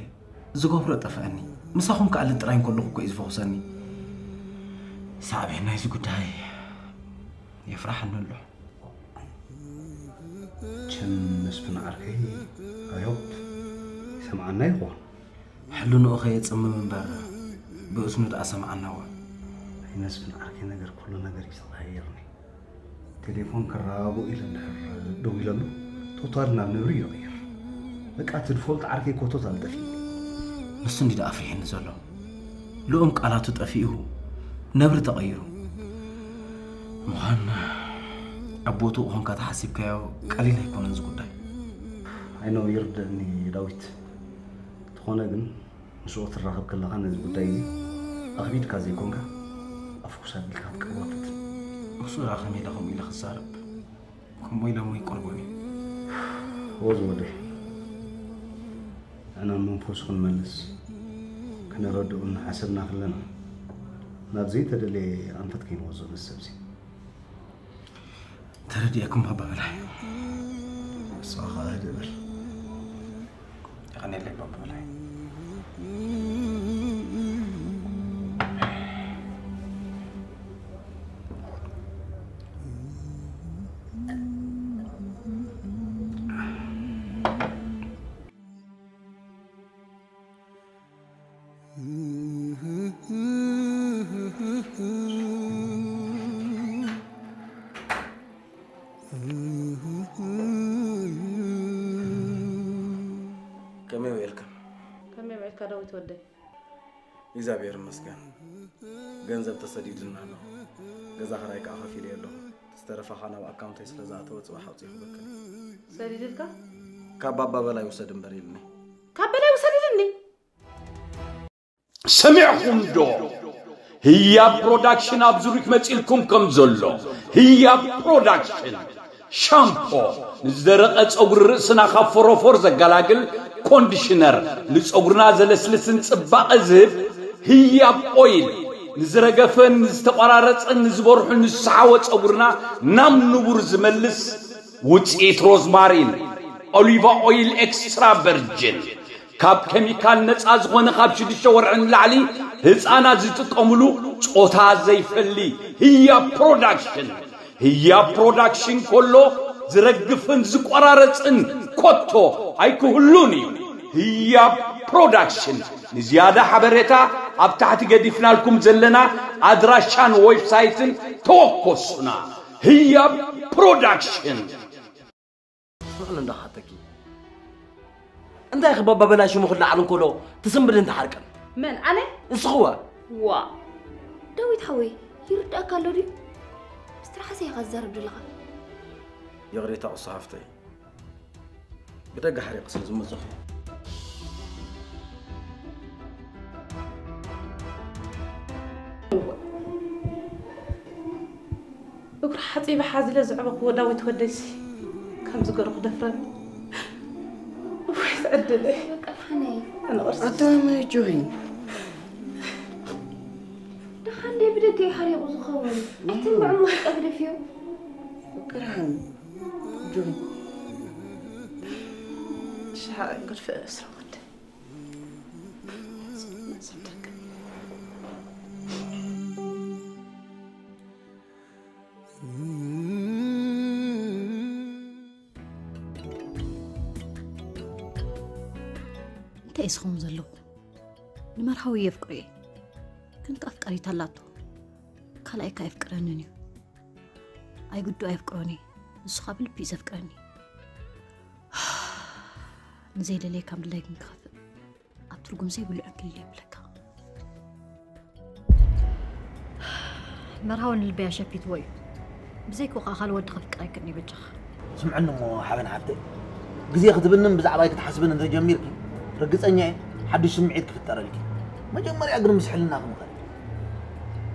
ዝገብሮ ጠፍአኒ። ምሳኹም ክኣሊ ጥራይ እንከለኹ እኮ እዩ ዝፈኹሰኒ። ሳዕቤን ናይዚ ጉዳይ የፍራሕኒ ኣሎ። ቸም መስፍን ዓርከይ፣ I hope ይሰምዓና ይኾን። ሕልንኡ ከየጽምም እምበር ብእዝኑ ደኣ ሰምዓናዋ። ናይ መስፍን ዓርከይ ነገር ኩሉ ነገር እዩ ዝተቐያየርኒ። ቴሌፎን ክረባብኡ ኢለ እንድሕር ደዊለሉ፣ ቶታል ናብ ነብሪ እዩ ይቕይር። በቃ እቲ ድፎልት ዓርከይ እኮ ቶታል ጠፊኡ። ንሱ እንዲ ደኣ ኣፍሪሕኒ ዘሎ። ልኡም ቃላቱ ጠፊኡ፣ ነብሪ ተቐይሩ። ምዃን ኣብ ቦትኡ ኾንካ ተሓሲብካዮ ቀሊል ኣይኮነን እዚ ጉዳይ። I know፣ ይርደእኒ ዳዊት። እንተኾነ ግን ምስኡ ትራኸብ ከለኻ ነዚ ጉዳይ እዚ ኣኽቢድካ ዘይኮንካ ኣፍኩስ ኣቢልካ ክትቀርቦ ፈትን። እሱ ደኣ ከመይ ኢለ ከምኡ ኢለ ክዛረብ? ከምኡ ኢለ እሞ ይቆርቦኒ። ወዝ ወደይ፣ ንሕና መንፈሱ ክንመልስ፣ ከነረድኡ እናሓሰብና ከለና፣ ናብ ዘይተደለየ ኣንፈት ከይንወዞ ነዚ ሰብዚ። ተረዲኤኩም ባባ በላይ። ንስኻ ኸኣ ህድእ በል። የቐንየለይ ባባ በላይ። ከመይ ውዒልክን? ከመይ ውዒልካ ዳዊት ወደይ? እግዚኣብሔር ይመስገን። ገንዘብ ተሰዲድና ኣሎ። ገዛ ኽራይ ከኣ ከፊለ ኣለኹ። ዝተረፈኻ ናብ ኣካውንተይ ስለ ዝኣተወ ጽባሕ ኣውጺኤ ክበክል። ሰዲድልካ? ካብ ባባ በላይ ውሰድ እምበር ኢልኒ። ካብ በላይ ውሰድ ኢልኒ? ሰሚዕኹም ዶ? ህያብ ፕሮዳክሽን ኣብ ዙሪክ መጺልኩም ከም ዘሎ። ህያብ ፕሮዳክሽን ሻምፖ፣ ንዝደረቐ ጸጉሪ ርእስና ካብ ፎሮፎር ዘገላግል ኮንዲሽነር፣ ንጸጉርና ዘለስልስን ጽባቐ ዝህብ ህያብ ኦይል፣ ንዝረገፈን ንዝተቆራረጸን ንዝበርሑን ንዝሰሓወ ጸጉርና ናብ ንቡር ዝመልስ ውጽኢት ሮዝማሪን፣ ኦሊቫ ኦይል ኤክስትራ ቨርጅን፣ ካብ ኬሚካል ነጻ ዝኾነ ካብ ሽዱሽተ ወርሒ ንላዕሊ ህጻናት ዝጥቀምሉ ጾታ ዘይፈሊ ህያብ ፕሮዳክሽን። ህያብ ፕሮዳክሽን ከሎ ዝረግፍን ዝቆራረጽን ኮቶ ኣይክህሉን እዩ። ህያብ ፕሮዳክሽን። ንዝያዳ ሓበሬታ ኣብ ታሕቲ ገዲፍናልኩም ዘለና ኣድራሻን ዌብሳይትን ተወከሱና። ህያብ ፕሮዳክሽን። ስቕ ኢሉ እንዳሓተኪ። እንታይ ኢኺ ባባ በላይ ሽሙ ክለዓል እንከሎ ትስንብድን ትሓርቅን? መን፣ ኣነ? ንስኺ እወ። ዋ፣ ዳዊት ሓወይ፣ ይርድኣካ ኣሎ ድዩ? ስትራሓሰ ኢኻ ትዛረብ ዘለኻ። ይቕሬታ ቅሱ ሓፍተይ፣ ብደገ ሓሪቐ ስለ ዝመጸኹ። እግሩ ሓጺበ ሓዚለ ዘዕበኽዎ ዳዊት ወደይሲ ከምዚ ገሩ ክደፍረኒ። ወይ ትዕድለይ። በቃ ሓነይ። ኣነ ቅርሲ ኣታ መጆይ። ደሓን ደይ ብደገ እዩ ሓሪቑ ዝኸውን። ኣይትንብዕሞ በቃ ግደፍዮ። ቅርሃን ጆይ። ሻዕ ግድፈ እስረ ወደ። እንታይ እዩ ዝኸውን ዘለዎ? ንመርሃዊ የፍቅሮ እየ፣ ግን ከኣ ኣፍቃሪት ኣላቶ። ካልኣይ ከኣ የፍቅረንን እዩ። ኣይግዱ ኣየፍቅሮን እዩ። ንሱ ከኣ ብልቢ እዩ ዘፍቅረኒ። ንዘይደለየ ካብ ድላይ ግን ክኸፍእ፣ ኣብ ትርጉም ዘይብሉ ዕንክሊል የብለካ። መርሃዊ ንልበይ ኣሸፊትዎ እዩ። ብዘይክኡ ከኣ ካልእ ወዲ ከፍቅር ኣይክእልን እዩ በጃኻ። ስምዕኒ እሞ ሓበን ሓፍተይ፣ ግዜ ክትብንን ብዛዕባይ ክትሓስብን እንተጀሚርኪ፣ ርግጸኛ እየ ሓድሽ ስምዒት ክፍጠረልኪ። መጀመርያ ግን ምስ ሕልናኺ ምኸሪ።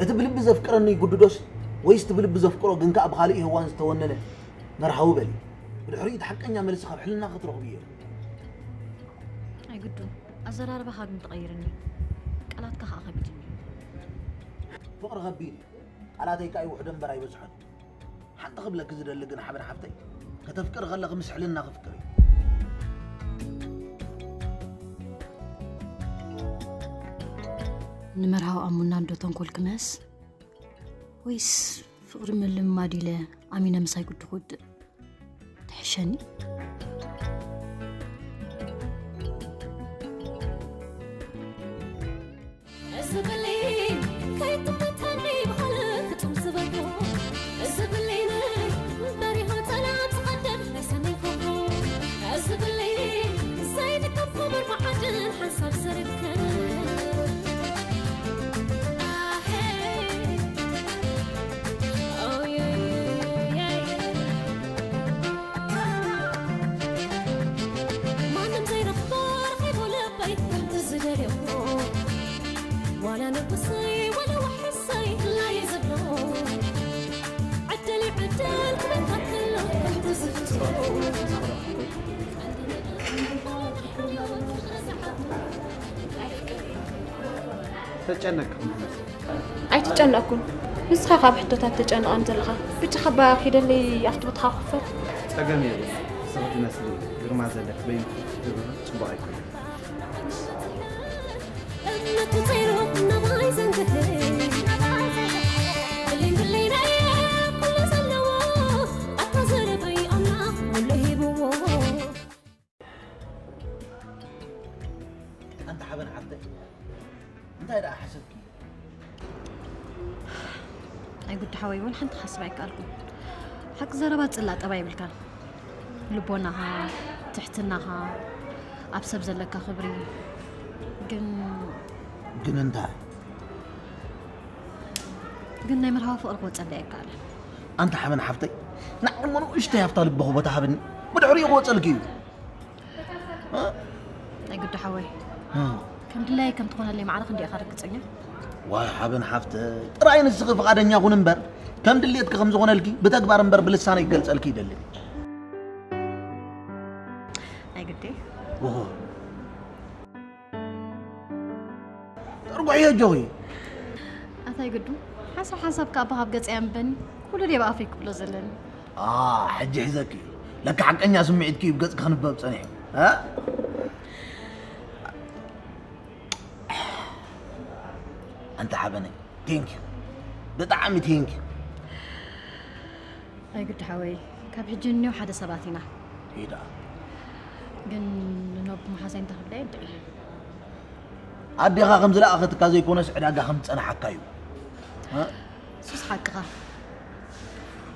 እቲ ብልቢ ዘፍቅረኒ ይጉድዶስ ወይስ እቲ ብልቢ ዘፍቅሮ ግን ከኣ ብኻልእ ሄዋን ዝተወነነ መርሃዊ በሊ። ብድሕሪኡ እቲ ሓቀኛ መልሲ ካብ ሕልናኺ ክትረኽብዮ ኢኺ። ኣይግዱን። ኣዘራርባኻ ግን ተቐይርኒ። ቃላትካ ከኣ ከቢድኒ። ፍቕሪ ከቢድ እዩ። ቃላተይ ከኣ ይውሕዶ እምበር ኣይበዝሖን። ሓንቲ ክብለኪ ዝደሊ ግን ሓበን ሓፍተይ፣ ከተፍቅሪ ከለኺ ምስ ሕልናኺ ፍቅሪ። ንመርሃዊ ኣሙና እንዶ ተንኮል ክመስ ወይስ ፍቕሪ ምልምማድ ኢለ ኣሚነ ምሳይ ግዲ ክውድእ ትሕሸኒ። እዚ ብሌን ከይትመታኒ ብኻልእ ፍጹም ዝበሎ፣ እዚ ብሌነይ በሪሆ ጸላም ዝቐደም ናይ ሰማይ ኮኾብ። እዚ ብሌን ዘይድገም ክቡር መዓድን ሓንሳብ ዝርከብ። ኣሄ፣ ኦየየየ። ማንም ዘይረኽቦ ረኺቡ ልበይ ከምቲ ዝደልዮ፣ ዋላ ንጉሰይ ዋላ ዋሕሰይ ድላየ ዝብሎ፣ ዕድል ይዕደል ክበካ ከሎ ከምቲ ዝፍቶ። ተጨነቅኩም። ኣይትጨነቅኩን። ንስኻ ካብ ሕቶታት ተጨንቐን ዘለኻ ብቻ ካባኻ ኪደለይ ኣብቲ ቦታኻ ክፈት። ጸገም የብሉ። ንስኺ ትመስሊ ግርማ ዘለኪ በይንኪ ክትገብሪ ጽቡቕ ኣይኮነን። እምነቱ ጸይሩ ናባይ ዘንግህ። ብሌን ብሌነይ ኩሉ ዘለዎ ኣታ ዘረበይ ኣምላኽ ኩሉ ሂብዎ። ኣንታ ሓበን ሓፍተይ እንታይ ደኣ ሓሰብኪ? ኣይ ጉዲ ሓወይ እውን ሓንቲ ክሓስብ ኣይከኣልኩን። ሓቂ ዘረባ ጽላእ ጠባይ ይብልካን። ልቦናኻ፣ ትሕትናኻ፣ ኣብ ሰብ ዘለካ ክብሪ ግን ግን እንታይ? ግን ናይ መርሃዊ ፍቕሪ ክወጸለይ ኣይከኣልን። ኣንታ ሓበን ሓፍተይ ንዓይ እሞ ንእሽተይ ሃፍታ ልቢ ክቦታ ሃብኒ ብድሕሪኡ ክወጸልኪ እዩ። ናይ ግዲ ሓወይ ከም ድላየ ከም ትኾነለይ ማዕረ ክንደይ ኢኻ ርግጸኛ? ዋይ ሓበን ሓፍተይ ጥራይ ንስኺ ፍቓደኛ ኩን እምበር ከም ድሌትኪ ከም ዝኾነልኪ ብተግባር እምበር ብልሳነይ ክገልጸልኪ ይደሊ። ናይ ግዲ ወሆ ጠርጉሕዮ ኣጆኺ። ኣታይ ግዱ ሓንሳብ ሓንሳብ ከኣ ኣባኻ ኣብ ገጸይ ኣንብበኒ ኩሉ ድየ ብኣፈይ ክብሎ ዘለኒ። ኣ ሕጂ ሒዘኪ እዩ ለካ ሓቀኛ ስምዒትኪ እዩ ብገጽኪ ክንበብ ጸኒሑ። እ? ኣንታ ሓበነይ ቴንክ ዩ ብጣዕሚ ቴንክ ዩ። ኣይ ግዲ ሓወይ ካብ ሕጂ ንኔው ሓደ ሰባት ኢና። ሂዳ ግን ንነቡ መሓዛይ እንተኽብለየ እንድዒ ኣዴኻ ከም ዝለኣኸትካ ዘይኮነስ ዕዳጋ ከም ዝጸናሓካ እዩ። እ? ሱስ ሓቅኻ።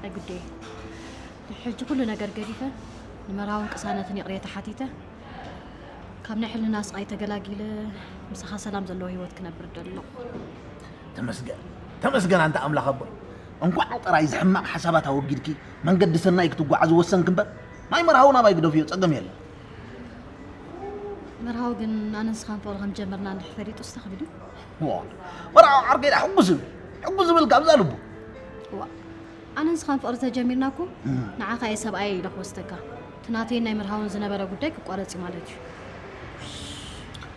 ኣይ ግዲ ሕጂ ኩሉ ነገር ገዲፈ ንመርሃውን ቅሳነትን ይቕሬታ ሓቲተ ካብ ናይ ሕልና ስቓይ ተገላጊለ ምሳኻ ሰላም ዘለዎ ህይወት ክነብር ደሎ። ተመስገን ተመስገን ኣንታ ኣምላኽ ኣቦይ እንኳዕ ጥራይ ዝሕማቕ ሓሳባት ኣወጊድኪ መንገዲ ሰናይ ክትጓዓዝ ወሰንኪ እምበር ናይ መርሃዊ ናባይ ግደፍዮ ጸገም የለን። መርሃዊ ግን ኣነ ንስኻን ፍቕሪ ከም ጀመርና እንድሕር ፈሊጡ ስተኽብድ እዩ። ዋ መርሃዊ ዓርከይ ደኣ ሕጉስ ይብል ሕጉስ ይብል ካብዛ ልቡ። ዋ ኣነ ንስኻን ፍቕሪ ተጀሚርና እኮ ንዓኻ እየ ሰብኣየ ኢለ ክወስደካ እቲ ናተይን ናይ መርሃውን ዝነበረ ጉዳይ ክቋረጽ እዩ ማለት እዩ።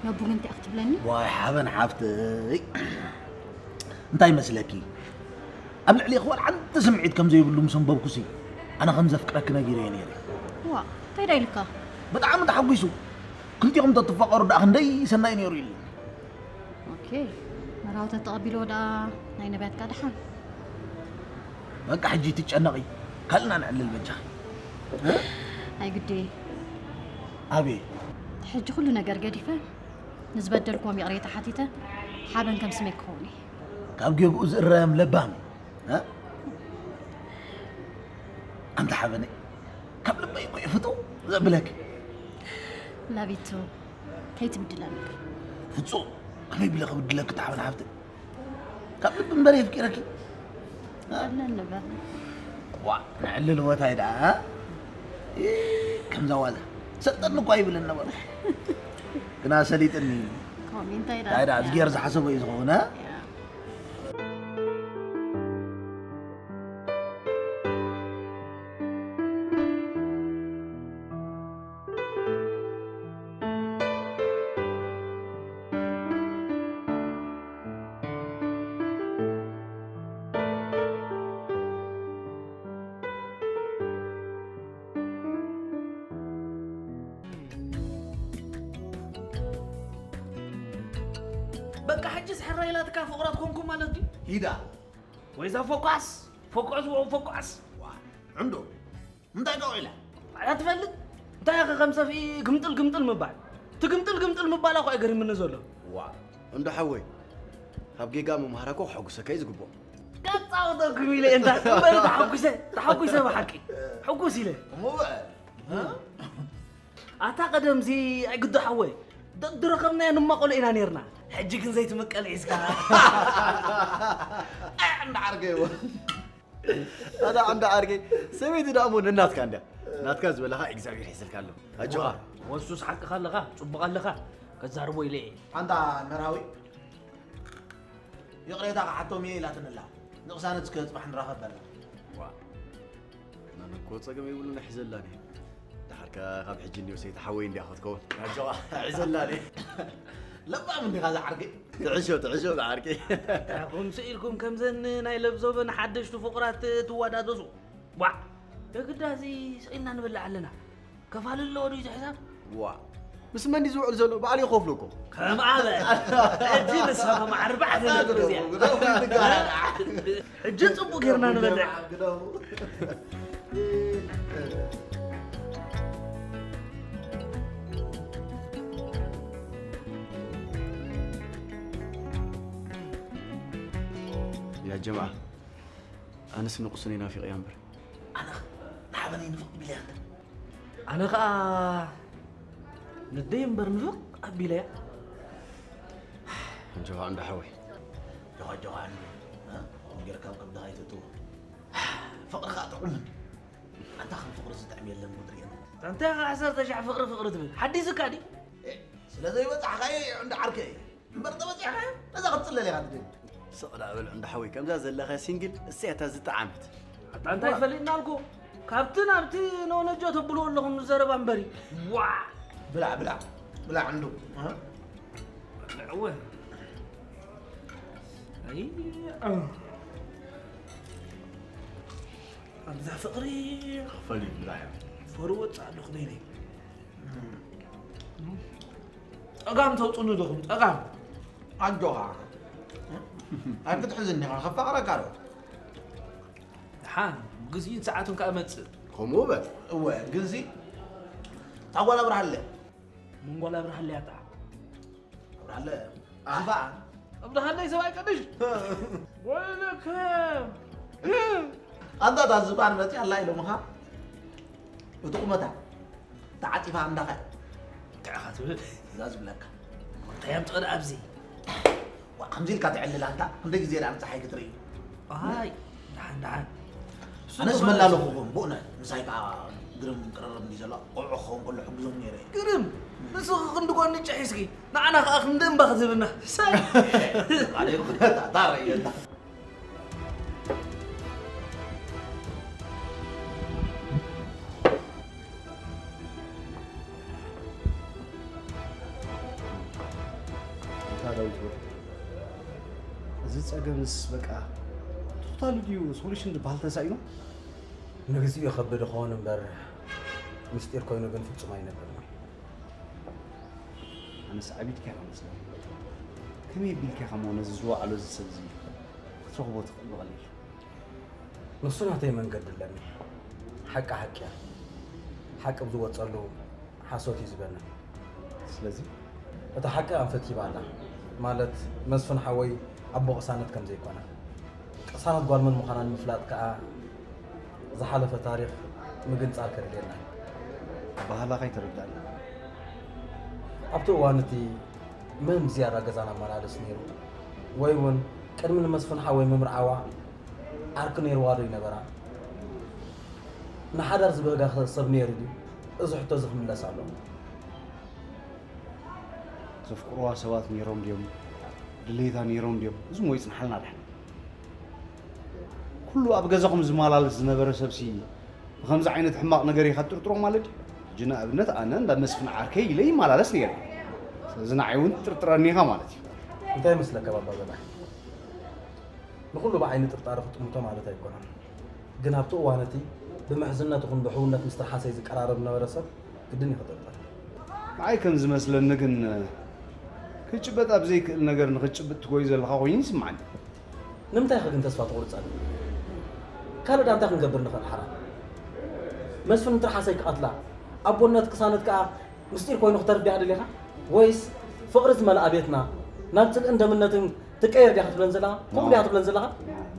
ነቡ ግን እንታይ ክትብለኒ? ዋይ ሓበን ሓፍተይ እንታይ መስለኪ ኣብ ልዕሊ ክወል ሓንቲ ስምዒት ከም ዘይብሉ ምስ ኣንበብኩሲ ኣነ ከም ዘፍቅረኪ ነጊረዮ ነይረ። ዋ እንታይ ዳ ኢልካ? ብጣዕሚ ተሓጒሱ ክልቲኹም ተትፋቐሩ ደኣ ክንደይ ሰናይ ነይሩ ኢሉ። ኦኬ መርሃዊ ተተቐቢልዎ ደኣ ናይ ነቢያትካ ደሓን። በቃ ሕጂ ትጨነቒ ካልእና ንዕልል በጃ። ኣይ ግዲ ኣቤ ሕጂ ኩሉ ነገር ገዲፈ ንዝበደልክዎም ይቕሬታ ሓቲተ ሓበን ከም ስመይ ክኸውን እየ። ካብ ጌግኡ ዝእረም ለባም እዩ። እ? ኣንታ ሓበነይ ካብ ልበይ እኮ እየ ፍትው ዘብለኪ። ላቪቱ ከይትብድለኒ። ፍጹም ከመይ ብለ ክብድለኪ እታ ሓበን ሓፍተይ ካብ ልቢ እምበር የፍቂረኪ። ኣለኒ በል። ዋ ንዕልል ቦታ እዩ ደኣ እ? ከምዛ ዋዛ ሰልጠኒ እኳ ይብለኒ ነበሩ ግና ሰሊጥኒ። ከምኡ እንታይ እንታይ ደኣ ደኣ እዝጌር ዝሓሰቦ እዩ ዝኸውን። እ? በቃ ሕጅስ ሕራይ ኢላትካ ፍቑራት ኮንኩም ማለት ድዩ? ሂዳ ወይዛ ፎኳስ ፈቋስ ወ-፣ ፈቋስ። ዋ፣ ዕንዶ፣ እንታይ ደው ኢላ? ኣታ ትፈልጥ? እንታይ ኢኻ ከም ሰፍኢ ግምጥል ግምጥል ምባል? እቲ ግምጥል ግምጥል ምባላ እኮ እዩ ገሪምኒ ዘሎ። ዋ፣ ዕንዶ ሓወይ፣ ካብ ጌጋ ምምሃራ እኮ ከሐጉሰካ እዩ ዝግብኦ። ከጻውተኩም ኢለ እንታ እምበር ተሓጉሰ፣ ተሓጉሰ ብሓቂ። ሕጉስ ኢለ። እሞ በል፣ እ? ኣታ ቀደምሲ ኣይግዶ ሓወይ፣ ደድረኸብናዮ ንማቐሎ ኢና ኔርና። ሕጂ ግን ዘይትምቀል ሒዝካ። ኣይ፣ እንዳዓርከይ እዎ። ኣታ እንዳዓርከይ፣ ሰበይቲ ደኣ እሞ ነናትካ እንድያ። ናትካ ዝበላኻ እግዚኣብሔር ሒዝልካ ኣሎ። ኣጆኻ። ወሱስ ሓቅኻ ኣለኻ፣ ጽቡቕ ኣለኻ። ከዛርቦ ኢለ እየ። ኣንታ መርሃዊ፣ ይቕሬታ ክሓቶም እየ ኢላትኒ ኣላ። ንቕሳነት እስከ ጽባሕ ንራኸብ በላ። ዋ። ኣነ እኮ ጸገም የብሉን፣ እሕዘላን እየ። ደሓር ከ ካብ ሕጂ እንድዮ ሰይቲ ሓወይ እንድያ ክትከውን። ኣጆኻ፣ እሕዘላን እየ። ለባም እንዲኻ ዝዓርከይ። ትዕሾ፣ ትዕሾ ዝዓርከይ። ኣታኹም ስኢልኩም ከምዘን ናይ ለብዞበን ሓደሽቲ ፍቑራት ትወዳደሱ። ዋ፣ የግዳሲ ስኢልና ንበልዕ ኣለና። ከፋልሎ ድዩ እዚ ሕሳብ? ዋ፣ ምስ መን ድዩ ዝውዕል ዘሎ? ባዕሉ ይኸፍሎ እኮ። ከም ኣበ። ሕጂ ንስኻ ከም ኣርባዕተ ነጥቢ እዚኣ። ግደፉ፣ ግደፉ፣ ግደፉ። ሕጂ ጽቡቕ ጌርና ንበልዕ። ግደፉ። ያ ጀማዓ፣ ኣነስ ንቑሱን ናፊቐያ እምበር። ኣነ ንሓበነይ ንፍቕ ቢለያ እንተ። ኣነ ኸኣ ንደይ እምበር ንፍቕ ኣቢለያ። ኣጆኻ እንዳ ሓወይ። ጆኻ፣ ጆኻ እንዶ፣ እ? ከምኡ ጌርካ ኣብ ከብድኻ ኣይተእትዎ። ፍቕሪ ኸኣ ጥዑም እንዲ። ኣንታ ከም ፍቕሪ ዝጥዕም የለን ጉድ ርኤና። ኣንታ ኢኻ ዓሰርተ ሻዕ ፍቕሪ ፍቕሪ ትብል። ሓዲስካ ድዩ? ኤ፣ ስለ ዘይበጻሕካዮ እንዳ ዓርከይ። እምበር ተበጺሕካዮ፣ ነዛ ክትጽለል ኢኻ ትደሊ። ስቕ ደኣ በል ዕንዶ ሓወይ፣ ከምዛ ዘለኻ ሲንግል፣ እሰይ ኣታ ዝጠዓመት። ኣታ እንታይ ፈሊጥናልኩ? ካብቲ ናብቲ ነወነጆ ተብልዎ ኣለኹም ዘረባ እምበሪ። ዋ! ብላዕ፣ ብላዕ፣ ብላዕ ዕንዶ። ኣሃ። ብላዕ እወ። ኣይ፣ ኣ-፣ ኣብዛ ፍቕሪ ክፈል እዩ፣ ብላዕ እዩ። ፈሩ ወጻእ ኣለኹ በይነይ። ጸጋም ተውጽኡኒ ዲኹም? ጸጋም። ኣጆኻ። ኣይክትሕዝኒ ኢኻ፣ ከፋቕረካ ዶ? ደሓን፣ ግዜን ሰዓቱን ከኣ እመጽእ። ከምኡ በል። እወ፣ ግንሲ፣ እታ ጓል ኣብርሃለ። መን ጓል ኣብርሃለ እያ እታ? ኣብርሃለ፣ ኣንፋ። ኣብርሃለ ሰብኣይ ቀድሽ። ወይለከ። ኣንታ እታ ዝባን መጽያ ኣላ ኢሎምኻ? እቲ ቁመታ ተዓጺፋ እንዳኸ እንታይ ኢኻ ትብል? እዛ ዝብለካ። እንታይ ኣምጽኦ ደኣ ኣብዚ? ዋ፣ ከምዚ ኢልካ ትዕልል ኣንታ፣ ክንደይ ግዜ ደኣ ንጸሓይ ክትርኢ? ኣይ፣ ደሓን፣ ደሓን። ኣነስ መላለኹኹም፣ ብእውነት። ምሳይ ከኣ ግርም ቅርርብ እንዲ ዘሎ፣ ቆልዑ ክኸውን ከሎ ሕግዞም ነይረ እየ። ግርም፣ ንስኺ ክንዲ ጓንጫ ሒዝኪ፣ ንዓና ከኣ ክንዲ እምባ ክትህብና። ሳይ! ኣነ ይኹን፣ ታታ ረእየና። ኣታ ዳዊት ወደ፣ እዚ ጸገምስ በቃ ቶታሊ ድዩ ሶሉሽን ዝበሃል ተሳኢኑ? ንግዚኡ ይኸብድ ይኸውን እምበር፣ ምስጢር ኮይኑ ግን ፍጹም ኣይነብርን እዩ። ኣነስ ዓቢድካ ኢኻ መስለኒ። ከመይ ኣቢልካ ኢኻ እሞ ነዚ ዝወዓሎ እዚ ሰብ እዚ ክትረኽቦ ትኽእል ብቐሊል? ንሱ ናተይ መንገዲ ኣለኒ። ሓቂ ሓቂ እያ። ሓቂ ብዝወጸሉ ሓሶት እዩ ዝበንን። ስለዚ? እታ ሓቂ ኣንፈት ሂባ ኣላ። ማለት መስፍን ሓወይ ኣቦ ቅሳነት ከም ዘይኮነ። ቅሳነት ጓል መን ምዃና ንምፍላጥ ከኣ ዝሓለፈ ታሪኽ ምግንጻል ከድልየና እዩ። ኣበሃህላኻ ኣይተረድኣንን። ኣብቲ እዋን እቲ መን ዝያዳ ገዛና ኣመላለስ ነይሩ? ወይ እውን ቅድሚ ንመስፍን ሓወይ ምምርዓዋ ዓርኪ ነይርዋ ዶ ይነበራ? ንሓዳር ዝበህጋ ኸ ሰብ ነይሩ ድዩ? እዚ ሕቶ እዚ ክምለስ ኣለዎ። ዘፍቅርዋ ሰባት ነይሮም ድዮም? ድሌታ ነይሮም ድዮም? እዚ እሞ ይጽንሓልና ድሓን። ኩሉ ኣብ ገዛኹም ዝመላለስ ዝነበረ ሰብሲ ብኸምዚ ዓይነት ሕማቕ ነገር ኢኻ ትጥርጥሮ ማለት ድዩ? ሕጂ ንኣብነት ኣነ እንዳ መስፍን ዓርከይ ኢለ ይመላለስ ነይረ። ስለዚ ንዓይ እውን ትጥርጥረኒ ኢኻ ማለት እዩ። እንታይ ይመስለካ ባባ ገባይ? ንኹሉ ብዓይኒ ጥርጣረ ክጥምቶ ማለት ኣይኮነን። ግን ኣብቲ እዋን እቲ ብምሕዝነት ይኹን ብሕውነት ምስ ትርሓሰይ ዝቀራረብ ዝነበረ ሰብ ግድን እዩ ክጥርጠር። ንዓይ ከም ዝመስለኒ ግን ክጭበጥ ኣብ ዘይክእል ነገር ንኽትጭብጥ ትጎይ ዘለኻ ኮይኑ ይስምዓኒ። ንምንታይ ኢኻ ግን ተስፋ ትቑርጸሉ? ካልእ ዳኣ እንታይ ክንገብር ንኽእል ሓራ? መስፍን ንትርሓሰይ ክቐትላ፣ ኣቦነት ቅሳነት ከኣ ምስጢር ኮይኑ ክተርፍ ዲኻ ደሊኻ? ወይስ ፍቕሪ ዝመልኣ ቤትና ናብ ጽልእን ደምነትን ትቀየር ዲኻ ትብለን ዘለኻ? ከምኡ ዲኻ ትብለን ዘለኻ?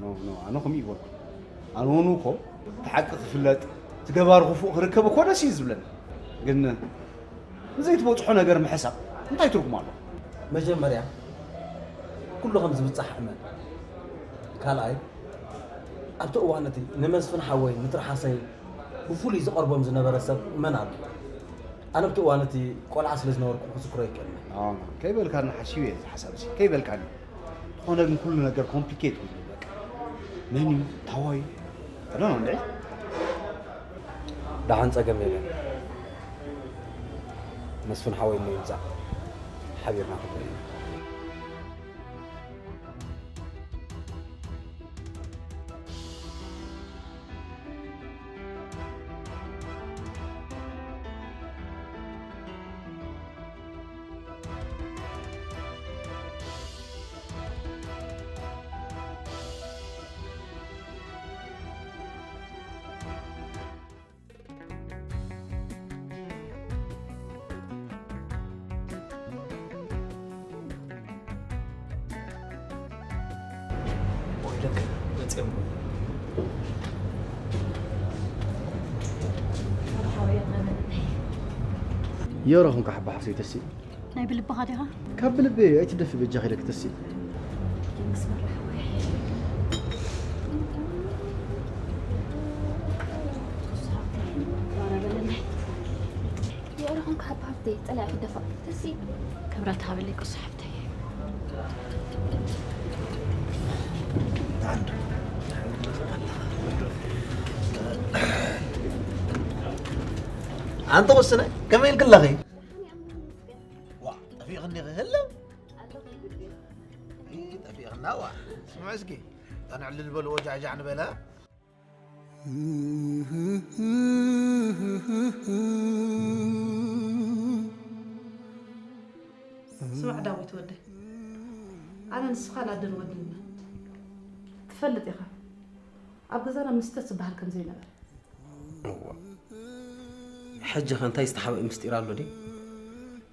ኖ፣ ኖ፣ ኣነ ከምኡ ይበልኩ። ኣነ እውን እኮ እቲ ሓቂ ክፍለጥ፣ እቲ ገባሪ ክፉእ ክርከብ እኮ ደስ እዩ ዝብለኒ። ግን ንዘይትበጽሖ ነገር ምሕሳብ እንታይ ትርጉም ኣለዎ? መጀመርያ ኩሉ ከም ዝብጻሕ እመን። ካልኣይ ኣብቲ እዋን እቲ ንመስፍን ሓወይ ንትርሓሰይ ብፍሉይ ዝቐርቦም ዝነበረ ሰብ መን ኣሎ? ኣነ ኣብቲ እዋን እቲ ቆልዓ ስለ ዝነበርኩ ክዝክሮ ይክእል። ከይበልካኒ ሓሲበ እየ እዚ ሓሳብ እዚ ከይበልካኒ። ዝኾነ ግን ኩሉ ነገር ኮምፕሊኬት እዩ በቃ። መን እዩ? ታዋይ? ኣይ ዶንት ኖ እንዴ? ደሓን ጸገም የለን። መስፍን ሓወይ እሞ ይምጻእ ሓቢርና ክንርኢ። የረኹም ካሕባ ሓፍተይ ተሲ ናይ ብልብኻ ዲኻ? ካብ ብልበይ ኣይትደፊ በጃኺ ኢለኪ ተሲ። የረኹም ካሕባ ሓፍተይ ጸላኢ ክደፋ ተሲ። ክብረት ሃበለይ ቅሱ ሓፍተይ። ኣንቲ ቁስነ ከመይ ኢልክለኺ? ዋ ጠፊእኽኒ ኽህለ ጠፊእኽና ዋ ስምዕ እስኪ ጠንዕልል በልዎ ጃዕጃዕ ንበላ። ስማዕ ዳዊት ወደይ፣ ኣነ ንስኻን ኣደን ወድን ኢና። ትፈልጥ ኢኻ፣ ኣብ ገዛና ምስጢር ዝበሃል ከም ዘይነበረ። እዋ፣ ሕጂ ኸ እንታይ ዝተሓብአ ምስጢር ኣሎ ድዩ?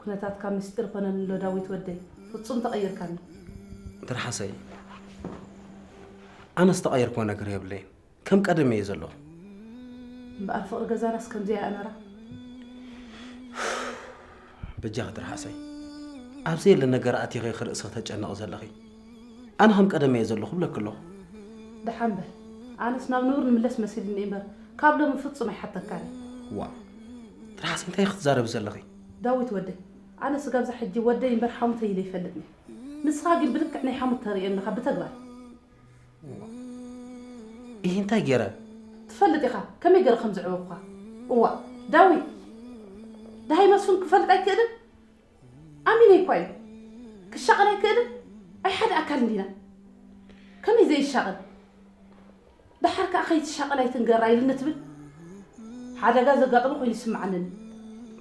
ኩነታትካ ምስጢር ኾነኒ ኣሎ ዳዊት ወደይ፣ ፍጹም ተቐይርካኒ። ትርሓሰይ፣ ኣነስ ዝተቐየርክዎ ነገር የብለይን። ከም ቀደም እየ ዘለኹ። እምበኣር ፍቕሪ ገዛናስ ከምዚኣ እያ ነራ። በጃኺ ትርሓሰይ፣ ኣብ ዘየለ ነገር ኣቲኺ ርእስኺ ተጨንቒ ዘለኺ። ኣነ ከም ቀደም እየ ዘለኹ እብለኪ ኣለኹ። ደሓን በል። ኣነስ ናብ ንቡር ንምለስ መሲሉኒ እምበር፣ ካብ ሎሚ ፍጹም ኣይሓተካን እየ። ዋእ፣ ትርሓሰይ እንታይ ኢኺ ትዛረቢ ዘለኺ? ዳዊት ወደይ፣ ኣነ ስጋብ እዛ ሕጂ ወደይ እምበር ሓሙተይ ኢለ ኣይፈልጥን እየ። ንስኻ ግን ብልክዕ ናይ ሓሙት ተርእየኒ ኢኻ ብተግባር። እሂ እንታይ ገይረ? ትፈልጥ ኢኻ ከመይ ገይረ ከም ዘዕበኹኻ። እዋእ ዳዊት፣ ደሃይ መስፍን ክፈልጥ ኣይክእልን? ኣሚነይ እኳ እዩ። ክሻቐል ኣይክእልን? ኣይ ሓደ ኣካል እንዲና። ከመይ ዘይሻቐል? ደሓር ከኣ ከይትሻቐል ኣይትንገራ ኢሉኒ ትብል? ሓደጋ ዘጋጠመ ኮይኑ ይስምዓኒ።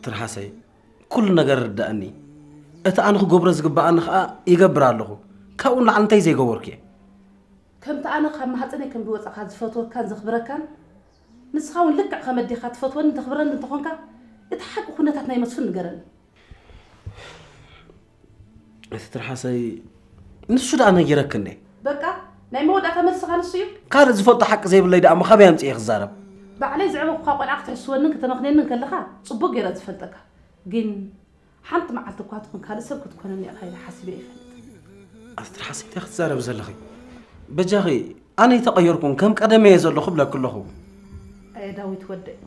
ትርሓሰይ፣ ኩሉ ነገር ይርድኣኒ። እቲ ኣነ ክገብሮ ዝግብኣኒ ከኣ ይገብር ኣለኹ። ካብኡ ንላዕሊ እንታይ ዘይገበርኩ እየ? ከምቲ ኣነ ካብ ማህጸነይ ከም ዝወጻእካ ዝፈትወካን ዘኽብረካን፣ ንስኻ እውን ልክዕ ከም ኣዴኻ ትፈትወንን ተኽብረንን እንተኾንካ፣ እቲ ሓቂ ኩነታት ናይ መስፍን ንገረኒ። እቲ ትርሓሰይ ንሱ ደኣ ነጊረክኒ። በቃ፣ ናይ መወዳእታ መልስኻ ንሱ እዩ? ካልእ ዝፈልጦ ሓቂ ዘይብለይ ደኣ እሞ ካበይ ኣምጺኤ ክዛረብ? ባዕለይ ዘዕበኹኻ ቆልዓ ክትሕስወንን ክተመኽንየንን ከለኻ፣ ጽቡቕ ገይረ ዝፈልጠካ። ግን ሓንቲ መዓልቲ እኳ ትኹን ካልእ ሰብ ክትኮነኒ ኢኻ ኢለ ሓሲበ ኣይፈልጥን። ኣቲ ትርሓሰይ እንታይ ክትዛረቢ ዘለኺ? በጃኺ ኣነ ኣይተቐየርኩን፣ ከም ቀደመ እየ ዘለኹ እብለኪ ኣለኹ። ኣየ ዳዊት ወደይ፣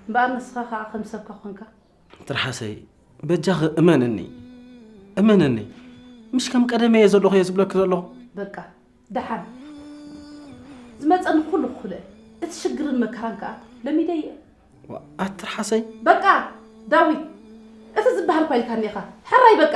እምበኣር ንስኻ ኸኣ ከም ሰብካ ኾንካ። ትርሓሰይ በጃኺ እመንኒ፣ እመንኒ። ምሽ ከም ቀደመ እየ ዘለኹ እየ ዝብለኪ ዘለኹ። በቃ ደሓን፣ ዝመጸኒ ኩሉ ክኹልእ፣ እቲ ሽግርን መከራን ከኣ ለሚደዮ እየ። ዋ፣ ኣቲ ትርሓሰይ። በቃ ዳዊት፣ እቲ ዝበሃል እኳ ኢልካኒ ኢኻ። ሕራይ በቃ።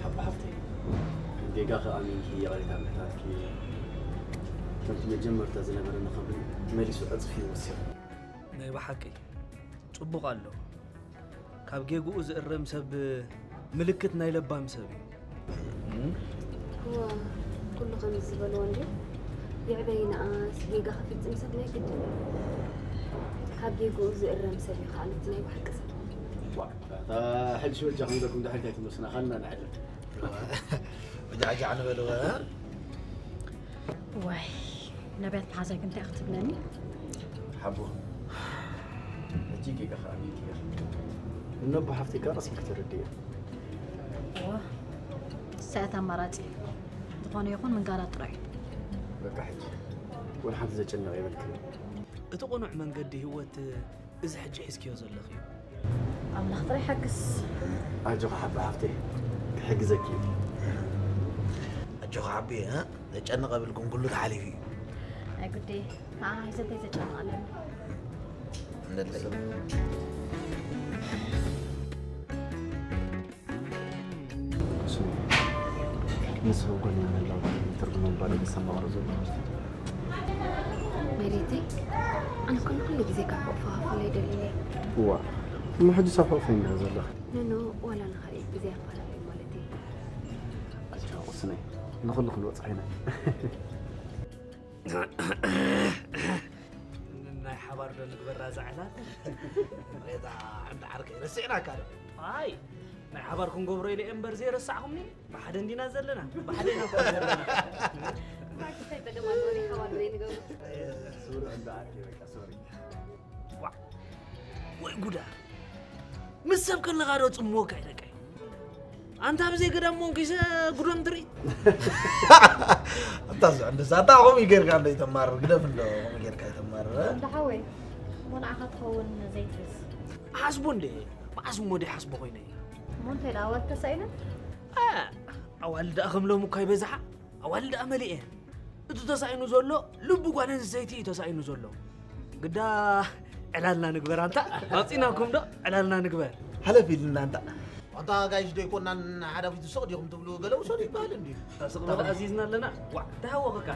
ሓባ ሓፍተይ፣ ጌጋኺ ኣሚንኪ ይቕሬታ ምሕታትኪ፣ ከምቲ መጀመርታ ዝነበረኒ ክብሪ መሊሱ ዕጽፊ እዩ ወሲኹ። ናይ ብሓቂ ጽቡቕ ኣሎ። ካብ ጌግኡ ዝእረም ሰብ ምልክት ናይ ለባም ሰብ እዩ። እዋ፣ ኩሉ ከምዚ ዝበልዎ እንድዩ። ይዕበ ይንኣስ፣ ጌጋ ክፍጽም ሰብ ናይ ግድን እዩ። ካብ ጌግኡ ዝእረም ሰብ እዩ ከኣ ነቲ ናይ ብሓቂ ሰብ። ዋ፣ እታ ሕጂ በጃኹም ኢለኩም ድሕሪት ኣይትመልሱና፣ ካልና ንዕልል። ወጃዕጃዕ ንበልዎ። ዋይ፣ ነቢያት መሓዛይ ግን እንታይ ክትብለኒ? ሓቡ፣ ሕጂ ጌጋ ከኣ ጌጋ። እኖ ብሓፍተይ ከኣ ቀስ ኢልኪ ተረድእዮ። እወ፣ ንሳ እያ ኣማራጺ። ዝኾነ ይኹን ምንጋራ ጥራይ። በቃ ሕጂ ወላ ሓንቲ ዘጨንቕ የብልክን። እቲ ቅኑዕ መንገዲ ህይወት እዚ ሕጂ ሒዝክዮ ዘለኺ እዩ። ኣምላኽ ጥራይ ሓግዝ። ኣጆኺ ሓቢ ሓፍተይ፣ ክሕግዘኪ እዩ። ኣጆኺ ሓቢ፣ እ? ዘጨንቕ የብልኩን፣ ኩሉ ተሓሊፉ እዩ። ኣይ ጉደይ፣ ንዓኻ ሒዘ እንታይ ዘጨንቕ ኣለኒ? እንደለይ። ስሚ፣ ንስኺ ጎኒ ምህላው ትርጉም እምበር ዝሰማቕሮ ዘሎ። መሬተይ፣ ኣነ እኮ ንኹሉ ግዜ ካብ ሕቑፍኻ ክፍለ ኣይደልን እየ። እዋ፣ እሞ ሕጂ ሳብ ሕቑፈይ እንዲኻ ዘለኺ? ኖኖ፣ ዋላ ንኻልእ ግዜ ኣፈላለዩ ማለት እዩ። ኣጆኺ ቁስነይ፣ ንኹሉ ክንበጽሖ ኢና። ናይ ሓባር ዶ ንግበራ እዛ ዕላል? ሬታ ዓንዲ ዓርከይ፣ ረሲዕናካ ዶ? ኣይ፣ ናይ ሓባር ክንገብሮ ኢለ እየ እምበር ዘይረሳዕኹምኒ። ብሓደ እንዲና ዘለና፣ ብሓደ ኢና እኮ ዘለና። እባክህ እንታይ ጸገም ኣለዎ ናይ ሓባር ዘይንገብሮ? ሶሪ ዓንዲ ዓርከይ፣ በቃ ሶሪ። ዋዕ፣ ወይ ጉዳ። ምስ ሰብ ከለኻ ዶ ጽምወካ ይደቀይ? ኣንታ ብዘይ ገዳም ሞንኪሰ ጉዶም ትርኢ። ኣታ እዚ ዕንድዛ፣ ኣታ ከምኡ ጌርካ እንዶ ይተማርር፣ ግደፍ እንዶ ከምኡ ጌርካ ይተማርር፣ እ? እንዳ ሓወይ፣ እሞ ንዓኻ ትኸውን ዘይትሕዝ። እሓስቦ እንዴ? መዓስ እሞ ደይሓስቦ ኮይነ? እሞ እንታይ ደኣ ኣዋልድ ተሳኢነን? እ፣ ኣዋልድ ደኣ ከም ሎሚ እኳ ይበዝሓ፣ ኣዋልድ ደኣ መሊኤን። እቲ ተሳኢኑ ዘሎ ልቢ ጓል ኣንስተይቲ እዩ ተሳኢኑ ዘሎ። ግዳ ዕላልና ንግበር ኣንታ። ኣውጺናኩም ዶ ዕላልና ንግበር? ሓለፍ ኢልና ኣንታ። ኣንታ ጋይሽ ዶ ኣይኮናን ሓዳፊቱ ስቕ ዲኹም ትብሉ? ገለ ውሰዱ ይበሃል እንድዩ። ስቕ ንብል ኣዚዝና ኣለና። ዋዕ፣ እንታይ ሃወኸካ?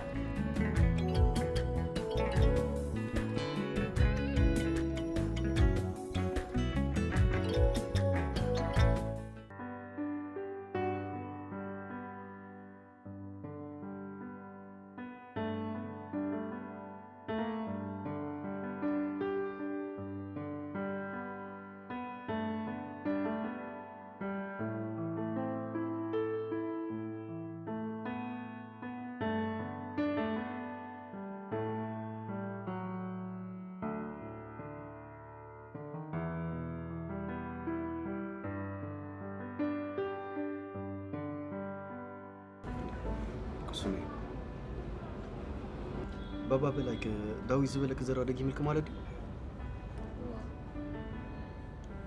ቅሱነይ፣ ባባ በላይ ከ ዳዊት ዝበለኪ ዘረባ ደጊምልኪ ማለት ድዩ?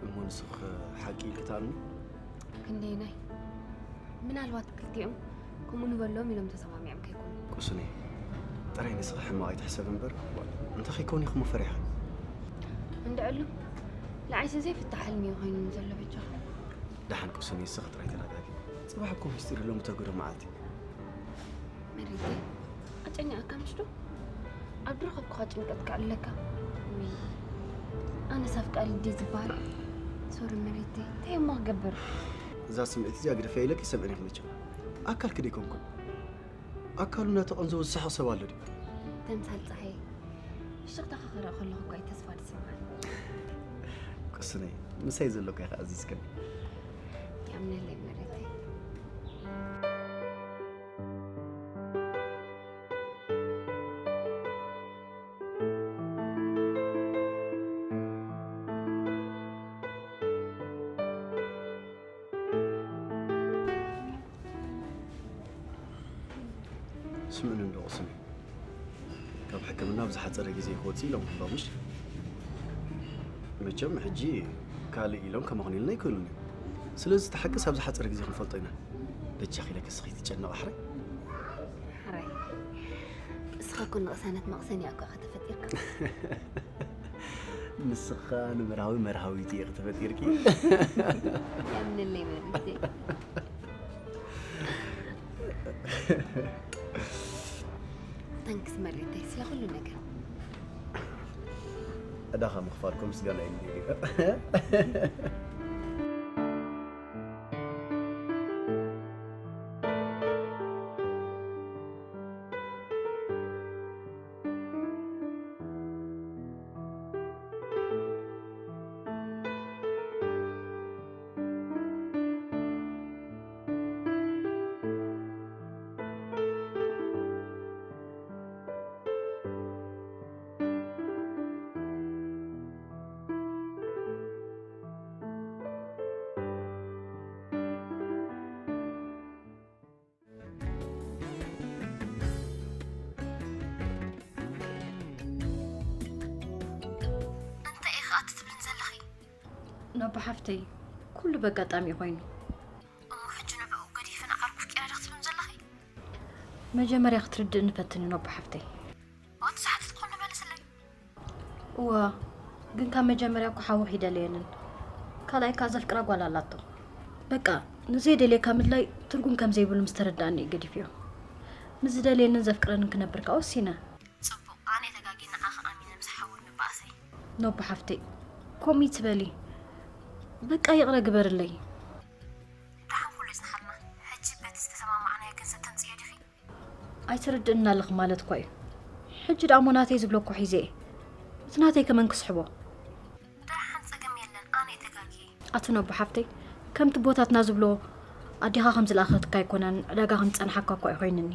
እሞ ንስኺ ሓቂ ኢልኪ ትኣምኒ? ክንደየናይ? ምናልባት ክልቲኦም ከምኡ ንበሎም ኢሎም ተሰማሚዖም ከይኮኑ። ቁስኒ፣ ጥራይ ንስኺ ሕማቕ ኣይትሕሰብ እምበር፣ እንታይ ከይከውን ኢኹም ፈሪሕኺ? እንድዕሉ፣ ንዓይሲ ዘይፍታሕ ሕልሚ እዩ ኮይኑ ዘሎ በጃኻ። ደሓን ቁስኒ፣ ንስኺ ጥራይ ተረጋጊ። ጽባሕ እኮ ምስጢር የሎም፣ ተግዶ መዓልቲ። መሪቴ፣ ኣጨኒቓካ ምሽ ዶ? ኣብ ድረኸብኩኻ ጭንቀት ከዕልለካ። ውይ፣ ኣነስ ኣፍቃሪ ድየ ዝበሃል? ሶሪ መሪቴ፣ እንታይ እሞ ክገብር? እዛ ስምዒት እዚኣ ግደፍያ ኢለኪ ሰምዕን ኢኹ መቸም። ኣካልኪ ደይኮንኩን። ኣካሉ እናተቐንዘወ ዝስሕቕ ሰብ ኣሎ ድዩ? ተምሳል ጸሓይ፣ ፍሽኽታኻ ክርኢ ከለኹ እኳ እዩ ተስፋ ዝስምዓኒ። ቅስነይ፣ ምሳይ ዘሎካ ኢኻ ኣዚዝከኒ። የኣምነለይ መሬተይ። ስምዕኒ እንዶ ቅስነይ፣ ካብ ሕክምና ብዝሓጸረ ግዜ ክወጽእ ኢሎም እምበር ምሽ? መቸም ሕጂ ካልእ ኢሎም ከመኽንዩልና ኣይክእሉን እዮም። ስለዚ እቲ ሓቅስ ኣብ ዝሓጸረ ግዜ ክንፈልጦ ኢና። በጃኺ ኢለኪ እስኺ ትጨነቒ ሕራይ። ሕራይ። እስኻ እኮ ንቕሳነት መቕሰን እያ እኮ ኢኻ ተፈጢርካ። ንስኻ ንመርሃዊ መርሃዊት እየ ተፈጢርኪ። ያምንለይ መሪቴ። ታንክስ መሪቴ ስለ ኩሉ ነገር። ዕዳኻ ምኽፋልኩም ምስጋና እዩ። እንታይ ኢኺ ኣቲ ትብልኒ ዘለኺ? ነቦ ሓፍተይ፣ ኩሉ በጋጣሚ እዩ ኮይኑ። እሞ ሕጂ ንዕኡ ገዲፍን ዓርኩ ፍቂረ ዶ ክትብልኒ ዘለኺ? መጀመርያ ክትርድእኒ ፈትኒ ነቦ ሓፍተይ። ኣቲ ዝሓተትኩ ንመልስለይ። እዋ፣ ግን ካብ መጀመርያ እኮ ሓወኺ ይደለየንን። ካልኣይ ከኣ ዘፍቅራ ጓል ኣላቶ። በቃ፣ ንዘይደልየካ ምድላይ ትርጉም ከም ዘይብሉ ምስ ተረዳእኒ እዩ ገዲፍዮ። ምስ ዝደልየንን ዘፍቅረንን ክነብር ከኣ ወሲነ። ጽቡቕ፣ ኣነ ተጋግየ ንዓኺ ኣሚነ ምስ ሓወይ ምባኣሰይ። ነቦ ሓፍተይ፣ ከምኡ ይትበሊ። በቃ ይቕረ ግበርለይ። ደሓን ኩሉ ይጽንሓልና። ሕጂ በቲ ዝተሰማማዕናዮ ገንዘብ ተምጽእዮ ዲኺ? ኣይትርድእና ኣለኺ ማለት እኳ እዩ። ሕጂ ደኣ እሞ ናተይ ዝብሎ እኮ ሒዘ እየ። እቲ ናተይ ከመን ክስሕቦ? ደሓን ጸገም የለን፣ ኣነ እየ ተጋግየ። ኣቲ ነቦ ሓፍተይ፣ ከምቲ ኣቦታትና ዝብሎ ኣዴኻ ከም ዝለኣኸትካ ኣይኮነን፣ ዕዳጋ ከም ዝጸንሓካ እኳ እዩ ኮይንኒ።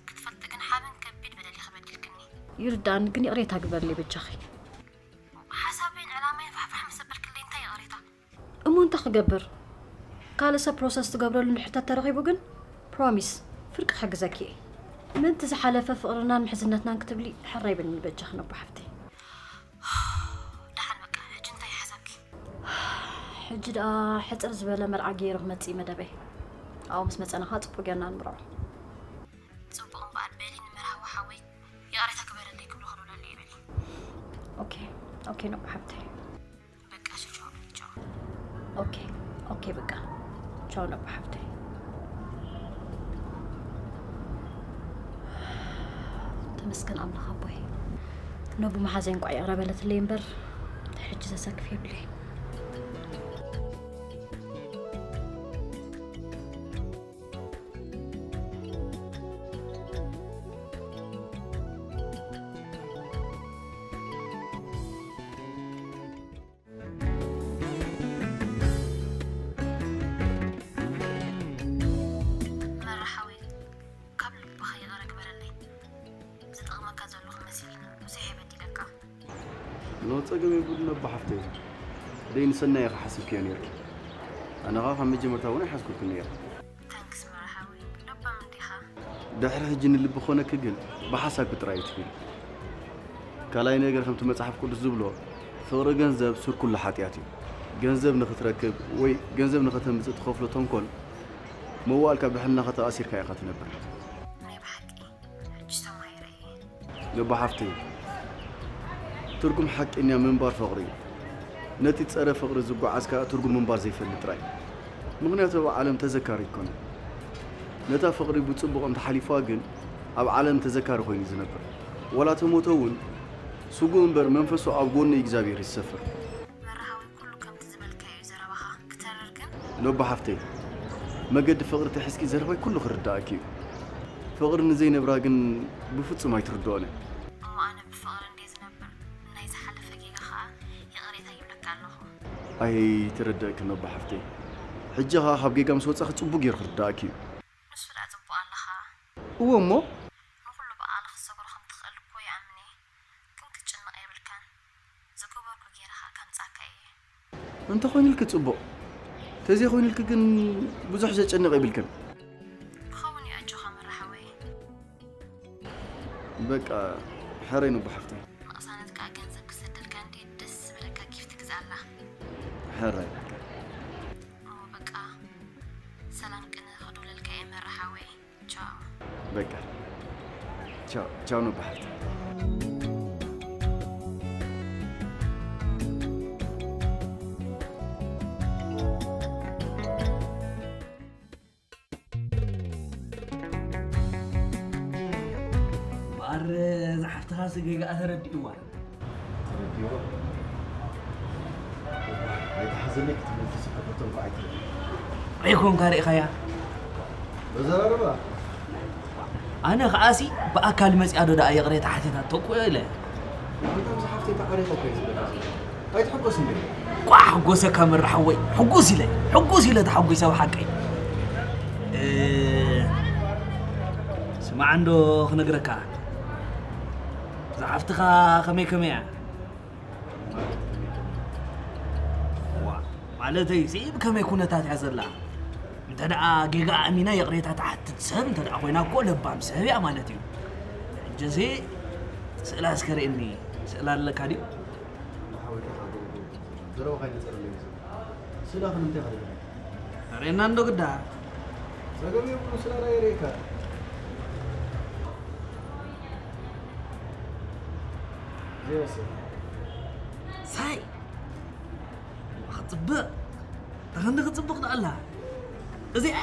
ክትፈልጢ ግን ሓበን ከቢድ በደል ኢኺ በዲልክኒ። ይርድኣኒ፣ ግን ይቕሬታ ግበርለይ በጃኺ። ሓሳበይን ዕላማይን ፋሕፋሕ ምስ ኣበልክለይ እንታይ ይቕሬታ? እሞ እንታይ ክገብር? ካልእ ሰብ ፕሮሰስ ትገብረሉ እንድሕር ተተረኺቡ ግን ፕሮሚስ ፍርቂ ክሕግዘኪ እየ። ምእንቲ ዝሓለፈ ፍቕርናን ምሕዝነትናን ክትብሊ ሕራይ በልኒ በጃኺ ነቦ ሓፍተይ። ደሓን በቃ፣ ሕጂ እንታይ ሓሳብኪ? ሕጂ ደኣ ሕጽር ዝበለ መርዓ ገይሩ ክመጽእ እዩ መደበይ። ኣብኡ ምስ መጸና ኸኣ ጽቡቕ ጌርና ንምርዖ። ጽቡቕ እምበኣር በሊ ንመርሃዊ ሓወይ ይቕሬታ ግበረለይ ክብሎ ከሎ ደሊ በሊ። ኦኬ፣ ኦኬ ነቦ ሓፍተይ። በቃ እሺ፣ ቻው፣ ቻው። ኦኬ፣ ኦኬ፣ በቃ ቻው ነቦ ሓፍተይ። ተመስገን ኣምላኽ ኣቦይ። ነቡ መሓዘይ እንቋዕ ይቕረ በለትለይ እምበር፣ ሕጂ ዘሰክፍ የብለይ። መራሓወይ፣ ካብ ልብኻ ይቕረ ግበረለይ። ዝጠቕመካ ዘለኹ መሲልኒ፣ ብዙሕ እየ በዲለካ። ኖ፣ ጸገም የብሉን ኣቦ ሓፍተይ። ደይ ንሰናይ ኢኻ ሓሲብክዮ ነይርኪ። ኣነ ኸኣ ካብ መጀመርታ እውን ኣይሓስኩልክን ነይረ። ታንክስ መራሓወይ፣ ለባም እንዲኻ። ድሕሪ ሕጂ ንልቢ ኮነኪ ግን ብሓሳብኪ ጥራይ እዩ ትብል። ካልኣይ ነገር ከምቲ መጽሓፍ ቅዱስ ዝብሎ ፍቕሪ ገንዘብ ሱር ኩሉ ሓጢኣት እዩ። ገንዘብ ንኽትረክብ ወይ ገንዘብ ንኸተምጽእ ትኸፍሎ ተንኮል መዋእልካ ብሕልናኻ ተኣሲርካ ኢኻ ትነብር። ናይ ብሓቂ ሕጂ ተማሂረ እየ። ነቦ ሓፍተይ፣ ትርጉም ሓቀኛ ምንባር ፍቕሪ እዩ። ነቲ ጸረ ፍቕሪ ዝጓዓዝ ከኣ ትርጉም ምንባር ዘይፈልጥ ጥራይ። ምኽንያቱ ኣብ ዓለም ተዘካሪ ኣይኮነን። ነታ ፍቕሪ ብጽቡቕ እንተሓሊፍዋ ግን ኣብ ዓለም ተዘካሪ ኮይኑ እዩ ዝነብር። ዋላ ተሞተ እውን ስጉኡ እምበር መንፈሱ ኣብ ጎኒ እግዚኣብሔር እዩ ዝሰፍር። መራሃዊ ኩሉ ከምቲ ዝበልካዮ እዩ ዘረባኻ። ክተርር ግን ነቦ ሓፍተይ፣ መገዲ ፍቕሪ ተሒዝኪ ዘረባይ ኩሉ ክርድኣኪ እዩ። ፍቕሪ ንዘይነብራ ግን ብፍጹም ኣይትርድኦን እያ። እሞ ኣነ ብፍቕሪ እንድየ ዝነብር፣ ናይ ዝሓለፈ ጌጋ ኸኣ ይቕሬታ ይብለካ ኣለኹ። ኣይተረድእክን ነቦ ሓፍተይ። ሕጂ ኸኣ ካብ ጌጋ ምስ ወጻኺ ጽቡቕ ገይሩ ክርድኣኪ እዩ። ንሱ ደኣ ጽቡቕ ኣለኻ። እወ እሞ? ንኹሉ ብቓል ክትሰግሮ ከም ትኽእል እኮ ይኣምን እየ። ግን ክትጭነቕ የብልካን። ዝገበርኩ ገይረ ኸኣ ከምጽኣካ እየ። እንተኾይኑልኪ ጽቡቕ። ተዘይኾይኑልኪ ግን ብዙሕ ዘጨንቕ የብልክን። ክኸውን እዩ ኣጆኻ መራሓወይ። በቃ ሕራይ ነቦ ሓፍተይ። ንቕሳነት ከኣ ገንዘብ ክሰደልካ እንድየ ደስ ዝበለካ ጊፍት ግዝኣላ። ሕራይ በቃ። እሞ በቃ ሰላም ቅነ ክድውለልካ እየ መራሓወይ። ቻው። በቃ ቻው ቻው ነቦ ሓፍተይ። እምበኣር እዛ ሓፍትኻስ ጌጋኣ ተረዲእዋ። ተረዲእዋ? ኣይትሓዘለይ ክትብል ተሰከፈቶ እንኳ ኣይትረድእ። ኣይኮንካ ርኢኻያ? በዘራርባ። ኣነ ኸኣሲ ብኣካል መጺኣ ዶ ደኣ ይቕሬታ ሓቲታቶ እኮ ኢለ። ኣንታ ብዛ ሓፍተይ ተዓሪቐ እኮ እየ ዝበላ ዘለኹ። ኣይትሕጎስ እንዴ? ቋሕ ሕጎሰካ መራ ሓወይ፣ ሕጉስ ኢለ፣ ሕጉስ ኢለ ተሓጒሰ ብሓቀይ። እ፣ ስማዕ እንዶ ክነግረካ፣ እዛ ሓፍትኻ ከመይ ከመይ እያ? ዋ፣ ማለተይ ሲ ብከመይ ኩነታት እያ ዘላ? እንተ ደኣ ጌጋ ኣሚና ይቕሬታ ትሓትት ሰብ እንተ ደኣ ኮይና እኮ ለባም ሰብ እያ ማለት እዩ። ሕጂሲ ስእላ እስከ ርእየኒ፣ ስእላ ኣለካ ድዩ? ሓወይ፣ እንታይ ካብ ገለ ገለ ዘረባኻ ይነጸረለይ እዩ። ስእላ ክንምንታይ ኢኻ ደሊኻ? ርእየና እንዶ ግዳ። ጸገም የብሉን፣ ስእላ የርእየካ። ዘይወስድ። ሳይ! ክጽብቕ! ተኸንዲ ክጽብቕ ደኣላ። እዚኣ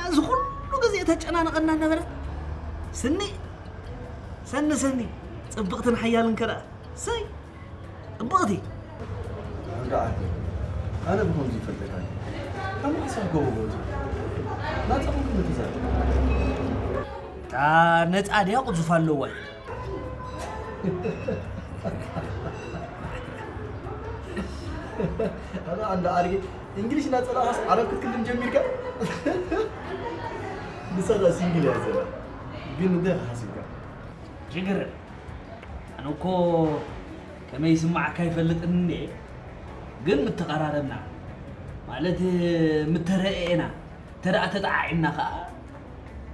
እዚ ኩሉ ግዜ ተጨናንቐና ነበረት። ስኒ፣ ሰኒ፣ ሰኒ፣ ጽብቕትን ሓያልን ከ ደኣ። ሰይ! ጽብቕቲ! እንዳ ዓዲ፣ ኣነ ብኸምዚ ይፈልጠካ። ካብ መዓስ ኣብ ጎቦ ጎጆ? ናጻ ኮንኩ ንትዛረብ። እታ ነጻ ድያ ቅዙፍ ኣለዋ? ኣነ ኣንዳ ኣድጊ እንግሊሽ እናጸላእካስ ዓረብ ክትክልም ጀሚርካ? ንሳ ደኣ ሲንግል እያ ዘላ። ግን እንታይ ሓሲብካ? ጅግር፣ ኣነ እኮ ከመይ ይስምዓካ ኣይፈልጥን እንዴ፣ ግን ምተቐራረብና፣ ማለት ምተረኣኤና፣ እንተ ደኣ ተጠዓዒምና ኸኣ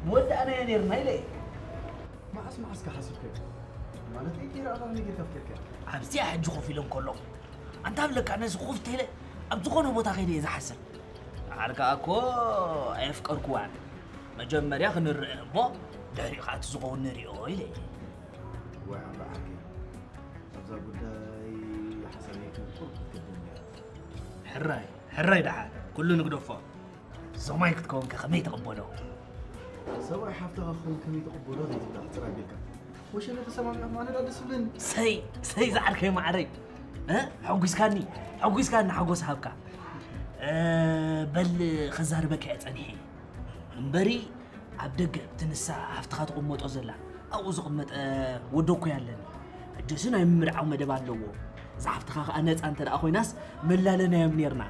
ምወዳእናዮ ኔርና ኢለ እየ። መዓስ መዓስ ከ ሓሲብካዮ? ማለተይ ከይረኣኻኒ ጌርካ ፍቂርካያ? ኣብዚኣ ሕጂ ኮፍ ኢለ እንከሎ፣ ኣንታ ብለካ ነዚ ኮፍ ተይለ ኣብ ዝኾነ ቦታ ከይደ እየ ዝሓስብ። ደሓር ከኣ እኮ ኣየፍቀርኩዋን። መጀመርያ ክንርእ እሞ ድሕሪኡ ከኣ እቲ ዝኸውን ንርእዮ ኢለ እየ። ዋይ ዓቢ ዓርከይ፣ ኣብዛ ጉዳይ ሓሳበይ ክንቁር ክትክብደኒ እያ። ሕራይ፣ ሕራይ ደሓር፣ ኩሉ ንግደፎ። ዞማይ ክትከውን ከ ከመይ ትቕበሎ? ሰብኣይ ሓፍትኻ ክኸውን ከመይ ትቕበሎ ዘይትብላ ክትጽር ኣቢልካ። ወሸለ ተሰማሚዖም ኣነ ደኣ ደስ ይብለኒ። ሰይ፣ ሰይ ዝዓርከይ ማዓረይ። እ? ሓጒስካኒ፣ ሓጒስካኒ፣ ሓጎስ ሃብካ። እ፣ በል ከዛርበካ እየ ጸኒሐ። እምበሪ ኣብ ደገ እቲ ንሳ ሓፍትኻ ትቕመጦ ዘላ ኣብኡ ዝቕመጠ ወዶ እኮ ኣለኒ። ሕጂሲ ናይ ምምርዓው መደብ ኣለዎ። እዛ ሓፍትኻ ኸኣ ነጻ እንተ ደኣ ኮይናስ መላለናዮም ኔርና።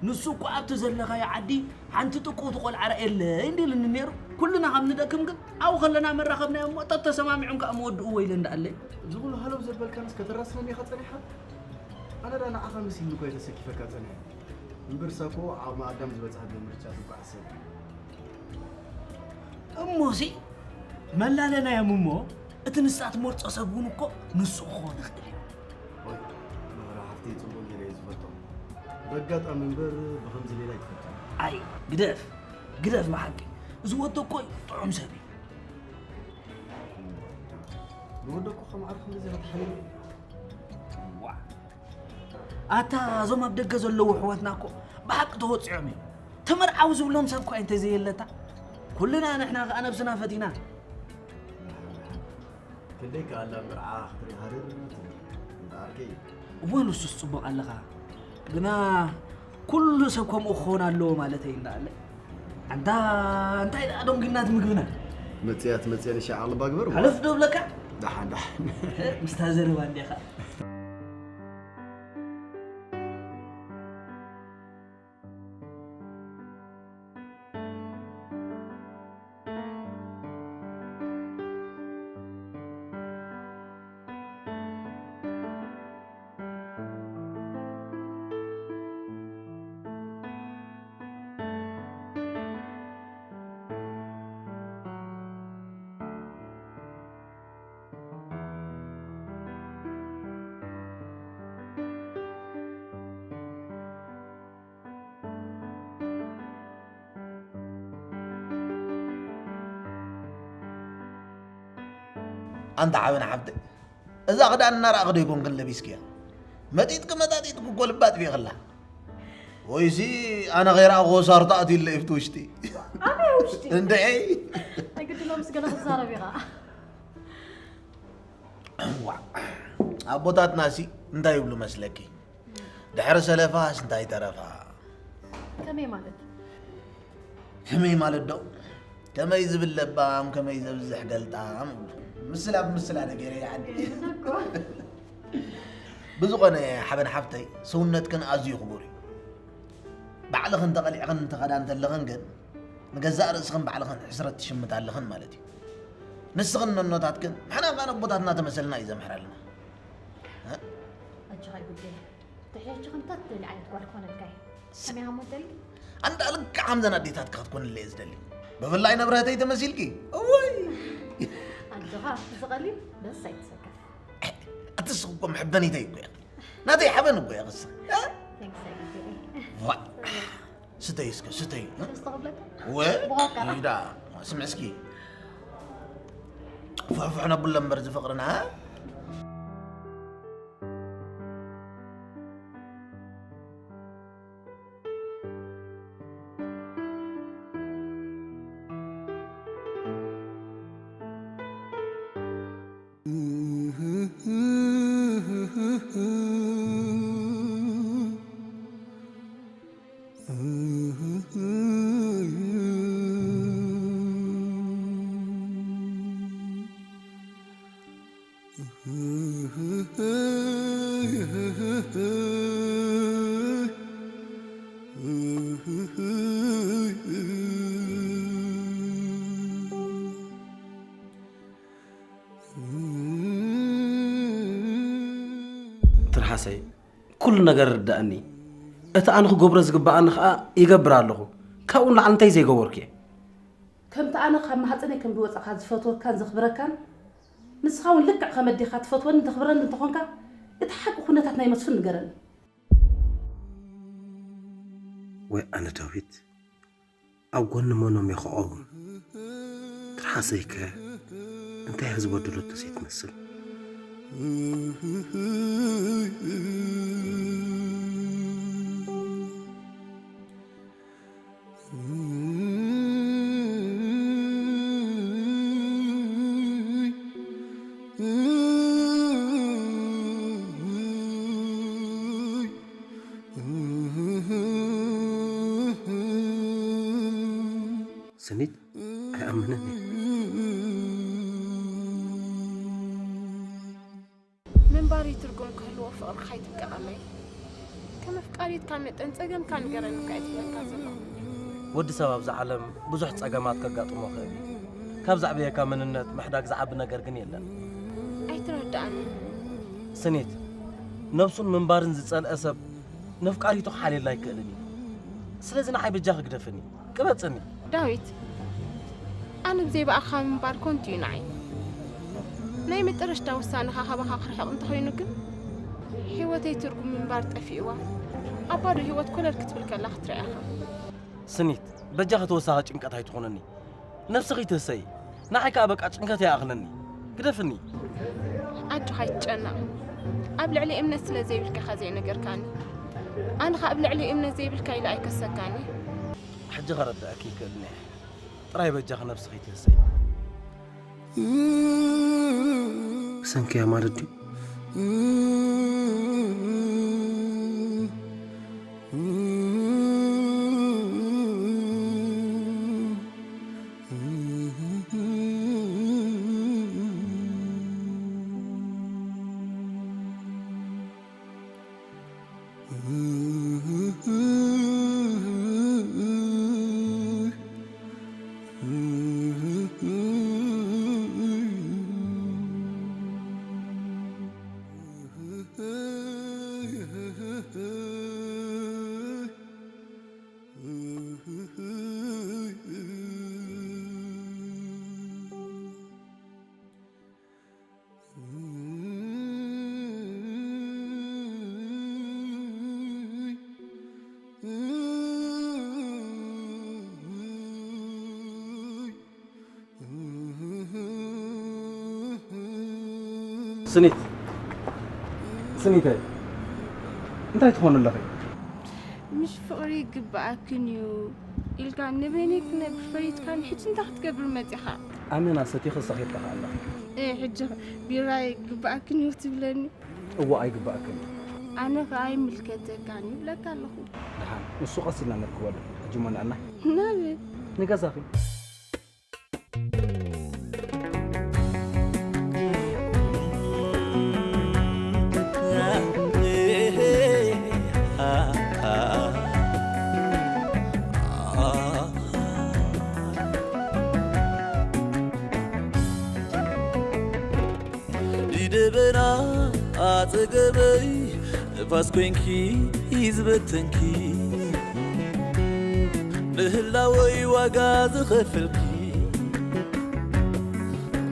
ንሱ እኮ ኣብቲ ዘለኻዮ ዓዲ ሓንቲ ጥቁውቲ ቆልዓ ርኣየለይ እንዲሉኒ ኔሩ። ኩልና ካብ ንደክም ግን ኣብኡ ከለና መራኸብናዮ እሞ ተተሰማሚዖም ከኣ ምወድእዎ ኢለ እንዳኣለይ። እዚ ኩሉ ሃለው ዘበልካንስ ከተራስነኒ ኢኻ ጸኒሕካ? ኣነ ደኣ ንዓኻ መሲልኒ እኮ እየ ተሰኪፈካ ጸኒሐ። እምበርሳ እኮ ዓቕሚ ኣዳም ዝበጽሐ ብምርጫ ዝጓዓዝ ሰብ እዩ። እሞሲ መላለናዮም እሞ እቲ ንሳ ትመርጾ ሰብ እውን እኮ ንሱ ክኾን ይኽእል እዩ። ወይ፣ ማራ ሓፍተይ ጽቡቕ ገይረ እየ ዝፈልጦ። በጋጣሚ እምበር ብኸምዚ ሌላ ኣይትፈልጦን። ኣይ፣ ግደፍ። ግደፍ ብሓቂ። እዚ ወዲ እኮ ጥዑም ሰብ እዩ። ንወዲ እኮ ከም ዓርኩ ግዜ ክትሓልዩ። ዋ። ኣታ እዞም ኣብ ደገ ዘለዉ ኣሕዋትና እኮ ብሓቂ ተወጺዖም እዮም። ተመርዓው ዝብሎም ሰብ እኳ እንተዘየለታ፣ ኩልና ንሕና ከኣ ነብስና ፈቲና። ክንደይ ከኣላ መርዓ ክትርኢ ሃሪር ትብል። እንዳ ዓርከይ። እወ፣ ንሱስ ጽቡቕ ኣለኻ። ግና ኩሉ ሰብ ከምኡ ክኸውን ኣለዎ ማለተይ እንዳኣለ። ኣንታ እንታይ ደኣ ደንጒናት ምግብና? መጽያ ትመጽያ ንሻ ዓቕሊ ባግበር። ሓለፍ ዶ ብለካ? ደሓን፣ ደሓን። ምስታ ዘረባ እንዲኻ። ኣንታ ሓበን ሓብተይ፣ እዛ ክዳን እናረኣኺ ዶ ኣይኮንክን ለቢስክያ? መጢጥኪ መጣጢጥኪ እኮ ልባ ኣጥፊእኽላ። ወይሲ ኣነ ከይረኣኹ ሳርታ ኣትዩለ ኢፍቲ ውሽጢ። ኣበይ ውሽጢ? እንድዒ። ናይ ግዲ ሎምስ ገለ ክትዛረብ ኢኻ። ዋዕ። ኣቦታትናሲ እንታይ ይብሉ መስለኪ? ድሕሪ ሰለፋስ እንታይ ተረፋ? ከመይ ማለት? ከመይ ማለት ዶ? ከመይ ዝብል ለባም፣ ከመይ ዘብዝሕ ገልጣም። ምስላ ብምስላ ዶ ገይረ ይዓዲ። እኮ። ብዝኾነ ሓበን ሓፍተይ፣ ሰውነትክን ኣዝዩ ክቡር እዩ። ባዕልኽን ተቐሊዕኽን እንተኸዳ እንተለኽን ግን፣ ንገዛእ ርእስኽን ባዕልኽን ሕስረት ትሽምታ ኣለኽን ማለት እዩ። ንስኽን ነኖታትክን፣ ንሕና ከኣ ነቦታትና ተመሰልና እዩ ዘምሕረልና። እ? ኣጆኻ ይጉደይ። ተሕያችኽን እንታይ ትደሊ ዓይነት ጓል ክኾነልካ እየ? ከመይ ሃሞ ትደሊ? ኣንዳ ልክዕ ከምዘን ኣዴታትካ ክትኮንለ እየ ዝደሊ። ብፍላይ ነብረህተይ ተመሲልኪ። እወይ! ኣጆኻ፣ እዚ ቀሊል ደስ ኣይትሰከፍ። ኣቲ ንስኺ እኮ መሐበኒተይ እኮ ኢኺ። ናተይ ሓበን እኮ ኢኺ ንስኺ። እ? Thanks ኣይግድን። ዋ። ስተይ እስከ፣ ስተይ። እ? ትሕዝቶ ክብለካ? ወ? ብዋቃ። ይዳ፣ ስምዕ እስኪ። ፉሕፉሕ ነብሎ እምበር ዝፍቕርና፣ እ? ትርሓሰይ፣ ኩሉ ነገር ርዳእኒ። እቲ ኣነ ክገብሮ ዝግብኣኒ ኸኣ ይገብር ኣለኹ። ካብኡ ንላዕሊ እንታይ ዘይገበርኩ እየ? ከምቲ ኣነ ካብ ማህፀነይ ከም ዝወፃእካ ዝፈትወካን ዘኽብረካን፣ ንስኻ እውን ልክዕ ከም ኣዴኻ ትፈትወኒ ተኽብረኒ እንተኾንካ፣ እቲ ሓቂ ኩነታት ናይ መስፍን ንገረኒ። ወይ ኣነ ዳዊት፣ ኣብ ጎኒ መኖም እየ ክቐውም? ትርሓሰይከ እንታይ እያ ዝበደለቶ ዘይትመስል? ስኒት ኣይኣምንን እየ። ምንባር እዩ ትርጉም ክህልዎ ፍቕርኻ ኣይትብቀቐለይ። ከም ኣፍቃሪትካ መጠን ጸገምካ ንገረኒ እኳ እየ ዝብለካ ዘለኹ። ወዲ ሰብ ኣብዚ ዓለም ብዙሕ ጸገማት ከጋጥሞ ይኽእል እዩ። ካብ ዘዕበየካ መንነት ምሕዳግ ዝዓቢ ነገር ግን የለን። ኣይትረድኣንን። ስኒት፣ ነብሱን ምንባርን ዝጸልአ ሰብ ነፍቃሪቱ ክሓልየላ ኣይክእልን እዩ። ስለዚ ንዓይ በጃኺ ግደፍኒ፣ ቅበጽኒ። ዳዊት፣ ኣነ ብዘይ ብኣኻ ምንባር ኮንቱ እዩ ንዓይ። ናይ መጨረሽታ ውሳነኻ ካባኻ ክርሕቕ እንተኾይኑ ግን፣ ህይወተይ ትርጉም ምንባር ጠፊእዋ፣ ኣብ ባዶ ህይወት ኮለል ክትብል ከላ ክትርእያ ኢኻ። ስኒት፣ በጃኺ ተወሳኺ ጭንቀት ኣይትኾነኒ። ነብስኺ ትህሰይ። ንዓይ ከኣ በቃ ጭንቀት ይኣኽለኒ። ግደፍኒ። ኣጆኻ ኣይትጨነቕ። ኣብ ልዕሊ እምነት ስለ ዘይብልካ ኢኻ ዘይነገርካኒ። ኣነ ኸኣ ኣብ ልዕሊ እምነት ዘይብልካ ኢለ ኣይከሰካኒ። ሕጂ ከረድኣኪ ይክእልኒ እየ። ጥራይ በጃኺ ነብስኺ ትህሰይ። ሰንክያ ማለት ድዩ? ስኒት፣ ስኒተይ፣ እንታይ ትኾኒ ኣለኺ? ምሽ ፍቕሪ ይግብኣክን እዩ ኢልካ ንበይነይ ክነብር ፈሪድካኒ፣ ሕጂ እንታይ ክትገብር መጺኻ? ኣመና ሰቲኺ ሰኺርካ ከኣ ኣለኺ። እ፣ ሕጂ ቢራ ይግብኣክን እዩ ትብለኒ? እወ፣ ኣይግብኣክን እዩ። ኣነ ከኣ ኣይምልከተካን እዩ ይብለካ ኣለኹ። ደሓን፣ ንሱ ቀስ ኢልና ነርክበሉ። ሕጂ እሞ ንዕና። ናበይ? ንገዛኺ። ንደበና ኣጸገበይ ንፋስ ኮይንኪ ዝበተንኪ ንህላወይ ዋጋ ዝኸፈልኪ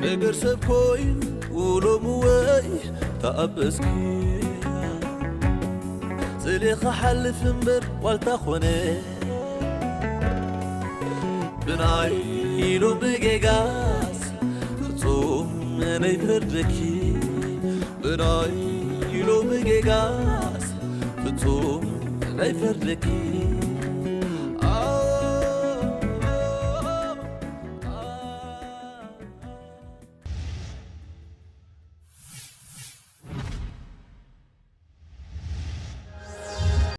ነገር ሰብ ኮይኑ ሎምወይ ተኣበስኪ ጽሌ ክሓልፍ እምበር ዋልታ ኾነ ብናይ ኢሉ ብጌጋስ ፍጹም ነይፈርደኪ ብናይ ኢሉ ብጌጋስ ፍጹም ነይፈርደኪ